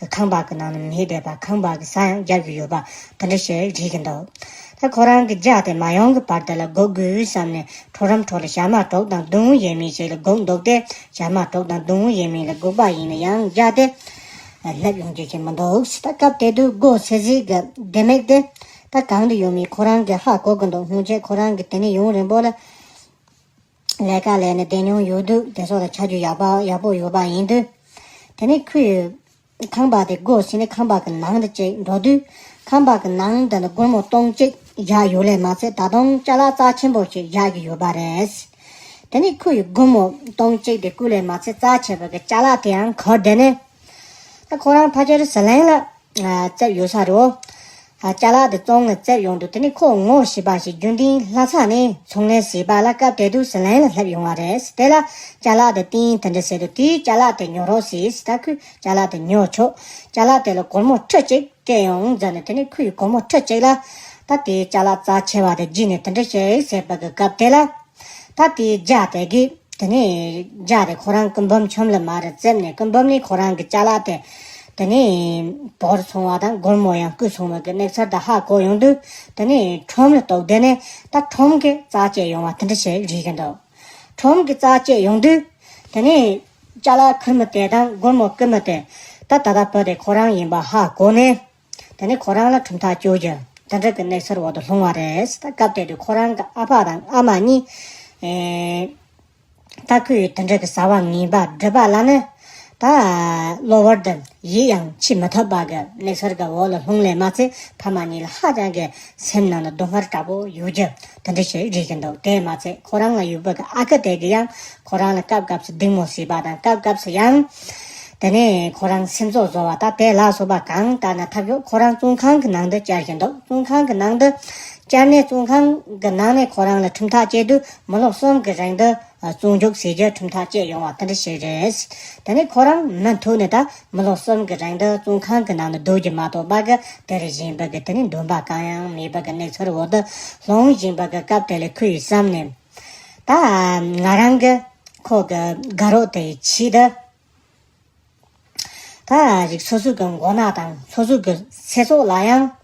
ཁང་པ་གི་ནང་ན་མེད་བསྡད་པ། ཁང་པ་གི་ཟ་ཡང་རྒྱག་གི་ཡོད་པ་དེ་འདྲ་ཞིག་རེད་གི་འདུག་ད་ཁོ་རང་གི་རྒྱ་དེ་མ་ཡོང་གི་བར་དེ་ལ་སྒུག་དགོས་བསམ་ནས་གྲོགས་རམ་གྲོགས་ལ་ཞྭ་དམར་གྲོགས་དང་བདུད་མོ་ཡས་མས་ཞིག་ལ་སྒུག་འདུག་སྟེ། ཞྭ་དམར་གྲོགས་དང་བདུད་མོ་ཡས་མས་ལ་སྒུག་པ་ཡིན་ན་ཡང་རྒྱ་དེ་སླེབས་ཡོང་རྒྱུ་ཞིག་མི་འདུག་ད་སྐབས་དེ་དུས་སྒོ་ཟེར་ཟིག་གི་ལྡེ་མིག་དེ་ད་གང་དུ་ཡོད་མེད་ཁོ་རང་གི་ཧ་གོ་གི་འདུག་སྔོན་ཆད་ཁོ་རང་གི་དེ་ནས་ཡུན་རིང་པོ་ལ་ལས་ཀ་ལས་ནས་བསྡད་མྱོང་ཡོད་དུས་དེ་སོགས་ལ་ཆ་རྒྱུས་ཡག་པ་ཡག་པོ་ཡོད་པ་ཡིན་དུས། དེ་ནས་ཁོས་ཁང་པ་དེ་སྒོ་ཕྱེ་ནས་ཁང་པ་གི་ནང་དུ་ཅིག་འགྲོ་དུས། ཁང་པ་གི་ནང་དུ་ནི་སྒོར་མོ་སྟོང་གཅིག་བཞག་ཡོད་ལེ་མ་ཚད། ད་དུང་ཅ་ལག་རྩ་ཆེན་པོ་ཞིག་བཞག་གི་ཡོད་པ་རེད། དེ་ནས་ཁོ་ཡི་སྒོར་མོ་སྟོང་གཅིག་དེ་བརྐུས་ལེ་མ་ཚད་རྩ་ཆེ་བ་གི་ཅ་ལག་དེ་ཡང་གོ་བསྡད་ནས། ད་ཁོ་རང་ཕལ་ཆེར་ཟི་ལིང་ལ་ཨ་བཙལ་ཡོད་ས་རེད། ཨ་ཅ་ལག་དེ་བཙོང་ནས་བཙལ་ཡོང་དུས། དེ་ནས་ཁོ་ངོ་ཤེས་པ་ཞིག་རྒྱུན་ལྡན་ལྷ་ས་ནས་ཚོང་ལས་བྱེད་པ་ལ་སྐབས་དེ་དུས་ཟི་ལིང་ལ་སླེབས་ཡོང་བ་རེད། དེ་ལ་ཅ་ལག་དེ་བསྟན་དེ་འདྲ་ཟེར་དུས། དེའི་ཅ་ལག་དེ་ཉོ་རོགས་ཟེར། ད་ཁོས་ཅ་ལག་དེ་ཉོ་ཆོག་ཅ་ལག་དེ་ལ་སྒོར་མོ་ཁྲི་གཅིག་སྤྲད་ཡོང་ཟེར་ནས། དེ་ནས་ཁོས་སྒོར་མོ་ཁྲི་གཅིག་ལ་ད་དེའི་ཅ་ལག་རྩ་ཆེ་བ་དེ་བརྗེས་ནས་དེ་འདྲ་བྱས་ཟེར་བ་གི་སྐབས་དེ་ལ། ད་དེའི་རྒྱ་དེ་གིས་དེ་ནས་རྒྱ་དེ་ཁོ་རང་སྐུ་འབུམ་ཁྱིམ་ལ་མར་བཙལ་ནས། སྐུ་འབུམ་ནས་ཁོ་རང་གི་ཅ་ལག་དེ་དེ་ནས་བོར་སོང་བ་དང་སྒོར་མོ་ཡང་བརྐུས་སོང་བ་གི་གནས་ཚུལ་དེ་ཧ་གོ་ཡོང་དུས། དེ་ནས་ཁྲོམ་ལ་གཏོགས་བསྡད་ནས་ད་ཁྲོམ་གི་རྩ་བཅད་ཡོང་བ་དེ་འདྲ་ཞིག་རེད་གི་འདུག་ཁྲོམ་གི་རྩ་བཅད་ཡོང་དུས། དེ་ནས་ཅ་ལག་ཁུར་མི་དེ་དང་སྒོར་མོ་བརྐུས་མི་དེ་ད་ད་ལྟ་བུ་དེ་ཁོ་རང་ཡིན་པ་ཧ་གོ་ནས། དེ་ནས་ཁོ་རང་ལ་གྲུབ་མཐའ་གཅོད་རྒྱུ་དེ་འདྲ་གི་གནས་ཚུལ་འོག་ཏུ་ལྷུང་བ་རེད། ད་སྐབས་དེ་དུས་ཁོ་རང་གི་ཨ་ཕ་དང་ཨ་མ་གཉིས། ཨེ། ད་ཁོས་དེ་འདྲ་གི་བྱ་བ་ངན་པ་བསྒྲུབས་པ་ལ་ནི། ད་གློ་བུར་དུ་ཡིད་ཡང་ཆེས་མི་ཐུབ་པ་གི་གནས་ཚུལ་གི་འོག་ལ་ལྷུང་ལེ་མ་ཚད། ཕ་མ་གཉིས་ལ་ཧ་ཅང་གི་སེམས་ནང་ལ་སྡུག་བསྔལ་དྲག་པོ་ཡོད་རྒྱུ་དེ་འདྲ་ཞིག་རེད་གི་འདུག་དེ་མ་ཚད་ཁོ་རང་ལ་ཡོད་པ་གི་ཨ་ཁུ་དེ་གིས་ཡང་ཁོ་རང་ལ་སྐབས་སྐབས་སུ་སྡིགས་མོ་བྱས་པ་དང་། སྐབས་སྐབས་སུ་ཡང་དེ་ནས་ཁོ་རང་སེམས་གསོ་བཟོ་བ་དང་དེ་ལ་སོགས་པ་གང་ལྟར་ན་ཐབས་ཡོད། ཁོ་རང་བཙོན་ཁང་གི་ནང་དུ་བཅར་བཞིན་འདུག་བཙོན་ཁང་གི་ནང་དུ་བཅར་ནས་བཙོན་ཁང་གི་ནང་ནས་ཁོ་རང་ལ་ཁྲིམས་ཐག་བཅད་དུས་མི་ལོ་གསུམ་གྱི་རིང་དུ་བཙོན་འཇུག་བྱེད་རྒྱུ་ཁྲིམས་ཐག་བཅད་ཡོང་བ་དེ་འདྲ་ཞིག་རེད། དེ་ནས་ཁོ་རང་མུ་མཐུད་ནས་ད་མི་ལོ་གསུམ་གྱི་རིང་དུ་བཙོན་ཁང་གི་ནང་ནས་སྡོད་རྒྱུ་མ་གཏོགས་པ་གི་དེར་གཞན་པ་གི་དེ་ནས་འདུན་པ་གང་ཡང་མེད་པ་གི་གནས་ཚུལ་འོག་ཏུ་ལྷུང་བཞིན་པ་གི་སྐབས་དེ་ལ་ཁོའི་བསམ་ནས། ད་ང་རང་གི་ཁོ་གི་དགའ་རོགས་དེའི་ཆེད་དུ། ད་རིགས་སོ་སོ་གི་མགོ་ནག་དང་སོ་སོ་གི་ཚེ་སྲོག་ལ་ཡང་།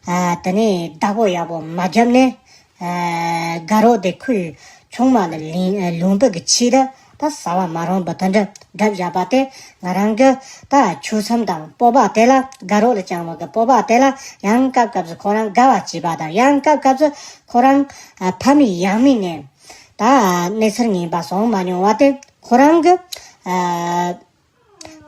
ཨ། དེ་ནས་བདག་པོ་ཡག་པོ་མ་བརྒྱབ་ནས། ཨ། དགའ་རོགས་དེ་ཁོའི་ཆུང་མ་ལ་ལིན་ལུང་པ་གི་ཆེད་དུ་ད་བྱ་བ་མ་རུངས་པ་དེ་འདྲ་བསྒྲུབས་བཞག་པ་དེ། ང་རང་གི་ད་ཆོས་སེམས་དང་སྤོབས་པ་དེ་ལ། དགའ་རོགས་ལ་བཅངས་པ་གི་སྤོབས་པ་དེ་ལ་ཡང་སྐབས་སྐབས་སུ་ཁོ་རང་དགའ་བ་བྱེད་པ་དང་། ཡང་སྐབས་སྐབས་སུ་ཁོ་རང་ཨ་ཕ་མེས་ཡང་མེས་ནས་ད་གནས་ཚུལ་ངན་པ་བྱུང་མ་མྱོང་བ་དེ་ཁོ་རང་གི་ཨ།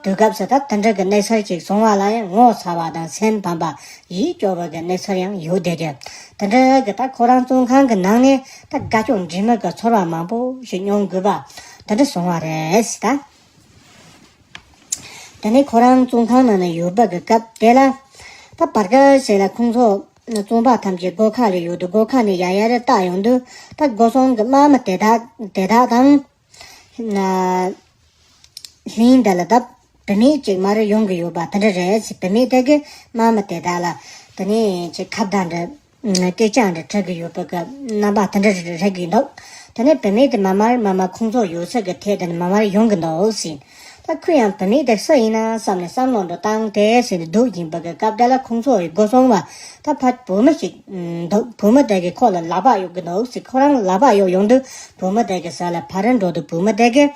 དུས་སྐབས་སུ་ད་དེ་འདྲ་གི་གནས་ཚུལ་ཅིག་བྱུང་བ་ལ་ཡང་ངོ་ཚ་བ་དང་སེམས་ཕམ་པ། ཡིད་སྐྱོ་བ་གི་གནས་ཚུལ་ཡང་ཡོད་བསྡད་ཀྱི། དེ་འདྲ་གི་ད་ཁོ་རང་བཙོན་ཁང་གི་ནང་ནས་ད་དགའ་སྐྱོ་འདྲེས་མ་གི་ཚོར་བ་མང་པོ་ཞིག་མྱོང་དགོས་པ་དེ་འདྲ་བྱུང་བ་རེད་ད། དེ་ནས་ཁོ་རང་བཙོན་ཁང་ནང་ན་ཡོད་པ་གི་སྐབས་དེ་ལ། ད་བར་སྐབས་ཤིག་ལ་ཁོང་ཚོ་བཙོན་པ་ཐམས་ཅད་སྒོ་ཁ་ལ་ཡོད་དུས། སྒོ་ཁ་ནས་ཡར་ཡར་ལྟ་ཡོང་དུས། ད་སྒོ་སྲུང་གི་དམག་མི་དེ་དག་དེ་དག་དང་། ན། ལྷན་དེ་ལ་ད་བུད་མེད་ཅིག་མར་ཡོང་གི་ཡོད་པ་དེ་འདྲ་རེད། བུད་མེད་དེ་གིས་དམག་མི་དེ་དག་ལ་དེ་ནས་ཅིག་ཁ་བརྡ་འདྲ། སྐད་ཆ་འདྲ་དྲི་གི་ཡོད་པ་གི་རྣམ་པ་དེ་འདྲ་རེད་གི་འདུག་དེ་ནས་བུད་མེད་དེ་མར་མར་མར་མར་ཁོང་ཚོ་ཡོད་ས་གི་ཐད་དེ་ནས་མར་མར་ཡོང་གི་འདུག་ཟེར། ད་ཁོས་ཡང་བུད་མེད་དེ་སུ་ཡིན་ན་བསམ་ནས་བསམ་བློ་འདྲ་བཏང་དེ་ཟེར་ནས་སྡོད་བཞིན་པ་གི་སྐབས་དེ་ལ་ཁོང་ཚོ་ཡི་སྒོ་སྲུང་བ་ད་ཕ་བུ་མོ་ཞིག་འདུག་བུ་མོ་དེ་གིས་ཁོ་ལ་ལག་པ་གཡོག་གི་འདུག་ཟེར། ཁོ་རང་ལག་པ་གཡོག་ཡོང་དུས་བུ་མོ་དེ་གི་ཟུར་ལ་ཕར་འགྲོ་དུས་བུ་མོ་དེ་གིས།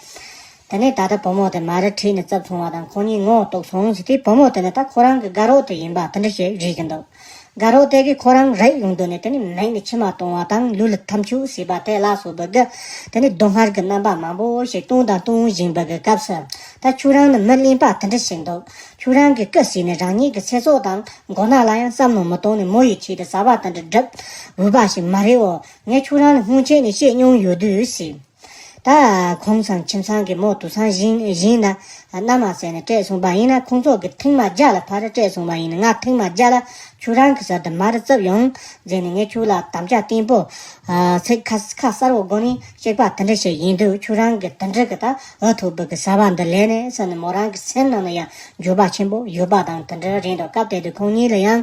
དེ་ནས་ད་ལྟ་བུ་མོ་དེ་མར་ཁྲིད་ནས་བཙལ་སོང་བ་དང་། ཁོ་གཉིས་ངོ་ཐུག་སོང་ཟེར་དུས། བུ་མོ་དེ་ནི་ད་ཁོ་རང་གི་དགའ་རོགས་དེ་ཡིན་པ་དེ་འདྲ་ཞིག་རེད་ཀྱི་འདུག་དགའ་རོགས་དེ་གིས་ཁོ་རང་རེག་ཡོང་དུས་ནས་དེ་ནི་མིག་ནས་མཆི་མ་གཏོང་བ་དང་ལུས་ལ་འཐབ་འཁྱུག་བྱེད་པ་དེ་ལ་སོགས་པ་གི་དེ་ནི་སྡུག་བསྔལ་གྱི་རྣམ་པ་མང་པོ་ཞིག་གཏོང་དང་གཏོང་བཞིན་པ་གི་སྐབས་སུ། ད་ཁྱོད་རང་ནི་མི་གླེན་པ་དེ་འདྲ་ཞིག་འདུག་ཁྱོད་རང་གིས་སྐུ་གཟུགས་ནས་རང་ཉིད་ཀྱི་ཚེ་སྲོག་དང་མགོ་ནག་ལ་ཡང་བསམ་བློ་མི་གཏོང་ནས་མོ་ཡི་ཆེད་དུ་བྱ་བ་དེ་འདྲ་སྒྲུབ་འོས་པ་ཞིག་མ་རེད་འོ། ངས་ཁྱོད་རང་ལ་སྔོན་ཆད་ནས་བཤད་མྱོང་ཡོད་དུས་ཟེར། ད་གུང་སེང་ཁྱིམ་ཚང་གི་མོ་དུ་སང་བཞིན་བཞིན་ན་མནའ་མ་བསད་ནས་སྤྲད་སོང་པ་ཡིན་ན། ཁོང་ཚོ་གི་ཐེངས་མ་བརྒྱ་ལ་ཕར་སྤྲད་སོང་པ་ཡིན་ན། ང་ཐེངས་མ་བརྒྱ་ལ་ཁྱོད་རང་གི་སར་དུ་མར་བཙབ་ཡོང་ཟེར་ནས། ངས་ཁྱོད་ལ་དམ་བཅའ་བརྟན་པོ་ཚིག་ཁ་ཁ་གསལ་བོ་སྒོ་ནས་གཅིག་པ་དེ་འདྲ་ཞིག་ཡིན་དུས། ཁྱོད་རང་གི་དེ་འདྲ་གི་ད་འུ་ཐུག་པོ་གི་བྱ་བ་འདི་ལས་ནས་ཟེར་ནས་མོ་རང་གི་སེམས་ནང་ན་ཡང་འགྱོད་པ་ཆེན་པོ་ཡོད་པ་དང་དེ་འདྲ་རེད་འདུག་སྐབས་དེ་དུས་ཁོང་གཉིས་ལ་ཡང་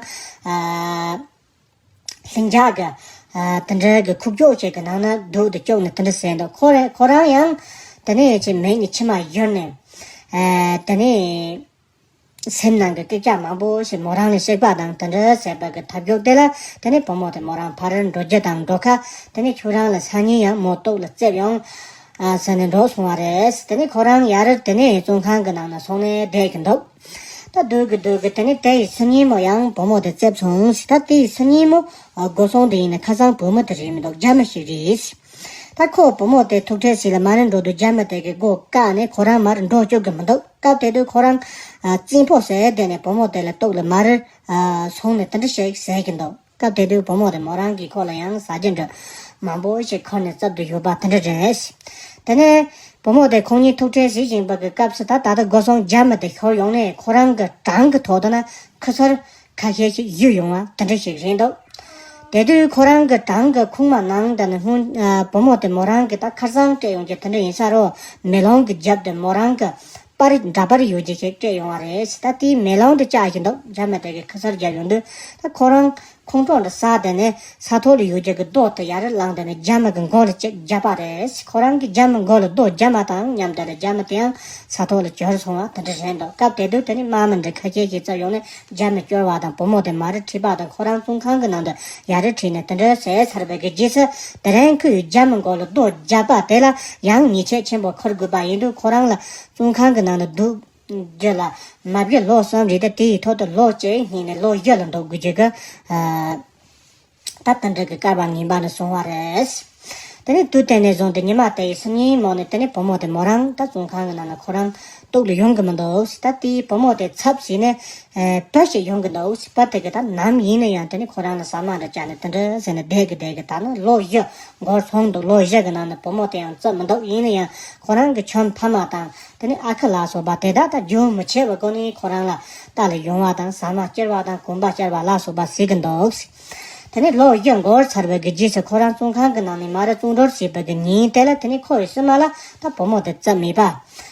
ལྷིང་འཇགས་ཀྱི་དེ་འདྲ་གི་ཁུག་ཀྱོག་ཅིག་གི་ནང་ན་སྡུག་ཏུ་བཅུག་ནས་དེ་འདྲ་ཟེར་འདུག་ཁོ་རེ་ཁོ་རང་ཡང་དེ་ནས་ཅིག་མིག་ནས་མཆི་མ་གཡུར་ནས། དེ་ནས་སེམས་ནང་གི་སྐད་ཆ་མང་པོ་ཞིག་མོ་རང་ལ་བཤད་པ་དང་དེ་འདྲ་ཟེར་བ་གི་ཐབས་མགྱོགས་དེ་ལ། དེ་ནས་བུ་མོ་དེ་མོ་རང་ཕར་འགྲོ་རྒྱུ་དང་འགྲོ་ཁ། དེ་ནས་ཁྱོད་རང་ལ་སང་ཉིན་ཡང་མོ་ལྟོགས་ལ་བཙལ་ཡོང་ཟེར་ནས་འགྲོ་སོང་བ་རེད། དེ་ནས་ཁོ་རང་ཡར་དེ་ནས་བཙོན་ཁང་གི་ནང་ན་སོང་ནས་བསྡད་ཀྱི་འདུག་ད་སྡོད་ཀྱི་སྡོད་ཀྱི་དེ་ནས་དེ་ཡི་ཚེ་ཉིན་མོ་ཡང་བུ་མོ་དེ་བཙལ་སོང་ཟེར། ད་དེ་ཡི་ཚེ་ཉིན་མོ་སྒོ་སྲུང་དེ་ཡིན་ན་ཁ་སང་བུ་མོ་དེ་རེད་མི་འདུག་རྒྱ་མི་ཞིག་རེད། ད་ཁོ་བུ་མོ་དེ་ཐུག་འཕྲད་ཞིག་ལ་མར་འགྲོ་དུས་རྒྱ་མི་དེ་གི་སྒོ་བཀག་ནས་ཁོ་རང་མར་འགྲོ་བཅུག་གི་མི་འདུག་སྐབས་དེ་དུས་ཁོ་རང་རྩིང་ཕོ་ཟེར་དེ་ནས་བུ་མོ་དེ་ལ་ལྟོགས་ལ་མར་སོང་ནས་དེ་འདྲ་ཞིག་ཟེར་གྱི་འདུག་སྐབས་དེ་དུས་བུ་མོ་དེ་མོ་རང་གིས་ཁོ་ལ་ཡང་ཟ་རྒྱུ་འདྲ་མང་པོ་ཞིག་ཁུར་ནས་བཙབ་ཏུ་ཡོད་པ་དེ་འདྲ་རེད། དེ་ནས་བུ་མོ་དེ་ཁོང་གཉིས་ཐུག་འཕྲད་ཞིག་བཞིན་པ་གི་སྐབས་སུ། ད་ད་ལྟ་སྒོ་སྲུང་རྒྱ་མི་དེ་ཤོར་ཡོང་ནས་ཁོ་རང་གི་བྲང་གི་ཐོག་ཏུ་ན་ཁུ་ཚུར་ཁ་ཤས་ཤིག་གཡུག་ཡོང་བ་དེ་འདྲ་ཞིག་རེད་འདུག་དེ་དུས་ཁོ་རང་གི་བྲང་གི་ཁུག་མ་ནང་དུ་ནི་སྔོན་བུ་མོ་དེ་མོ་རང་གི་ད་ཁར་སང་སྤྲད་ཡོང་རྒྱུ་དེ་འདྲ་ཡིན་ས་རོ། མེ་ལོང་གི་རྒྱབ་དེ་མོ་རང་གི་པར་འདྲ་པར་ཡོད་རྒྱུ་ཞིག་སྤྲད་ཡོང་བ་རེད། ད་དེའི་མེ་ལོང་དེ་བཅག་བཞིན་འདུག་རྒྱ་མི་དེ་གི་ཁུ་ཚུར་རྒྱབ་ཡོང་དུས། ད་ཁོ་རང་ཁོང་ཁྲོ་འདྲ་ཟ་དེ་ནས་ས་ཐོག་ལ་ཡོད་རྒྱུ་གི་རྡོ་དེ་ཡར་བླངས་དེ་ནས་རྒྱ་མི་གི་མགོ་ལ་གཅིག་བརྒྱབ་པ་རེད། ཁོ་རང་གི་རྒྱ་མི་མགོ་ལ་རྡོ་བརྒྱབ་མ་དང་མཉམ་དུ་ལ་རྒྱ་མི་དེ་ཡང་ས་ཐོག་ལ་གྱུར་སོང་བ་དེ་འདྲ་རེད་འདུག་སྐབས་དེ་དུས་དེ་ནི་དམག་མི་འདྲ་ཁ་ཤས་ཤིག་བཙལ་ཡོང་ནས་རྒྱ་མི་སྐྱོར་བ་དང་། བུ་མོ་དེ་མར་ཁྲིད་པ་དང་། ཁོ་རང་བཙོན་ཁང་གི་ནང་དུ་ཡར་ཁྲིད་ནས་དེ་འདྲ་བྱས་ཚར་བའི་གི་རྗེས་སུ། དེ་རིང་ཁོས་རྒྱ་མི་མགོ་ལ་རྡོ་བརྒྱབ་པ་དེ་ལ་ཡང་ཉེས་ཆད་ཆེན་པོ་འཁུར་དགོས་པ་ཡིན་དུས། ཁོ་རང་ལ་བཙོན་ཁང་གི་ནང་དུ་སྡོད་རྒྱུ་ལ་མ་བཞི་ལོ་གསུམ་རེད། ད་དེ་ཡི་ཐོག་ཏུ་ལོ་གཅིག་གཉིས་ནས་ལོ་བཞི་ལ་འདུག་དགོས་རྒྱུ་གི་ད་དེ་འདྲ་གི་བསྐལ་པ་ངན་པ་ནས་སོང་བ་རེད། དེ་ནས་དུས་དེ་ནས་བཟུང་སྟེ་ཉི་མ་དེ་ཡི་སང་ཉིན་མོ་ནས་དེ་ནས་བུ་མོ་དེ་མོ་རང་ད་བཙོན་ཁང་གི་ནང་ན་ཁོ་རང་ལྟོགས་ལ་ཡོང་གི་མི་འདུག་ད་དེའི་བུ་མོ་དེ་ཚབ་བྱས་ནས་བུ་ཞིག་ཡོང་གི་འདུག་བུ་དེ་གི་ད་ནམ་ཡིན་ན་ཡང་དེ་ནས་ཁོ་རང་ལ་ཟ་མ་འདྲ་བཅག་ནས་དེ་འདྲ་ཟེར་ནས་བསྡད་གི་བསྡད་གི་ད་ནི་ལོ་བཞི་འགོར་སོང་འདུག་ལོ་བཞི་གི་ནང་ན་བུ་མོ་དེ་ཡང་བཙབ་མི་འདུག་ཡིན་ན་ཡང་ཁོ་རང་གི་ཁྱིམ་ཕ་མ་དང་དེ་ནས་ཨ་ཁུ་ལ་སོགས་པ་དེ་དག་ད་རྒྱུན་མི་ཆད་པའི་སྒོ་ནས་ཁོ་རང་ལ་ལྟ་ལ་ཡོང་བ་དང་། ཟ་མ་སྐྱེལ་བ་དང་། གོན་པ་སྐྱེལ་བ་ལ་སོགས་པ་བྱེད་ཀྱི་འདུག་དེ་ནས་ལོ་བཞི་འགོར་ཚར་བའི་གི་རྗེས་སུ་ཁོ་རང་བཙོན་ཁང་གི་ནང་ནས་མར་བཙོན་གྲོལ་བྱས་པའི་གི་ཉིན་དེ་ལ། དེ་ནས་ཁོ་ཡི་སྲིང་མོ་ལ་ད་བུ་མོ་དེ་བཙབ་མེད་པ།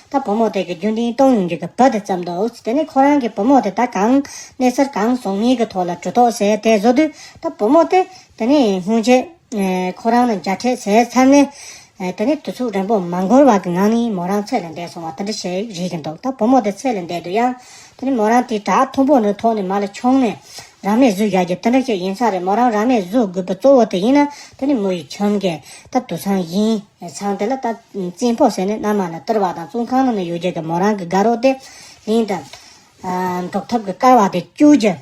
ད་བུ་མོ་དེ་གི་རྒྱུན་ལྡན་གཏོང་ཡོང་རྒྱུ་གི་བུ་དེ་བཙབ་འདུག་དེ་ནས་ཁོ་རང་གི་བུ་མོ་དེ་ད་གང་གནས་ཚུལ་གང་བྱུང་མིན་གི་ཐོག་ལ་གྲོས་ཐོག་ཟེར་དེ་བཟོ་དུས། ད་བུ་མོ་དེ་དེ་ནས་སྔོན་ཆད་ཁོ་རང་ལ་མཇལ་འཕྲད་བྱས་ཚར་ནས། ཨེ། དེ་ནས་དུས་ཚོད་རིང་པོ་མ་འགོར་བ་གི་ངང་ནས་མོ་རང་ཚེ་ལས་འདས་སོང་བ་དེ་འདྲ་ཞིག་རེད་ཀྱི་འདུག་ད་བུ་མོ་དེ་ཚེ་ལས་འདས་དུས་ཡང་། དེ་ནས་མོ་རང་དེ་བྲག་མཐོན་པོ་ནས་ཐོག་ནས་མར་ལ་མཆོངས་ནས་རང་མེད་བཟོ་བཞག་རྒྱུ་དེ་འདྲ་ཞིག་ཡིན་ས་རེད། མོ་རང་རང་མེད་བཟོ་དགོས་པའི་གཙོ་བོ་དེ་ཡིན་ན། དེ་ནས་མོ་ཡི་ཁྱིམ་གྱི་ད་དུད་ཚང་ཡིན་ཚང་དེ་ལ་ད་རྩིང་ཕོ་ཟེར་ནས་མནའ་མ་ལ་སྟེར་བ་དང་། བཙོན་ཁང་ནང་ན་ཡོད་རྒྱུ་གི་མོ་རང་གི་དགའ་རོགས་དེ་ལེན་དང་། ཨ། འགྲོ་ཐབས་ཀྱི་སྐལ་བ་དེ་བཅོལ་རྒྱུ།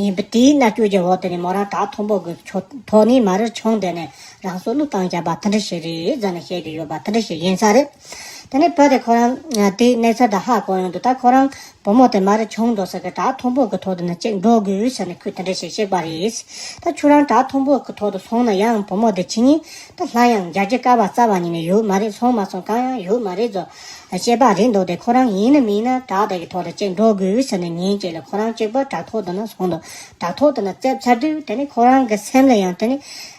ཡིན་པ་དེའི་མནར་གཅོད་ཀྱི་འོག་དེ་ནས་མོ་རང་བྲག་མཐོན་པོ་གི་ཕྱོགས་ཐོག་ནས་མར་མཆོངས་དེ་ནས་རང་སྲོག་བློས་བཏང་བཞག་པ་དེ་འདྲ་ཞིག་རེད་ཟེར་ནས་བཤད་ཀྱི་ཡོད་པ་དེ་འདྲ་ཞིག་ཡིན་ས་རེད། དེ་ནས་བུ་དེ་ཁོ་རང་དེའི་གནས་ཚུལ་དེ་ཧ་གོ་ཡོང་དུས། ད་ཁོ་རང་བུ་མོ་དེ་མར་མཆོངས་འགྲོ་ས་གི་བྲག་མཐོན་པོ་གི་ཐོག་དེ་ནས་གཅིག་འགྲོ་དགོས་ཟེར་ནས་ཁོས་དེ་འདྲ་ཞིག་བཤད་པ་རེད། ད་ཁྱོད་རང་བྲག་མཐོན་པོ་གི་ཐོག་ཏུ་སོང་ན་ཡང་བུ་མོ་དེ་ཁྱེད་གཉིས་ད་སླར་ཡང་མཇལ་རྒྱུ་སྐལ་བ་རྩ་བ་ཉིད་ནས་ཡོད་མ་རེད། སོང་མ་སོང་གང་ཡང་ཡོད་མ་རེད་ཟེར། བཤད་པ་རེད་འདུག་དེ་ཁོ་རང་ཡིན་ན་མིན་ན་བྲག་དེ་གི་ཐོག་ལ་གཅིག་འགྲོ་དགོས་ཟེར་ནས་ཉིན་གཅིག་ལ་ཁོ་རང་གཅིག་པུ་བྲག་ཐོག་དེ་ན་སོང་འདུག་བྲག་ཐོག་དེ་ན་བཙལ་ཚར་དུས་དེ་ནི་ཁོ་རང་གི་སེམས་ལ་ཡང་དེ་ནི་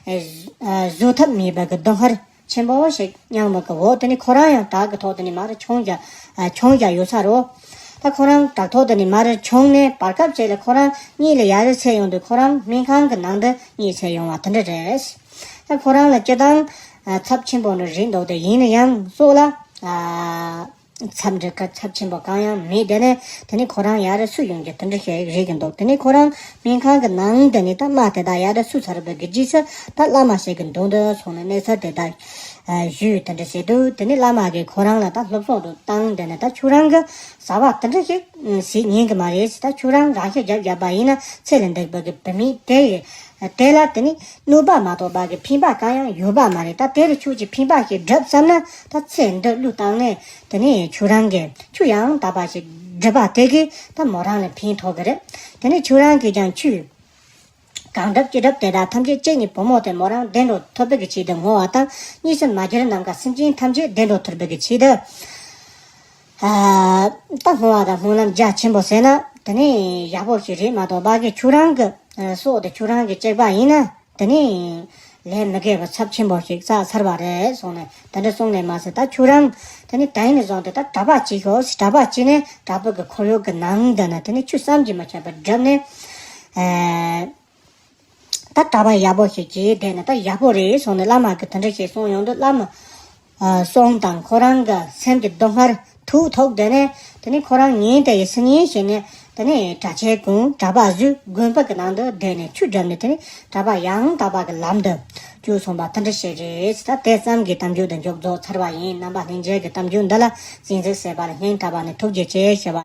ཨ། བཟོད་ཐབས་མེད་པ་གི་སྡུག་བསྔལ་ཆེན་པོ་ཞིག་མྱངས་པ་གི་འོག་དེ་ནི་ཁོ་རང་ཡང་བྲག་གི་ཐོག་དེ་ནི་མར་མཆོངས་བཞག་ཨ། མཆོངས་བཞག་ཡོད་ས་རེད། ད་ཁོ་རང་བྲག་ཐོག་དེ་ནི་མར་མཆོངས་ནས་བར་སྐབས་ཅིག་ལ་ཁོ་རང་གཉིད་ལ་ཡར་སད་ཡོང་དུས་ཁོ་རང་སྨན་ཁང་གི་ནང་དུ་གཉིད་སད་ཡོང་བ་དེ་འདྲ་རེད། ད་ཁོ་རང་ལ་སྤྱིར་བཏང་ཨ། ཚབས་ཆེན་པོ་ནི་རེད་འདུག་དེ་ཡིན་ན་ཡང་སྲོག་ལ་ཨ། ཚབས་འདྲི་ཁ་ཚབས་ཆེན་པོ་གང་ཡང་མེད། དེ་ནས་དེ་ནས་ཁོ་རང་ཡར་སུ་ཡོང་གི་དེ་འདྲ་ཞིག་རེད་གི་འདུག་དེ་ནས་ཁོ་རང་སྨན་ཁང་གི་ནང་དེ་ནས་ད་རྨ་དེ་དག་ཡར་སུ་ཚར་བའི་གི་རྗེས་སུ་ད་བླ་མ་ཞིག་གི་འདུག་འདི་སོང་ནས་གནས་ཚུལ་དེ་དག་ཞུས་དེ་འདྲ་བྱས་འདུག་དེ་ནས་བླ་མ་གིས་ཁོ་རང་ལ་ད་སློབ་གསོ་དུ་བཏང་དེ་ནས་ད་ཁྱོད་རང་གི་བཟའ་བ་དེ་འདྲ་ཞིག་ཟིག་ཉན་གི་མ་རེད། ད་ཁྱོད་རང་རང་ཤི་རྒྱབ་བརྒྱབ་པ་ཡིན་ན་ཚེ་ལས་འདས་པ་གི་བུད་མེད་དེ་ཡི་དེ་ལ་དེ་ནི་གནོད་པ་མ་གཏོགས་པ་གི་ཕན་པ་གང་ཡང་ཡོད་པ་མ་རེད། ད་དེ་ལ་ཁྱོད་ཀྱིས་ཕན་པ་ཞིག་སྒྲུབ་བསམ་ན་ད་ཚེ་འདི་བློས་བཏང་ནས་དེ་ནི་ཁྱོད་རང་གི་ཆུ་ཡང་དག་པ་ཞིག་སྒྲུབ་པ་དེ་གིས་ད་མོ་རང་ལ་ཕན་ཐོགས་གི་རེད། དེ་ནི་ཁྱོད་རང་གིས་ཀྱང་ཆུ་གང་འགྲུབ་ཅི་འགྲུབ་དེ་དག་ཐམས་ཅད་བྱས་ནས་བུ་མོ་དེ་མོ་རང་བདེ་འགྲོ་ཐུབ་པའི་གི་ཆེད་དུ་བསྔོ་བ་དང་། གཉིས་སུ་མ་གྱུར་ནམ་མཁའ་སེམས་ཅན་ཐམས་ཅད་བདེ་འགྲོ་ཐུབ་པའི་གི་ཆེད་དུ། ཨ། ད་བསྔོ་བ་དང་སྨོན་ལམ་རྒྱ་ཆེན་པོ་ཟེར་ན་དེ་ནི་ཡག་པོ་ཞིག་རེད་མ་གཏོགས་པ་གི་ཁྱོད་རང་གི་ཨ་སྲོག་དེ་ཁྱོད་རང་གི་གཅིག་པ་ཡིན་ན་དེ་ནི་ལས་མི་དགེ་བ་ཚབས་ཆེན་པོ་ཞིག་བསགས་ཚར་བ་རེད་གསུངས་ནས་དེ་འདྲ་གསུངས་ནས་མ་ཟད། ད་ཁྱོད་རང་དེ་ནི་ད་ཡིན་ནས་བཟུང་སྟེ་ད་གྲྭ་པ་བྱེད་ཤོག་གྲྭ་པ་བྱས་ནས་གྲྭ་པ་གི་ཁོར་ཡུག་གི་ནང་དེ་ན་དེ་ནི་ཆུ་བསམ་གྱིས་མི་ཁྱབ་པ་བསྒྲུབས་ནས། ཨ། ད་གྲྭ་པ་ཡག་པོ་ཞིག་བྱས་བསྡད་ན་ད་ཡག་པོ་རེད་གསུངས་ནས་བླ་མ་གིས་དེ་འདྲ་ཞིག་གསུངས་ཡོང་དུས་བླ་མ་ཨ་གསུང་དང་ཁོ་རང་གི་སེམས་ཀྱི་སྡུག་བསྔལ་ཐུག་ཐུག་བསྡད་ནས་དེ་ནས་ཁོ་རང་ཉིན་དེ་ཡི་སང་ཉིན་བྱས་ནས་དེ་ནས་གྲྭ་ཆས་གུན་གྲྭ་པ་བཟོས་དགོན་པ་གི་ནང་དུ་བསྡད་ནས་ཆུ་བསྒྲུབས་ནས་དེ་ནས་གྲྭ་པ་ཡང་དག་པ་གི་ལམ་དུ་བཅུག་སོང་བ་དེ་འདྲ་ཞིག་རེད། ད་དེ་ཙམ་གྱིས་གཏམ་རྒྱུད་འདི་མཇུག་རྫོགས་ཚར་བ་ཡིན། རྣམ་པ་ལྷན་རྒྱས་ཀྱི་གཏམ་རྒྱུད་འདི་ལ་གསན་གཟིགས་བྱས་པ་ལ་སྙིང་ཐག་པ་ནས་ཐུགས་རྗེ་ཆེ་ཞུ་བ།